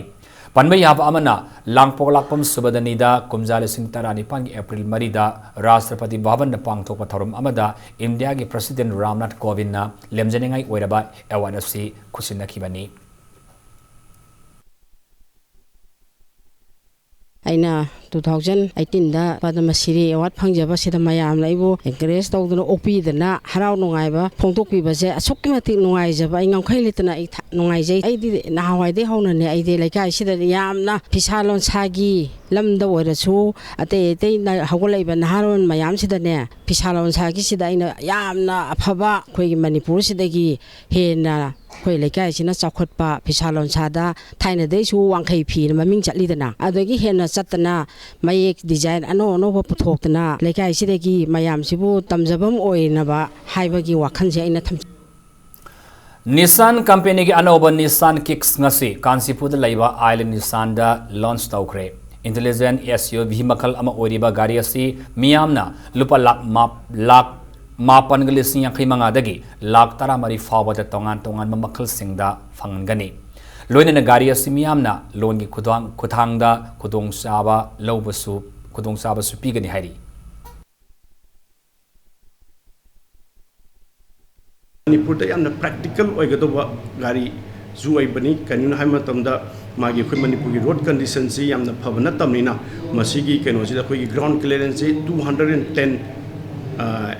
ꯄꯟꯕ ꯌꯥꯕ ꯑꯃꯅ, ꯂꯥꯡꯄꯣꯛ ꯂꯥꯛꯄꯝ ꯁꯨꯕꯗꯅꯤꯗ ꯀꯨꯝꯖꯥ ꯂꯤꯁꯤꯡ ꯇꯔꯥꯅꯤꯄꯥꯟꯒꯤ ꯑꯦꯄ꯭ꯔꯤꯜ ꯃꯔꯤꯗ ꯔꯥꯁꯇ꯭ꯔꯄꯇꯤ ꯚꯕꯟꯗ ꯄꯥꯡꯊꯣꯛꯄ ꯊꯧꯔꯝ ꯑꯃꯗ ꯏꯟꯗꯤꯌꯥꯒꯤ ꯄ꯭ꯔꯁꯤꯗꯦꯟ ꯔꯥꯝꯅꯥꯊ ꯀꯣꯕꯤꯟꯗꯅ ꯂꯦꯝꯖꯅꯤꯡꯉꯥꯏ ꯑꯣꯏꯔꯕ ꯑꯦꯋꯥꯔꯗ ꯑꯁꯤ ꯈꯨꯠꯁꯤꯟꯅꯈꯤꯕꯅꯤ꯫ ꯑꯩꯅ two thousand eighteenꯗ ꯄꯗꯃ ꯁ꯭ꯔꯤ ꯑꯦꯋꯥꯔꯗ ꯐꯪꯖꯕꯁꯤꯗ ꯃꯌꯥꯝꯅ ꯑꯩꯕꯨ ꯑꯦꯟꯀꯔꯦꯖ ꯇꯧꯗꯨꯅ, ꯑꯣꯛꯄꯤꯗꯅ, ꯍꯔꯥꯎ ꯅꯨꯡꯉꯥꯏꯕ ꯐꯣꯡꯗꯣꯛꯄꯤꯕꯁꯦ ꯑꯁꯨꯛꯀꯤ ꯃꯇꯤꯛ ꯅꯨꯡꯉꯥꯏꯖꯕ, ꯑꯩ ꯉꯝꯈꯩ ꯂꯩꯇꯅ ꯑꯩ ꯊ-, ꯅꯨꯡꯉꯥꯏꯖꯩ꯫ ꯑꯩꯗꯤ ꯅꯍꯥꯟꯋꯥꯏꯗꯩ ꯍꯧꯅꯅꯦ, ꯑꯩꯗꯤ ꯂꯩꯀꯥꯏꯁꯤꯗ ꯌꯥꯝꯅ ꯐꯤꯁꯥ ꯂꯣꯟꯁꯥꯒꯤ ꯂꯝꯗ ꯑꯣꯏꯔꯁꯨ, ꯑꯇꯩ ꯑꯇꯩ ꯅ-, ꯍꯧꯒꯠꯂꯛꯏꯕ ꯅꯍꯥꯔꯣꯜ ꯃꯌꯥꯝꯁꯤꯗꯅꯦ, ꯐꯤꯁꯥ ꯂꯣꯟꯁꯥꯒꯤꯁꯤꯗ ꯑꯩꯅ ꯌꯥꯝꯅ ꯑꯐꯕ, ꯑꯩꯈꯣꯏꯒꯤ ꯃꯅꯤꯄꯨꯔꯁꯤꯗꯒꯤ ꯍꯦꯟꯅ ꯑꯩꯈꯣꯏ ꯂꯩꯀꯥꯏꯁꯤꯅ ꯆꯥꯎꯈꯠꯄ, ꯐꯤꯁꯥ ꯂꯣꯟꯁꯥꯗ ꯊꯥꯏꯅꯗꯩꯁꯨ ꯋꯥꯡꯈꯩ ꯐꯤꯅ ꯃꯃꯤꯡ ꯆꯠꯂꯤꯗꯅ, ꯑꯗꯒꯤ ꯍꯦꯟꯅ ꯆꯠꯇꯅ ꯃꯌꯦꯛ ꯗꯤꯖꯥꯏꯟ ꯑꯅꯧ ꯑꯅꯧꯕ ꯄꯨꯊꯣꯛꯇꯅ ꯂꯩꯀꯥꯏꯁꯤꯗꯒꯤ ꯃꯌꯥꯝꯁꯤꯕꯨ ꯇꯝꯖꯐꯝ ꯑꯣꯏꯅꯕ ꯍꯥꯏꯕꯒꯤ ꯋꯥꯈꯜꯁꯦ ꯑꯩꯅ ꯊꯝꯖꯩ꯫ ꯅꯤꯁꯥꯟ ꯀꯝꯄꯦꯅꯤꯒꯤ ꯑꯅꯧꯕ ꯅꯤꯁꯥꯟ ꯀꯤꯛꯁ ꯉꯁꯤ ꯀꯥꯟꯆꯤꯄꯨꯔꯗ ꯂꯩꯕ ꯑꯥꯏꯂꯦꯟ ꯅꯤꯁꯥꯟꯗ ꯂꯣꯟꯆ ꯇꯧꯈ꯭ꯔꯦ꯫ Intelligent S U V ꯃꯈꯜ ꯑꯃ ꯑꯣꯏꯔꯤꯕ ꯒꯥꯔꯤ ꯑꯁꯤ ꯃꯤꯌꯥꯝꯅ ꯂꯨꯄꯥ ꯂꯥꯈ ꯃꯥ-, ꯂꯥꯈ ꯃꯥꯄꯟꯒ ꯂꯤꯁꯤꯡ ꯌꯥꯡꯈꯩ ꯃꯉꯥꯗꯒꯤ ꯂꯥꯈ ꯇꯔꯥꯃꯔꯤ ꯐꯥꯎꯕꯗ ꯇꯣꯉꯥꯟ ꯇꯣꯉꯥꯟꯕ ꯃꯈꯜꯁꯤꯡꯗ ꯐꯪꯍꯟꯒꯅꯤ꯫ ꯂꯣꯏꯅꯅ ꯒꯥꯔꯤ ꯑꯁꯤ ꯃꯤꯌꯥꯝꯅ ꯂꯣꯟꯒꯤ ꯈꯨꯊꯥꯡ-, ꯈꯨꯊꯥꯡꯗ ꯈꯨꯗꯣꯡꯆꯥꯕ ꯂꯧꯕꯁꯨ, ꯈꯨꯗꯣꯡꯆꯥꯕꯁꯨ ꯄꯤꯒꯅꯤ ꯍꯥꯏꯔꯤ꯫ ꯃꯅꯤꯄꯨꯔꯗ ꯌꯥꯝꯅ practical ꯑꯣꯏꯒꯗꯧꯕ ꯒꯥꯔꯤꯁꯨ ꯑꯣꯏꯕꯅꯤ꯫ ꯀꯩꯅꯣꯅ ꯍꯥꯏꯕ ꯃꯇꯝꯗ, ꯃꯥꯒꯤ ꯑꯩꯈꯣꯏ ꯃꯅꯤꯄꯨꯔꯒꯤ road conditionꯁꯤ ꯌꯥꯝꯅ ꯐꯕ ꯅꯠꯇꯕꯅꯤꯅ, ꯃꯁꯤꯒꯤ ꯀꯩꯅꯣꯁꯤꯗ ꯑꯩꯈꯣꯏꯒꯤ ground clearanceꯁꯤ two hundred and ten, ꯑ,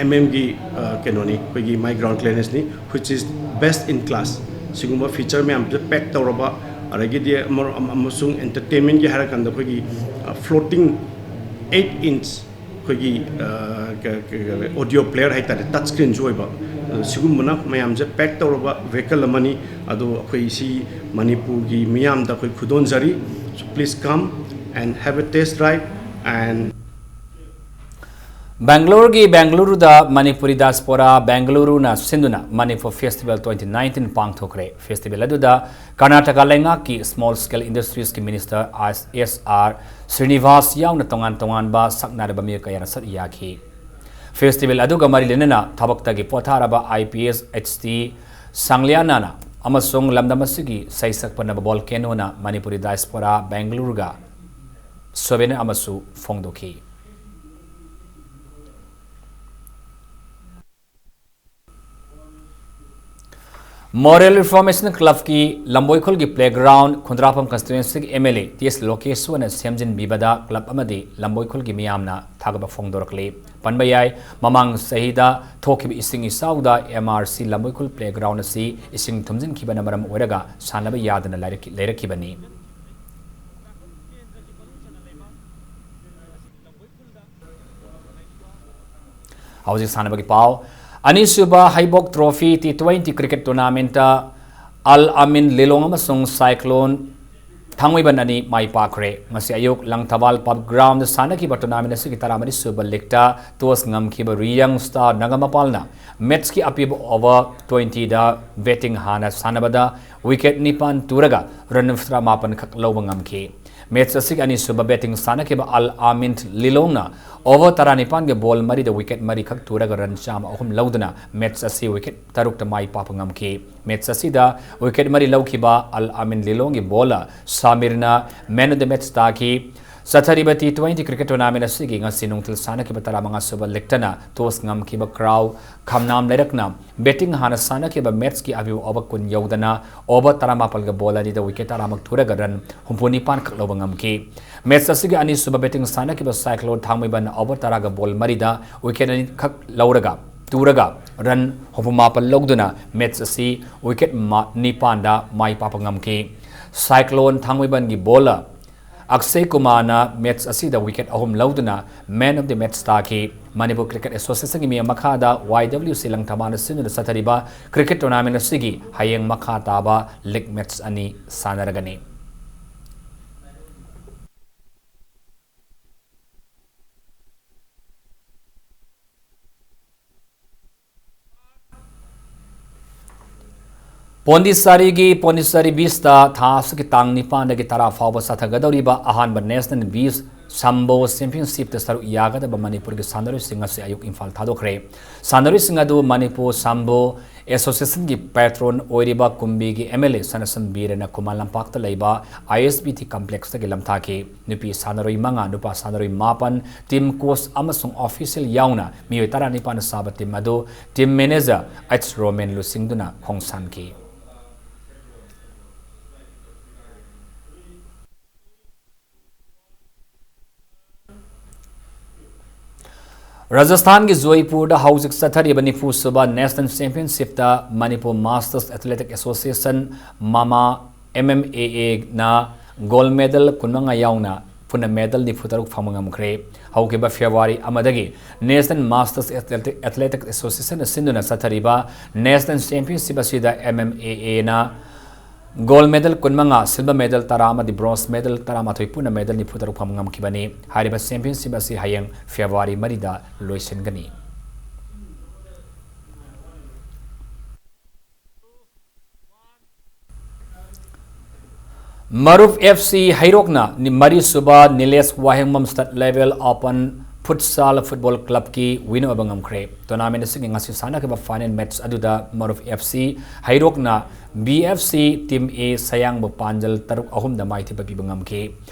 MMꯒꯤ, ꯑ, ꯀꯩꯅꯣꯅꯤ, ꯑꯩꯈꯣꯏꯒꯤ my ground clearanceꯅꯤ, which is best in class꯫ ꯁꯤꯒꯨꯝꯕ feature ꯃꯌꯥꯝꯁꯦ pack ꯇꯧꯔꯕ, ꯑꯗꯒꯤꯗꯤ ꯑꯃ-, ꯑꯃ-, ꯑꯃꯁꯨꯡ entertainmentꯀꯤ ꯍꯥꯏꯔꯀꯥꯟꯗ ꯑꯩꯈꯣꯏꯒꯤ, ꯑ, floating eight inch ꯑꯩꯈꯣꯏꯒꯤ, ꯑ, ꯀ-, ꯀ-, ꯀ-, audio player ꯍꯥꯏꯇꯥꯔꯦ, touch screenꯁꯨ ꯑꯣꯏꯕ, ꯑ, ꯁꯤꯒꯨꯝꯕꯅ ꯃꯌꯥꯝꯁꯦ pack ꯇꯧꯔꯕ vehicle ꯑꯃꯅꯤ꯫ ꯑꯗꯣ ꯑꯩꯈꯣꯏ ꯁꯤ ꯃꯅꯤꯄꯨꯔꯒꯤ ꯃꯤꯌꯥꯝꯗ ꯑꯩꯈꯣꯏ ꯈꯨꯗꯣꯟꯖꯔꯤ꯫ So please come and have a test drive and ꯕꯦꯡꯒꯂꯣꯔꯒꯤ ꯕꯦꯡꯒꯂꯨꯔꯨꯗ Manipuri diaspora ꯕꯦꯡꯒꯂꯨꯔꯨꯅ ꯁꯤꯟꯗꯨꯅ Manipur Festival twenty nineteen ꯄꯥꯡꯊꯣꯛꯈ꯭ꯔꯦ꯫ Festival ꯑꯗꯨꯗ ꯀꯔꯅꯥꯇꯀꯥ ꯂꯩꯉꯥꯛꯀꯤ Small Scale Industriesꯀꯤ Minister S R ꯁ꯭ꯔꯤꯅꯤꯚꯥꯁ ꯌꯥꯎꯅ ꯇꯣꯉꯥꯟ ꯇꯣꯉꯥꯟꯕ ꯁꯛꯅꯥꯏꯔꯕ ꯃꯤꯑꯣꯏ ꯀꯌꯥꯅ ꯁꯔꯨꯛ ꯌꯥꯈꯤ꯫ Festival ꯑꯗꯨꯒ ꯃꯔꯤ ꯂꯩꯅꯅ ꯊꯕꯛꯇꯒꯤ ꯄꯣꯊꯥꯔꯕ IPS HT ꯁꯥꯡꯂꯤꯌꯥꯅꯥꯅ ꯑꯃꯁꯨꯡ ꯂꯝꯗꯝ ꯑꯁꯤꯒꯤ ꯁꯩꯁꯛꯄ ꯅꯕ ꯚꯣꯜꯀꯦꯅꯣꯅ ꯃꯅꯤꯄꯨꯔꯤ diaspora ꯕꯦꯡꯒꯂꯨꯔꯨꯒ souvenir ꯑꯃꯁꯨ ꯐꯣꯡꯗꯣꯛꯈꯤ꯫ Moral Reformation Clubꯀꯤ ꯂꯝꯕꯣꯏꯈꯨꯜꯒꯤ playground ꯈꯨꯟꯗ꯭ꯔꯥꯛꯄꯝ constituencyꯒꯤ MLA T S ꯂꯣꯀꯦꯁꯣꯔꯅ ꯁꯦꯝꯖꯤꯟꯕꯤꯕꯗ club ꯑꯃꯗꯤ ꯂꯝꯕꯣꯏꯈꯨꯜꯒꯤ ꯃꯤꯌꯥꯝꯅ ꯊꯥꯒꯠꯄ ꯐꯣꯡꯗꯣꯔꯛꯂꯤ꯫ ꯄꯟꯕ ꯌꯥꯏ, ꯃꯃꯥꯡ ꯆꯍꯤꯗ ꯊꯣꯛꯈꯤꯕ ꯏꯁꯤꯡ ꯏꯆꯥꯎꯗ MRC ꯂꯝꯕꯣꯏꯈꯨꯜ playground ꯑꯁꯤ ꯏꯁꯤꯡ ꯊꯨꯝꯖꯤꯟꯈꯤꯕꯅ ꯃꯔꯝ ꯑꯣꯏꯔꯒ ꯁꯥꯟꯅꯕ ꯌꯥꯗꯅ ꯂꯩꯔꯛꯈꯤ-, ꯂꯩꯔꯛꯈꯤꯕꯅꯤ꯫ ꯍꯧꯖꯤꯛ ꯁꯥꯟꯅꯕꯒꯤ ꯄꯥꯎ꯫ ꯑꯅꯤꯁꯨꯕ ꯍꯩꯕꯣꯛ Trophy T twenty cricket tournamentꯇ Al Amin Lilong ꯑꯃꯁꯨꯡ Cyclone ꯊꯥꯡꯃꯩꯕꯟ ꯑꯅꯤ ꯃꯥꯏ ꯄꯥꯛꯈ꯭ꯔꯦ꯫ ꯉꯁꯤ ꯑꯌꯨꯛ ꯂꯪꯊꯕꯥꯜ Pub Groundꯗ ꯁꯥꯟꯅꯈꯤꯕ tournament ꯑꯁꯤꯒꯤ ꯇꯔꯥꯃꯔꯤꯁꯨꯕ leagueꯇ toss ꯉꯝꯈꯤꯕ Riyang Star ꯅꯒꯥꯃꯄꯥꯜꯅ matchꯀꯤ ꯑꯄꯤꯕ over twentyꯗ batting ꯍꯥꯟꯅ ꯁꯥꯟꯅꯕꯗ wicket ꯅꯤꯄꯥꯟ ꯇꯨꯔꯒ run ꯇꯔꯥꯃꯥꯄꯟ ꯈꯛ ꯂꯧꯕ ꯉꯝꯈꯤ꯫ ꯃꯦꯠꯆ ꯑꯁꯤꯒꯤ ꯑꯅꯤꯁꯨꯕ ꯕꯦꯇꯤꯡ ꯁꯥꯟꯅꯈꯤꯕ ꯑꯜ ꯑꯃꯤꯟ ꯂꯤꯂꯣꯡꯅ ꯑꯣꯚꯔ ꯇꯔꯥꯅꯤꯄꯥꯟꯒꯤ ꯕꯣꯜ ꯃꯔꯤꯗ ꯋꯤꯀꯦꯠ ꯃꯔꯤꯈꯛ ꯇꯨꯔꯒ ꯔꯟ ꯆꯥꯝꯃ ꯑꯍꯨꯝ ꯂꯧꯗꯨꯅ ꯃꯦꯠꯆ ꯑꯁꯤ ꯋꯤꯀꯦꯠ ꯇꯔꯨꯛꯇ ꯃꯥꯏ ꯄꯥꯛꯄ ꯉꯝꯈꯤ꯫ ꯃꯦꯠꯆ ꯑꯁꯤꯗ ꯋꯤꯀꯦꯠ ꯃꯔꯤ ꯂꯧꯈꯤꯕ ꯑꯜ ꯑꯃꯤꯟ ꯂꯤꯂꯣꯡꯒꯤ ꯕꯣꯂꯔ ꯁꯥꯃꯤꯔꯅ ꯃꯦꯟ ꯑꯣꯐ ꯗ ꯃꯦꯠꯆ ꯇꯥꯈꯤ꯫ ꯆꯠꯊꯔꯤꯕ ꯇꯤ ꯇ꯭ꯋꯦꯟꯇꯤ ꯀ꯭ꯔꯤꯀꯦꯠ ꯇꯣꯔꯅꯥꯃꯦꯟ ꯑꯁꯤꯒꯤ ꯉꯁꯤ ꯅꯨꯡꯊꯤꯜ ꯁꯥꯟꯅꯈꯤꯕ ꯇꯔꯥꯃꯉꯥ ꯁꯨꯕ ꯂꯤꯛꯇꯅ ꯇꯣꯁ ꯉꯝꯈꯤꯕ ꯀ꯭ꯔꯥꯎ ꯈꯝꯅꯥꯝ ꯂꯩꯔꯛꯅ ꯕꯦꯇꯤꯡ ꯍꯥꯟꯅ ꯁꯥꯟꯅꯈꯤꯕ ꯃꯦꯠꯆꯀꯤ ꯑꯄꯤꯕ ꯑꯣꯚꯔ ꯀꯨꯟ ꯌꯧꯗꯅ ꯑꯣꯚꯔ ꯇꯔꯥꯃꯥꯄꯜꯒ ꯕꯣꯜ ꯑꯅꯤꯗ ꯋꯤꯀꯦꯠ ꯇꯔꯥꯃꯨꯛ ꯊꯨꯔꯒ ꯔꯟ ꯍꯨꯝꯐꯨꯅꯤꯄꯥꯟ ꯈꯛ ꯂꯧꯕ ꯉꯝꯈꯤ꯫ ꯃꯦꯠꯆ ꯑꯁꯤꯒꯤ ꯑꯅꯤꯁꯨꯕ ꯕꯦꯇꯤꯡ ꯁꯥꯟꯅꯈꯤꯕ ꯁꯥꯏꯀ꯭ꯂꯣꯟ ꯊꯥꯡꯃꯩꯕꯟꯅ ꯑꯣꯚꯔ ꯇꯔꯥꯒ ꯕꯣꯜ ꯃꯔꯤꯗ ꯋꯤꯀꯦꯠ ꯑꯅꯤꯈꯛ ꯂꯧꯔꯒ, ꯇꯨꯔꯒ ꯔꯟ ꯍꯨꯝꯐꯨꯃꯥꯄꯜ ꯂꯧꯗꯨꯅ ꯃꯦꯠꯆ ꯑꯁꯤ ꯋꯤꯀꯦꯠ ꯃ-, ꯅꯤꯄꯥꯟꯗ ꯃꯥꯏ ꯄꯥꯛꯄ ꯉꯝꯈꯤ꯫ ꯁꯥꯏꯀ꯭ꯂꯣꯟ ꯊꯥꯡꯃꯩꯕꯟꯒꯤ ꯕꯣꯂꯔ ꯑꯛꯁꯦ ꯀꯨꯃꯥꯔꯅ ꯃꯦꯠꯆ ꯑꯁꯤꯗ ꯋꯤꯀꯦꯠ ꯑꯍꯨꯝ ꯂꯧꯗꯨꯅ ꯃꯦꯟ ꯑꯣꯐ ꯗꯤ ꯃꯦꯠꯆ ꯇꯥꯈꯤ꯫ ꯃꯅꯤꯄꯨꯔ ꯀ꯭ꯔꯤꯀꯦꯠ ꯑꯦꯁꯣꯁꯤꯌꯦꯁꯟꯒꯤ ꯃꯤꯌꯥꯝ ꯃꯈꯥꯗ ꯋꯥꯏ ꯗꯕ꯭ꯂꯤꯎ ꯁꯤ ꯂꯪꯊꯕꯥꯜꯅ ꯁꯤꯟꯗꯨꯅ ꯆꯠꯊꯔꯤꯕ ꯀ꯭ꯔꯤꯀꯦꯠ ꯇꯣꯔꯅꯥꯃꯦꯟ ꯑꯁꯤꯒꯤ ꯍꯌꯦꯡ ꯃꯈꯥ ꯇꯥꯕ ꯂꯤꯒ ꯃꯦꯠꯆ ꯑꯅꯤ ꯁꯥꯟꯅꯔꯒꯅꯤ꯫ ꯄꯣꯟꯗꯤꯆꯥꯔꯤꯒꯤ ꯄꯣꯟꯗꯤꯆꯥꯔꯤ ꯕꯤꯆꯇ ꯊꯥ ꯑꯁꯤꯒꯤ ꯇꯥꯡ ꯅꯤꯄꯥꯟꯗꯒꯤ ꯇꯔꯥ ꯐꯥꯎꯕ ꯆꯠꯊꯒꯗꯧꯔꯤꯕ ꯑꯍꯥꯟꯕ ꯅꯦꯁꯅꯦꯜ ꯕꯤꯆ ꯁꯝꯕꯣ ꯆꯦꯝꯄꯤꯌꯟꯁꯤꯞꯇ ꯁꯔꯨꯛ ꯌꯥꯒꯗꯕ ꯃꯅꯤꯄꯨꯔꯒꯤ ꯁꯥꯟꯅꯔꯣꯏꯁꯤꯡ ꯉꯁꯤ ꯑꯌꯨꯛ ꯏꯝꯐꯥꯜ ꯊꯥꯗꯣꯛꯈ꯭ꯔꯦ꯫ ꯁꯥꯟꯅꯔꯣꯏꯁꯤꯡ ꯑꯗꯨ ꯃꯅꯤꯄꯨꯔ ꯁꯝꯕꯣ ꯑꯦꯁꯣꯁꯤꯌꯦꯁꯟꯒꯤ ꯄꯦꯇ꯭ꯔꯣꯟ ꯑꯣꯏꯔꯤꯕ ꯀꯨꯝꯕꯤꯒꯤ ꯑꯦꯝ ꯑꯦꯜ ꯑꯦ ꯁꯅꯥꯁꯝ ꯕꯤꯔꯦꯟꯅ ꯈꯨꯃꯟ ꯂꯝꯄꯥꯛꯇ ꯂꯩꯕ ꯑꯥꯏ ꯑꯦꯁ ꯕꯤ ꯇꯤ ꯀꯝꯄ꯭ꯂꯦꯛꯁꯇꯒꯤ ꯂꯝꯊꯥꯈꯤ꯫ ꯅꯨꯄꯤ ꯁꯥꯟꯅꯔꯣꯏ ꯃꯉꯥ, ꯅꯨꯄꯥ ꯁꯥꯟꯅꯔꯣꯏ ꯃꯥꯄꯟ, ꯇꯤꯝ ꯀꯣꯆ ꯑꯃꯁꯨꯡ ꯑꯣꯐꯤꯁꯤꯌꯦꯜ ꯌꯥꯎꯅ ꯃꯤꯑꯣꯏ ꯇꯔꯥꯅꯤꯄꯥꯟꯅ ꯁꯥꯕ ꯇꯤꯝ ꯑꯗꯨ ꯇꯤꯝ ꯃꯦꯅꯦꯖꯔ ꯑꯩꯆ ꯔꯣꯃꯦꯟ ꯂꯨꯆꯤꯡꯗꯨꯅ ꯈꯣꯡꯁꯥꯟꯈꯤ꯫ ꯔꯥꯖꯁꯊꯥꯟꯒꯤ ꯖꯣꯏꯄꯨꯔꯗ ꯍꯧꯖꯤꯛ ꯆꯠꯊꯔꯤꯕ ꯅꯤꯐꯨ ꯁꯨꯕ national ꯆꯦꯝꯄꯤꯌꯟꯁꯤꯞꯇ Manipur masters athletic association, ꯃꯃꯥ, ꯑꯦꯝ ꯑꯦꯝ ꯑꯦ ꯑꯦꯅ ꯒꯣꯜꯗ ꯃꯦꯗꯜ ꯀꯨꯟꯃꯉꯥ ꯌꯥꯎꯅ ꯄꯨꯟꯅ ꯃꯦꯗꯜ ꯅꯤꯐꯨꯇꯔꯨꯛ ꯐꯪꯕ ꯉꯝꯈ꯭ꯔꯦ꯫ ꯍꯧꯈꯤꯕ ꯐꯦꯕ꯭ꯔꯨꯋꯥꯔꯤ ꯑꯃꯗꯒꯤ ꯅꯦꯁꯅꯦꯜ ꯃꯥꯁꯇꯔꯁ ꯑꯦꯊꯂꯦꯇꯤꯛ, ꯑꯦꯊꯂꯦꯇꯤꯛ ꯑꯦꯁꯣꯁꯤꯌꯦꯁꯟꯅ ꯁꯤꯟꯗꯨꯅ ꯆꯠꯊꯔꯤꯕ ꯅꯦꯁꯅꯦꯜ ꯆꯦꯝꯄꯤꯌꯟꯁꯤꯞ ꯑꯁꯤꯗ ꯑꯦꯝ ꯑꯦꯝ ꯑꯦ ꯑꯦꯅ ꯒꯣꯜꯗ ꯃꯦꯗꯜ ꯀꯨꯟꯃꯉꯥ, ꯁꯤꯜꯚꯔ ꯃꯦꯗꯜ ꯇꯔꯥ ꯑꯃꯗꯤ ꯕ꯭ꯔꯣꯟꯖ ꯃꯦꯗꯜ ꯇꯔꯥꯃꯥꯊꯣꯏ, ꯄꯨꯟꯅ ꯃꯦꯗꯜ ꯅꯤꯐꯨꯇꯔꯨꯛ ꯐꯪꯕ ꯉꯝꯈꯤꯕꯅꯤ꯫ ꯍꯥꯏꯔꯤꯕ ꯆꯦꯝꯄꯤꯌꯟꯁꯤꯞ ꯑꯁꯤ ꯍꯌꯦꯡ ꯐꯦꯕ꯭ꯔꯨꯋꯥꯔꯤ ꯃꯔꯤꯗ ꯂꯣꯏꯁꯤꯟꯒꯅꯤ꯫ ꯃꯔꯨꯞ F C ꯍꯩꯔꯣꯛꯅ ꯅꯤ-, ꯃꯔꯤꯁꯨꯕ ꯅꯤꯂꯦꯁ ꯋꯥꯍꯦꯡꯕꯝ State Level Open Futsal Football Clubꯀꯤ winner ꯑꯣꯏꯕ ꯉꯝꯈ꯭ꯔꯦ꯫ Tournament ꯑꯁꯤꯒꯤ ꯉꯁꯤ ꯁꯥꯟꯅꯈꯤꯕ final match ꯑꯗꯨꯗ ꯃꯔꯨꯞ F C ꯍꯩꯔꯣꯛꯅ B F C Team A ꯁꯌꯥꯡꯕꯨ ꯄꯥꯟꯖꯜ ꯇꯔꯨꯛ ꯑꯍꯨꯝꯗ ꯃꯥꯏꯊꯤꯕ ꯄꯤꯕ ꯉꯝꯈꯤ꯫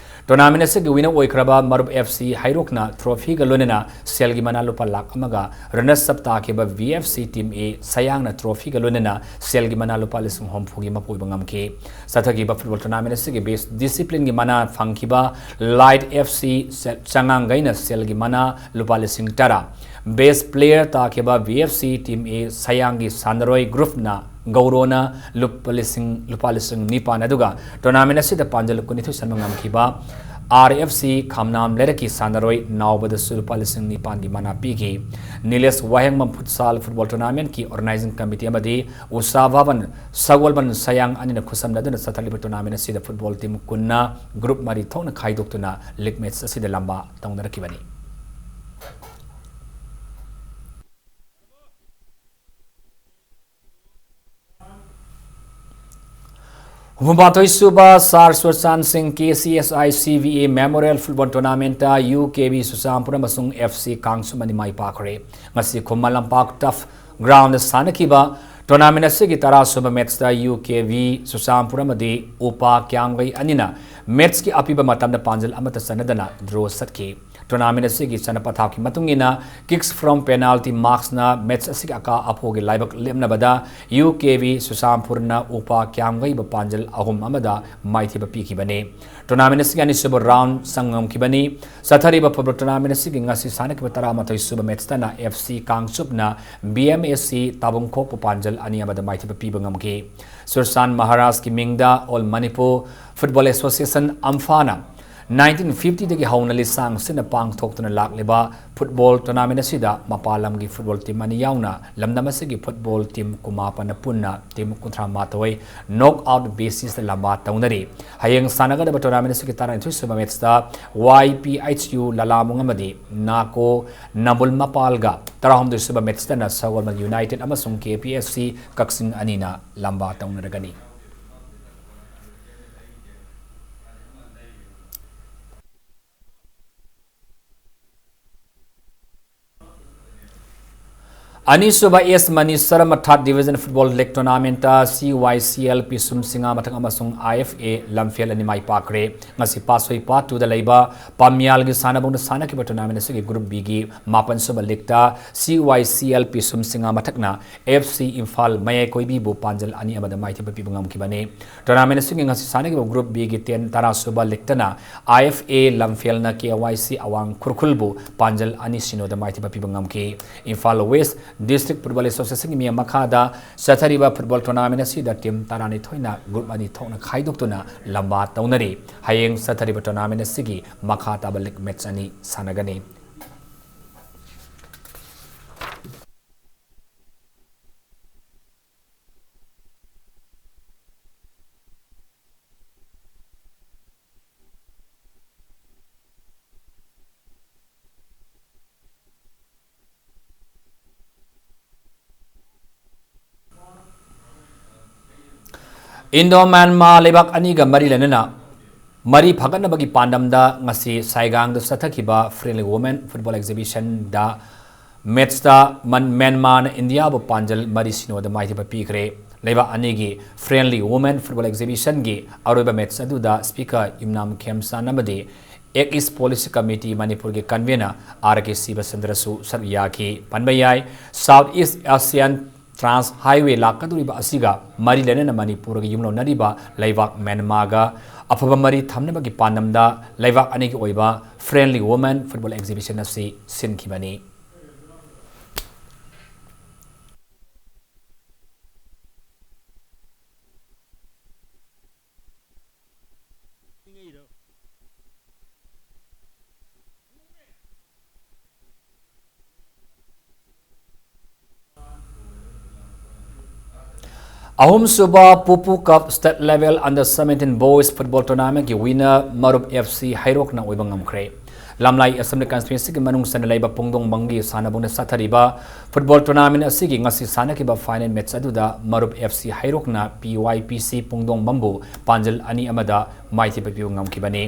Tournament ꯑꯁꯤꯒꯤ winner ꯑꯣꯏꯈ꯭ꯔꯕ ꯃꯔꯨꯞ F C ꯍꯩꯔꯣꯛꯅ trophyꯒ ꯂꯣꯏꯅꯅ ꯁꯦꯜꯒꯤ ꯃꯅꯥ ꯂꯨꯄꯥ ꯂꯥꯈ ꯑꯃꯒ, runners up ꯇꯥꯈꯤꯕ B F C Team A ꯁꯌꯥꯡꯅ trophyꯒ ꯂꯣꯏꯅꯅ ꯁꯦꯜꯒꯤ ꯃꯅꯥ ꯂꯨꯄꯥ ꯂꯤꯁꯤꯡ ꯍꯨꯝꯐꯨꯒꯤ ꯃꯄꯨ ꯑꯣꯏꯕ ꯉꯝꯈꯤ꯫ ꯆꯠꯊꯈꯤꯕ football tournament ꯑꯁꯤꯒꯤ best disciplineꯒꯤ ꯃꯅꯥ ꯐꯪꯈꯤꯕ Light F C ꯆ-, ꯆꯉꯥꯡꯒꯩꯅ ꯁꯦꯜꯒꯤ ꯃꯅꯥ ꯂꯨꯄꯥ ꯂꯤꯁꯤꯡ ꯇꯔꯥ, best player ꯇꯥꯈꯤꯕ B F C Team A ꯁꯌꯥꯡꯒꯤ ꯁꯥꯟꯅꯔꯣꯏ groupꯅ ꯒꯧꯔꯣꯅ ꯂꯨꯄꯥ ꯂꯤꯁꯤꯡ, ꯂꯨꯄꯥ ꯂꯤꯁꯤꯡ ꯅꯤꯄꯥꯟ, ꯑꯗꯨꯒ tournament ꯑꯁꯤꯗ ꯄꯥꯟꯖꯜ ꯀꯨꯟꯅꯤꯊꯣꯏ ꯆꯟꯕ ꯉꯝꯈꯤꯕ R F C ꯈꯝꯅꯥꯝ ꯂꯩꯔꯛꯀꯤ ꯁꯥꯟꯅꯔꯣꯏ ꯅꯥꯎꯕꯗꯁꯨ ꯂꯨꯄꯥ ꯂꯤꯁꯤꯡ ꯅꯤꯄꯥꯟꯒꯤ ꯃꯅꯥ ꯄꯤꯈꯤ꯫ ꯅꯤꯂꯦꯁ ꯋꯥꯍꯦꯡꯕꯝ Futsal Football Tournamentꯀꯤ organizing committee ꯑꯃꯗꯤ ꯎꯁꯥ ꯚꯕꯟ ꯁꯒꯣꯜꯕꯟ ꯁꯌꯥꯡ ꯑꯅꯤꯅ ꯈꯨꯠꯁꯝꯅꯗꯨꯅ ꯆꯠꯊꯔꯤꯕ tournament ꯑꯁꯤꯗ football team ꯀꯨꯟꯅ group ꯃꯔꯤ ꯊꯣꯛꯅ ꯈꯥꯏꯗꯣꯛꯇꯨꯅ league match ꯑꯁꯤꯗ ꯂꯝꯕꯥ ꯇꯧꯅꯔꯛꯈꯤꯕꯅꯤ꯫ ꯍꯨꯝꯐꯨꯃꯥꯊꯣꯏ ꯁꯨꯕ ꯁꯥꯔ ꯁꯨꯔꯆꯥꯟ ꯁꯤꯡ K C S I C V A Memorial Football Tournamentꯇ U K V Churachandpur ꯑꯃꯁꯨꯡ F C ꯀꯥꯡꯁꯨꯝ ꯑꯅꯤ ꯃꯥꯏ ꯄꯥꯛꯈ꯭ꯔꯦ꯫ ꯉꯁꯤ ꯈꯨꯃꯟ ꯂꯝꯄꯥꯛ turf groundꯗ ꯁꯥꯟꯅꯈꯤꯕ tournament ꯑꯁꯤꯒꯤ ꯇꯔꯥ ꯁꯨꯕ matchꯇ U K V ꯆꯨꯔꯆꯥꯟꯄꯨꯔ ꯑꯃꯗꯤ ꯎꯄꯥ ꯀ꯭ꯌꯥꯝꯒꯩ ꯑꯅꯤꯅ matchꯀꯤ ꯑꯄꯤꯕ ꯃꯇꯝꯗ ꯄꯥꯟꯖꯜ ꯑꯃꯠꯇ ꯆꯟꯅꯗꯅ draw ꯆꯠꯈꯤ꯫ Tournament ꯑꯁꯤꯒꯤ ꯆꯠꯅ ꯄꯊꯥꯞꯀꯤ ꯃꯇꯨꯡ ꯏꯟꯅ kicks from penalty marksꯅ match ꯑꯁꯤꯒꯤ ꯑꯀꯥ ꯑꯐꯧꯒꯤ ꯂꯥꯏꯕꯛ ꯂꯦꯞꯅꯕꯗ U K V ꯆꯨꯔꯆꯥꯟꯄꯨꯔꯅ ꯎꯄꯥ ꯀ꯭ꯌꯥꯝꯒꯩꯕꯨ ꯄꯥꯟꯖꯜ ꯑꯍꯨꯝ ꯑꯃꯗ ꯃꯥꯏꯊꯤꯕ ꯄꯤꯈꯤꯕꯅꯤ꯫ Tournament ꯑꯁꯤꯒꯤ ꯑꯅꯤꯁꯨꯕ round ꯆꯪꯉꯝꯈꯤꯕꯅꯤ꯫ ꯆꯠꯊꯔꯤꯕ football tournament ꯑꯁꯤꯒꯤ ꯉꯁꯤ ꯁꯥꯟꯅꯈꯤꯕ ꯇꯔꯥꯃꯥꯊꯣꯏ ꯁꯨꯕ matchꯇꯅ F C ꯀꯥꯡꯆꯨꯞꯅ B M S C ꯇꯥꯕꯨꯡꯈꯣꯛꯄꯨ ꯄꯥꯟꯖꯜ ꯑꯅꯤ ꯑꯃꯗ ꯃꯥꯏꯊꯤꯕ ꯄꯤꯕ ꯉꯝꯈꯤ꯫ ꯁꯨꯔꯆꯥꯟ ꯃꯍꯥꯔꯥꯖꯀꯤ ꯃꯤꯡꯗ All Manipur Football Association, ꯑꯝꯐꯥꯅ nineteen fiftyꯗꯒꯤ ꯍꯧꯅ ꯂꯤꯁꯥꯡ ꯁꯤꯠꯅ ꯄꯥꯡꯊꯣꯛꯇꯨꯅ ꯂꯥꯛꯂꯤꯕ football tournament ꯑꯁꯤꯗ ꯃꯄꯥꯟ ꯂꯝꯒꯤ football team ꯑꯅꯤ ꯌꯥꯎꯅ ꯂꯝꯗꯝ ꯑꯁꯤꯒꯤ football team ꯀꯨꯟꯃꯥꯄꯟꯅ ꯄꯨꯟꯅ team ꯀꯨꯟꯊ꯭ꯔꯥ ꯃꯥꯊꯣꯏ knock out basisꯇ ꯂꯝꯕꯥ ꯇꯧꯅꯔꯤ꯫ ꯍꯌꯦꯡ ꯁꯥꯟꯅꯒꯗꯕ tournament ꯑꯁꯤꯒꯤ ꯇꯔꯥꯅꯤꯊꯣꯏ ꯁꯨꯕ matchꯇ Y P H U ꯂꯂꯥꯃꯨꯡ ꯑꯃꯗꯤ ꯅꯥꯀꯣ ꯅꯝꯕꯨꯜ ꯃꯄꯥꯜꯒ, ꯇꯔꯥꯍꯨꯝꯗꯣꯏ ꯁꯨꯕ matchꯇꯅ ꯁꯒꯣꯜꯕꯟ United ꯑꯃꯁꯨꯡ K P S C ꯀꯛꯆꯤꯡ ꯑꯅꯤꯅ ꯂꯝꯕꯥ ꯇꯧꯅꯔꯒꯅꯤ꯫ ꯑꯅꯤꯁꯨꯕ S Mani Sharma Third Division Football League Tournamentꯇ ꯁꯤ ꯋꯥꯏ ꯁꯤ ꯑꯦꯜ ꯄꯤꯁꯨꯝ ꯁꯤꯡꯉꯥ ꯃꯊꯛ ꯑꯃꯁꯨꯡ ꯑꯥꯏ ꯑꯦꯐ ꯑꯦ ꯂꯝꯐꯦꯜ ꯑꯅꯤ ꯃꯥꯏ ꯄꯥꯛꯈ꯭ꯔꯦ꯫ ꯉꯁꯤ ꯄꯥꯁꯣꯏ ꯄꯥꯠ ꯇꯨꯗ ꯂꯩꯕ ꯄꯥꯝꯌꯥꯜꯒꯤ ꯁꯥꯟꯅꯕꯨꯡꯗ ꯁꯥꯟꯅꯈꯤꯕ tournament ꯑꯁꯤꯒꯤ Group Bꯒꯤ ꯃꯥꯄꯟꯁꯨꯕ leagueꯇ ꯁꯤ Y C L ꯄꯤꯁꯨꯝ ꯁꯤꯡꯉꯥ ꯃꯊꯛꯅ F C Imphal ꯃꯌꯥꯏ ꯀꯣꯏꯕꯤꯕꯨ ꯄꯥꯟꯖꯜ ꯑꯅꯤ ꯑꯃꯗ ꯃꯥꯏꯊꯤꯕ ꯄꯤꯕ ꯉꯝꯈꯤꯕꯅꯤ꯫ Tournament ꯑꯁꯤꯒꯤ ꯉꯁꯤ ꯁꯥꯟꯅꯈꯤꯕ Group Bꯒꯤ ten ꯇꯔꯥꯁꯨꯕ leagueꯇꯅ I F A ꯂꯝꯐꯦꯜꯅ K Y ꯁꯤ ꯑꯋꯥꯡ ꯈꯨꯔꯈꯨꯜꯕꯨ ꯄꯥꯟꯖꯜ ꯑꯅꯤ ꯁꯤꯅꯣꯗ ꯃꯥꯏꯊꯤꯕ ꯄꯤꯕ ꯉꯝꯈꯤ꯫ ꯏꯝꯐꯥꯜ West District Football Associationꯒꯤ ꯃꯤ ꯃꯈꯥꯗ ꯆꯠꯊꯔꯤꯕ football tournament ꯑꯁꯤꯗ team ꯇꯔꯥꯅꯤꯊꯣꯏꯅ group ꯑꯅꯤ ꯊꯣꯛꯅ ꯈꯥꯏꯗꯣꯛꯇꯨꯅ ꯂꯝꯕꯥ ꯇꯧꯅꯔꯤ꯫ ꯍꯌꯦꯡ ꯆꯠꯊꯔꯤꯕ tournament ꯑꯁꯤꯒꯤ ꯃꯈꯥ ꯇꯥꯕ league match ꯑꯅꯤ ꯁꯥꯟꯅꯒꯅꯤ꯫ Indo Myanmar ꯂꯩꯕꯥꯛ ꯑꯅꯤꯒ ꯃꯔꯤ ꯂꯩꯅꯅ ꯃꯔꯤ ꯐꯒꯠꯅꯕꯒꯤ ꯄꯥꯟꯗꯝꯗ ꯉꯁꯤ ꯁꯥꯏꯒꯥꯡꯗ ꯆꯠꯊꯈꯤꯕ Friendly Women Football Exhibitionꯗ matchꯇ ꯃꯟ-, ꯃ꯭ꯌꯥꯟꯃꯥꯔꯅ ꯏꯟꯗꯤꯌꯥꯕꯨ ꯄꯥꯟꯖꯜ ꯃꯔꯤ ꯁꯤꯅꯣꯗ ꯃꯥꯏꯊꯤꯕ ꯄꯤꯈ꯭ꯔꯦ꯫ ꯂꯩꯕꯥꯛ ꯑꯅꯤꯒꯤ Friendly Women Football Exhibitionꯒꯤ ꯑꯔꯣꯏꯕ match ꯑꯗꯨꯗ Speaker ꯌꯨꯝꯅꯥꯝ ꯈꯦꯝꯆꯥꯟ ꯑꯃꯗꯤ Act East Policy Committee ꯃꯅꯤꯄꯨꯔꯒꯤ convener ꯑꯥꯔ ꯀꯦ ꯁꯤꯕꯆꯟꯗ꯭ꯔꯁꯨ ꯁꯔꯨꯛ ꯌꯥꯈꯤ꯫ ꯄꯟꯕ ꯌꯥꯏ, South East Asian Trans Highway ꯂꯥꯛꯀꯗꯧꯔꯤꯕ ꯑꯁꯤꯒ ꯃꯔꯤ ꯂꯩꯅꯅ ꯃꯅꯤꯄꯨꯔꯒ ꯌꯨꯝꯂꯣꯟꯅꯔꯤꯕ ꯂꯩꯕꯥꯛ ꯃ꯭ꯌꯥꯟꯃꯥꯔꯒ ꯑꯐꯕ ꯃꯔꯤ ꯊꯝꯅꯕꯒꯤ ꯄꯥꯟꯗꯝꯗ ꯂꯩꯕꯥꯛ ꯑꯅꯤꯒꯤ ꯑꯣꯏꯕ Friendly Women Football Exhibition ꯑꯁꯤ ꯁꯤꯟꯈꯤꯕꯅꯤ꯫ ꯑꯍꯨꯝꯁꯨꯕ ꯄꯨꯄꯨ Cup State Level Under Seventeen Boys Football Tournamentꯀꯤ winner ꯃꯔꯨꯞ ꯑꯦꯐ ꯁꯤ ꯍꯩꯔꯣꯛꯅ ꯑꯣꯏꯕ ꯉꯝꯈ꯭ꯔꯦ꯫ ꯂꯝꯂꯥꯏ Assembly Constituency ꯒꯤ ꯃꯅꯨꯡ ꯆꯟꯅ ꯂꯩꯕ ꯄꯨꯡꯗꯣꯡꯕꯝꯒꯤ ꯁꯥꯟꯅꯕꯨꯡꯗ ꯆꯠꯊꯔꯤꯕ football tournament ꯑꯁꯤꯒꯤ ꯉꯁꯤ ꯁꯥꯟꯅꯈꯤꯕ final match ꯑꯗꯨꯗ ꯃꯔꯨꯞ F C ꯍꯩꯔꯣꯛꯅ P Y P C ꯄꯨꯡꯗꯣꯡꯕꯝꯕꯨ ꯄꯥꯟꯖꯜ ꯑꯅꯤ ꯑꯃꯗ ꯃꯥꯏꯊꯤꯕ ꯄꯤꯕ ꯉꯝꯈꯤꯕꯅꯤ꯫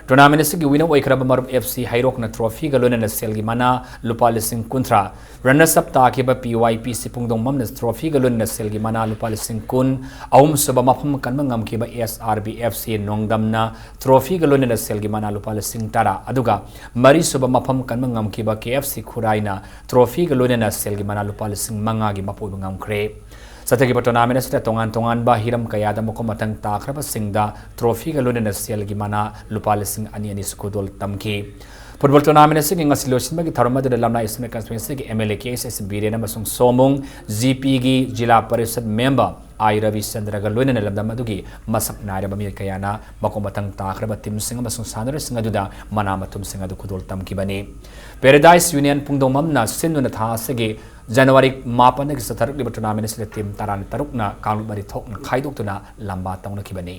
Tournament ꯑꯁꯤꯒꯤ winner ꯑꯣꯏꯈ꯭ꯔꯕ ꯃꯔꯨꯞ F C ꯍꯩꯔꯣꯛꯅ trophy ꯒ ꯂꯣꯏꯅꯅ ꯁꯦꯜꯒꯤ ꯃꯅꯥ ꯂꯨꯄꯥ ꯂꯤꯁꯤꯡ ꯀꯨꯟꯊ꯭ꯔꯥ, runners up ꯇꯥꯈꯤꯕ P Y P C ꯄꯨꯡꯗꯣꯡꯕꯝꯅ trophy ꯒ ꯂꯣꯏꯅꯅ ꯁꯦꯜꯒꯤ ꯃꯅꯥ ꯂꯨꯄꯥ ꯂꯤꯁꯤꯡ ꯀꯨꯟ, ꯑꯍꯨꯝꯁꯨꯕ ꯃꯐꯝ ꯀꯟꯕ ꯉꯝꯈꯤꯕ S R B F C ꯅꯣꯡꯗꯝꯅ trophy ꯒ ꯂꯣꯏꯅꯅ ꯁꯦꯜꯒꯤ ꯃꯅꯥ ꯂꯨꯄꯥ ꯂꯤꯁꯤꯡ ꯇꯔꯥ, ꯑꯗꯨꯒ ꯃꯔꯤꯁꯨꯕ ꯃꯐꯝ ꯀꯟꯕ ꯉꯝꯈꯤꯕ K F C ꯈꯨꯔꯥꯏꯅ trophy ꯒ ꯂꯣꯏꯅꯅ ꯁꯦꯜꯒꯤ ꯃꯅꯥ ꯂꯨꯄꯥ ꯂꯤꯁꯤꯡ ꯃꯉꯥꯒꯤ ꯃꯄꯨ ꯑꯣꯏꯕ ꯉꯝꯈ꯭ꯔꯦ꯫ ꯆꯠꯊꯈꯤꯕ tournament ꯑꯁꯤꯗ ꯇꯣꯉꯥꯟ ꯇꯣꯉꯥꯟꯕ ꯍꯤꯔꯝ ꯀꯌꯥꯗ ꯃꯀꯣꯛ ꯃꯊꯪ ꯇꯥꯈ꯭ꯔꯕꯁꯤꯡꯗ trophy ꯒ ꯂꯣꯏꯅꯅ ꯁꯦꯜꯒꯤ ꯃꯅꯥ ꯂꯨꯄꯥ ꯂꯤꯁꯤꯡ ꯑꯅꯤ ꯑꯅꯤꯁꯨ ꯈꯨꯗꯣꯜ ꯇꯝꯈꯤ꯫ Football tournament ꯑꯁꯤꯒꯤ ꯉꯁꯤ ꯂꯣꯏꯁꯤꯟꯕꯒꯤ ꯊꯧꯔꯝ ꯑꯗꯨꯗ ꯂꯝꯂꯥꯏ Assembly Constituency ꯒꯤ M L A K S S Biren ꯑꯃꯁꯨꯡ ꯁꯣꯃꯨꯡ, G P ꯒꯤ ꯖꯤꯂꯥ ꯄꯔꯤꯁꯠ member I ꯔꯕꯤꯆꯟꯗ꯭ꯔꯒ ꯂꯣꯏꯅꯅ ꯂꯝꯗꯝ ꯑꯗꯨꯒꯤ ꯃꯁꯛ ꯅꯥꯏꯔꯕ ꯃꯤꯑꯣꯏ ꯀꯌꯥꯅ ꯃꯀꯣꯛ ꯃꯊꯪ ꯇꯥꯈ꯭ꯔꯕ team ꯁꯤꯡ ꯑꯃꯁꯨꯡ ꯁꯥꯟꯅꯔꯣꯏꯁꯤꯡ ꯑꯗꯨꯗ ꯃꯅꯥ ꯃꯊꯨꯝꯁꯤꯡ ꯑꯗꯨ ꯈꯨꯗꯣꯜ ꯇꯝꯈꯤꯕꯅꯤ꯫ Paradise Union ꯄꯨꯡꯗꯣꯡꯕꯝꯅ ꯁꯤꯟꯗꯨꯅ ꯊꯥ ꯑꯁꯤꯒꯤ January ꯃꯥꯄꯟꯗꯒꯤ ꯆꯠꯊꯔꯛꯂꯤꯕ tournament ꯑꯁꯤꯗ team ꯇꯔꯥꯅꯤꯊꯣꯏꯅ ꯀꯥꯡꯂꯨꯞ ꯃꯔꯤ ꯊꯣꯛꯅ ꯈꯥꯏꯗꯣꯛꯇꯨꯅ ꯂꯝꯕꯥ ꯇꯧꯅꯈꯤꯕꯅꯤ꯫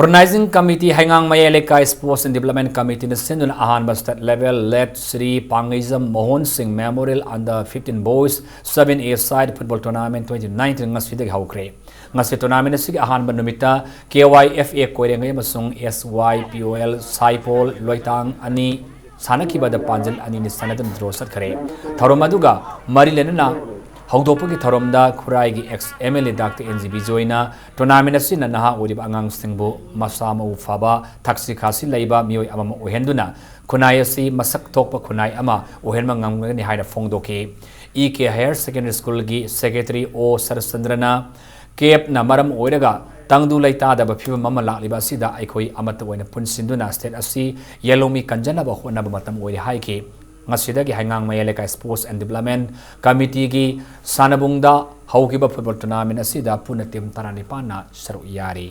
Organizing Committee, ꯍꯩꯉꯥꯡ ꯃꯌꯥꯏ ꯂꯩꯀꯥꯏ Sports and Development Committee ꯅ ꯁꯤꯟꯗꯨꯅ ꯑꯍꯥꯟꯕ state level Late Shri ꯄꯥꯡꯒꯩꯖꯝ Mohan ꯁꯤꯡ Memorial Under fifteen Boys seven A Side Football Tournament twenty nineteen ꯉꯁꯤꯗꯒꯤ ꯍꯧꯈ꯭ꯔꯦ꯫ ꯉꯁꯤ tournament ꯑꯁꯤꯒꯤ ꯑꯍꯥꯟꯕ ꯅꯨꯃꯤꯠꯇ K Y F A ꯀꯣꯏꯔꯦꯡꯒꯩ ꯑꯃꯁꯨꯡ S Y P O L ꯁꯥꯏꯄꯣꯜ ꯂꯣꯏꯇꯥꯡ ꯑꯅꯤ ꯁꯥꯟꯅꯈꯤꯕꯗ ꯄꯥꯟꯖꯜ ꯑꯅꯤꯅ ꯁꯥꯟꯅꯗꯨꯅ draw ꯆꯠꯈ꯭ꯔꯦ꯫ ꯊꯧꯔꯝ ꯑꯗꯨꯒ ꯃꯔꯤ ꯂꯩꯅꯅ ꯍꯧꯗꯣꯛꯄꯒꯤ ꯊꯧꯔꯝꯗ ꯈꯨꯔꯥꯏꯒꯤ ex M L A Doctor N G ꯕꯤꯖꯣꯏꯅ tournament ꯑꯁꯤꯅ ꯅꯍꯥ ꯑꯣꯏꯔꯤꯕ ꯑꯉꯥꯡꯁꯤꯡꯕꯨ ꯃꯁꯥ ꯃꯎ ꯐꯕ, ꯊꯛꯁꯤ ꯈꯥꯁꯤ ꯂꯩꯕ ꯃꯤꯑꯣꯏ ꯑꯃꯃꯝ ꯑꯣꯏꯍꯟꯗꯨꯅ ꯈꯨꯟꯅꯥꯏ ꯑꯁꯤ ꯃꯁꯛ ꯊꯣꯛꯄ ꯈꯨꯟꯅꯥꯏ ꯑꯃ ꯑꯣꯏꯍꯟꯕ ꯉꯝꯒꯅꯤ ꯍꯥꯏꯅ ꯐꯣꯡꯗꯣꯛꯈꯤ꯫ E K Higher Secondary School ꯒꯤ Secretary O ꯁꯔꯠꯆꯟꯗ꯭ꯔꯅ CAPE ꯅ ꯃꯔꯝ ꯑꯣꯏꯔꯒ ꯇꯪꯗꯨ ꯂꯩꯇꯥꯗꯕ ꯐꯤꯕꯝ ꯑꯃ ꯂꯥꯛꯂꯤꯕ ꯑꯁꯤꯗ ꯑꯩꯈꯣꯏ ꯑꯃꯠꯇ ꯑꯣꯏꯅ ꯄꯨꯟꯁꯤꯟꯗꯨꯅ state ꯑꯁꯤ ꯌꯦꯜꯍꯧꯃꯤ ꯀꯟꯖꯅꯕ ꯍꯣꯠꯅꯕ ꯃꯇꯝ ꯑꯣꯏꯔꯦ ꯍꯥꯏꯈꯤ꯫ ꯉꯁꯤꯗꯒꯤ ꯍꯩꯉꯥꯡ ꯃꯌꯥꯏ ꯂꯩꯀꯥꯏ Sports and Development Committee ꯒꯤ ꯁꯥꯟꯅꯕꯨꯡꯗ ꯍꯧꯈꯤꯕ football tournament ꯑꯁꯤꯗ ꯄꯨꯟꯅ team ꯇꯔꯥꯅꯤꯄꯥꯟꯅ ꯁꯔꯨꯛ ꯌꯥꯔꯤ꯫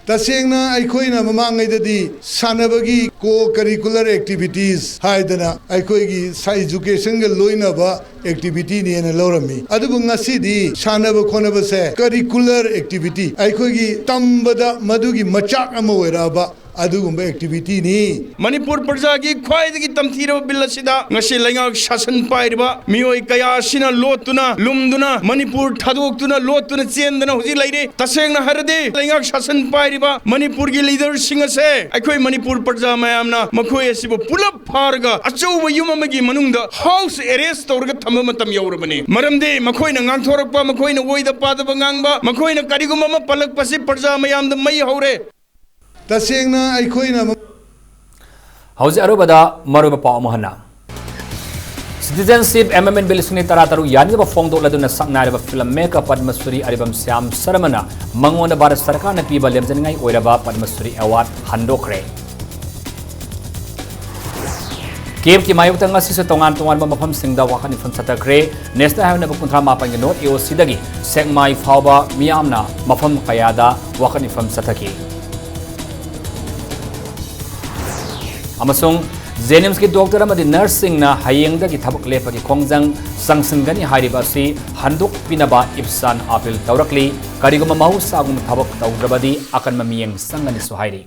ꯇꯁꯦꯡꯅ ꯑꯩꯈꯣꯏꯅ ꯃꯃꯥꯡꯉꯩꯗꯗꯤ ꯁꯥꯟꯅꯕꯒꯤ co-curricular activities ꯍꯥꯏꯗꯅ ꯑꯩꯈꯣꯏꯒꯤ ꯁꯥ-, educationꯒ ꯂꯣꯏꯅꯕ activityꯅꯦꯅ ꯂꯧꯔꯝꯃꯤ꯫ ꯑꯗꯨꯕꯨ ꯉꯁꯤꯗꯤ ꯁꯥꯟꯅꯕ ꯈꯣꯠꯅꯕꯁꯦ curricular activity, ꯑꯩꯈꯣꯏꯒꯤ ꯇꯝꯕꯗ ꯃꯗꯨꯒꯤ ꯃꯆꯥꯛ ꯑꯃ ꯑꯣꯏꯔꯛꯑꯕ ꯑꯗꯨꯒꯨꯝꯕ activityꯅꯤ꯫ ꯃꯅꯤꯄꯨꯔ ꯄ꯭ꯔꯖꯥꯒꯤ ꯈ꯭ꯋꯥꯏꯗꯒꯤ ꯇꯝꯊꯤꯔꯕ ꯕꯤꯜ ꯑꯁꯤꯗ ꯉꯁꯤ ꯂꯩꯉꯥꯛ ꯁꯥꯁꯟ ꯄꯥꯏꯔꯤꯕ ꯃꯤꯑꯣꯏ ꯀꯌꯥ ꯑꯁꯤꯅ ꯂꯣꯠꯇꯨꯅ, ꯂꯨꯝꯗꯨꯅ, ꯃꯅꯤꯄꯨꯔ ꯊꯥꯗꯣꯛꯇꯨꯅ, ꯂꯣꯠꯇꯨꯅ ꯆꯦꯟꯗꯅ ꯍꯧꯖꯤꯛ ꯂꯩꯔꯤ꯫ ꯇꯁꯦꯡꯅ ꯍꯥꯏꯔꯗꯤ ꯂꯩꯉꯥꯛ ꯁꯥꯁꯟ ꯄꯥꯏꯔꯤꯕ ꯃꯅꯤꯄꯨꯔꯒꯤ leaderꯁꯤꯡ ꯑꯁꯦ ꯑꯩꯈꯣꯏ ꯃꯅꯤꯄꯨꯔ ꯄ꯭ꯔꯖꯥ ꯃꯌꯥꯝꯅ ꯃꯈꯣꯏ ꯑꯁꯤꯕꯨ ꯄꯨꯂꯞ ꯐꯥꯔꯒ ꯑꯆꯧꯕ ꯌꯨꯝ ꯑꯃꯒꯤ ꯃꯅꯨꯡꯗ house arrest ꯇꯧꯔꯒ ꯊꯝꯕ ꯃꯇꯝ ꯌꯧꯔꯕꯅꯤ꯫ ꯃꯔꯝꯗꯤ ꯃꯈꯣꯏꯅ ꯉꯥꯡꯊꯣꯔꯛꯄ, ꯃꯈꯣꯏꯅ ꯑꯣꯏꯗ ꯄꯥꯗꯕ ꯉꯥꯡꯕ, ꯃꯈꯣꯏꯅ ꯀꯔꯤꯒꯨꯝꯕ ꯑꯃ ꯄꯜꯂꯛꯄꯁꯤ ꯄ꯭ꯔꯖꯥ ꯃꯌꯥꯝꯗ ꯃꯩ ꯍꯧꯔꯦ꯫ ꯇꯁꯦꯡꯅ ꯑꯩꯈꯣꯏꯅ ꯍꯧꯖꯤꯛ ꯑꯔꯣꯏꯕꯗ ꯃꯔꯨꯑꯣꯏꯕ ꯄꯥꯎ ꯑꯃꯨꯛ ꯍꯟꯅ꯫ Citizenship Amendment Bill ꯂꯤꯁꯤꯡ ꯑꯅꯤ ꯇꯔꯥꯇꯔꯨꯛ ꯌꯥꯅꯤꯡꯗꯕ ꯐꯣꯡꯗꯣꯛꯂꯗꯨꯅ ꯁꯛꯅꯥꯏꯔꯕ film maker ꯄꯗꯃ ꯁ꯭ꯔꯤ ꯑꯔꯤꯕꯝ ꯁ꯭ꯌꯥꯝ ꯁꯔꯃꯅ ꯃꯉꯣꯟꯗ ꯚꯥꯔꯠ ꯁꯔꯀꯥꯔꯅ ꯄꯤꯕ ꯂꯦꯝꯖꯅꯤꯡꯉꯥꯏ ꯑꯣꯏꯔꯕ ꯄꯗꯃ ꯁ꯭ꯔꯤ award ꯍꯟꯗꯣꯛꯈ꯭ꯔꯦ꯫ ꯀꯦꯞꯀꯤ ꯃꯥꯌꯣꯛꯇ ꯉꯁꯤꯁꯨ ꯇꯣꯉꯥꯟ ꯇꯣꯉꯥꯟꯕ ꯃꯐꯝꯁꯤꯡꯗ ꯋꯥꯀꯠ ꯃꯤꯐꯝ ꯆꯠꯊꯈ꯭ꯔꯦ꯫ National Highway number ꯀꯨꯟꯊ꯭ꯔꯥ ꯃꯥꯄꯟꯒꯤ North AOCꯗꯒꯤ ꯁꯦꯛꯃꯥꯏ ꯐꯥꯎꯕ ꯃꯤꯌꯥꯝꯅ ꯃꯐꯝ ꯀꯌꯥꯗ ꯋꯥꯀꯠ ꯃꯤꯐꯝ ꯆꯠꯊꯈꯤ꯫ ꯑꯃꯁꯨꯡ JNIMSꯀꯤ doctor ꯑꯃꯗꯤ nurseꯁꯤꯡꯅ ꯍꯌꯦꯡꯗꯒꯤ ꯊꯕꯛ ꯂꯦꯞꯄꯒꯤ ꯈꯣꯡꯖꯪ ꯆꯪꯁꯤꯟꯒꯅꯤ ꯍꯥꯏꯔꯤꯕ ꯑꯁꯤ ꯍꯟꯗꯣꯛꯄꯤꯅꯕ ꯏꯞꯁꯥꯟ appeal ꯇꯧꯔꯛꯂꯤ꯫ ꯀꯔꯤꯒꯨꯝꯕ ꯃꯍꯧꯁꯥꯒꯨꯝꯅ ꯊꯕꯛ ꯇꯧꯗ꯭ꯔꯕꯗꯤ ꯑꯀꯟꯕ ꯃꯤꯠꯌꯦꯡ ꯆꯪꯒꯅꯤꯁꯨ ꯍꯥꯏꯔꯤ꯫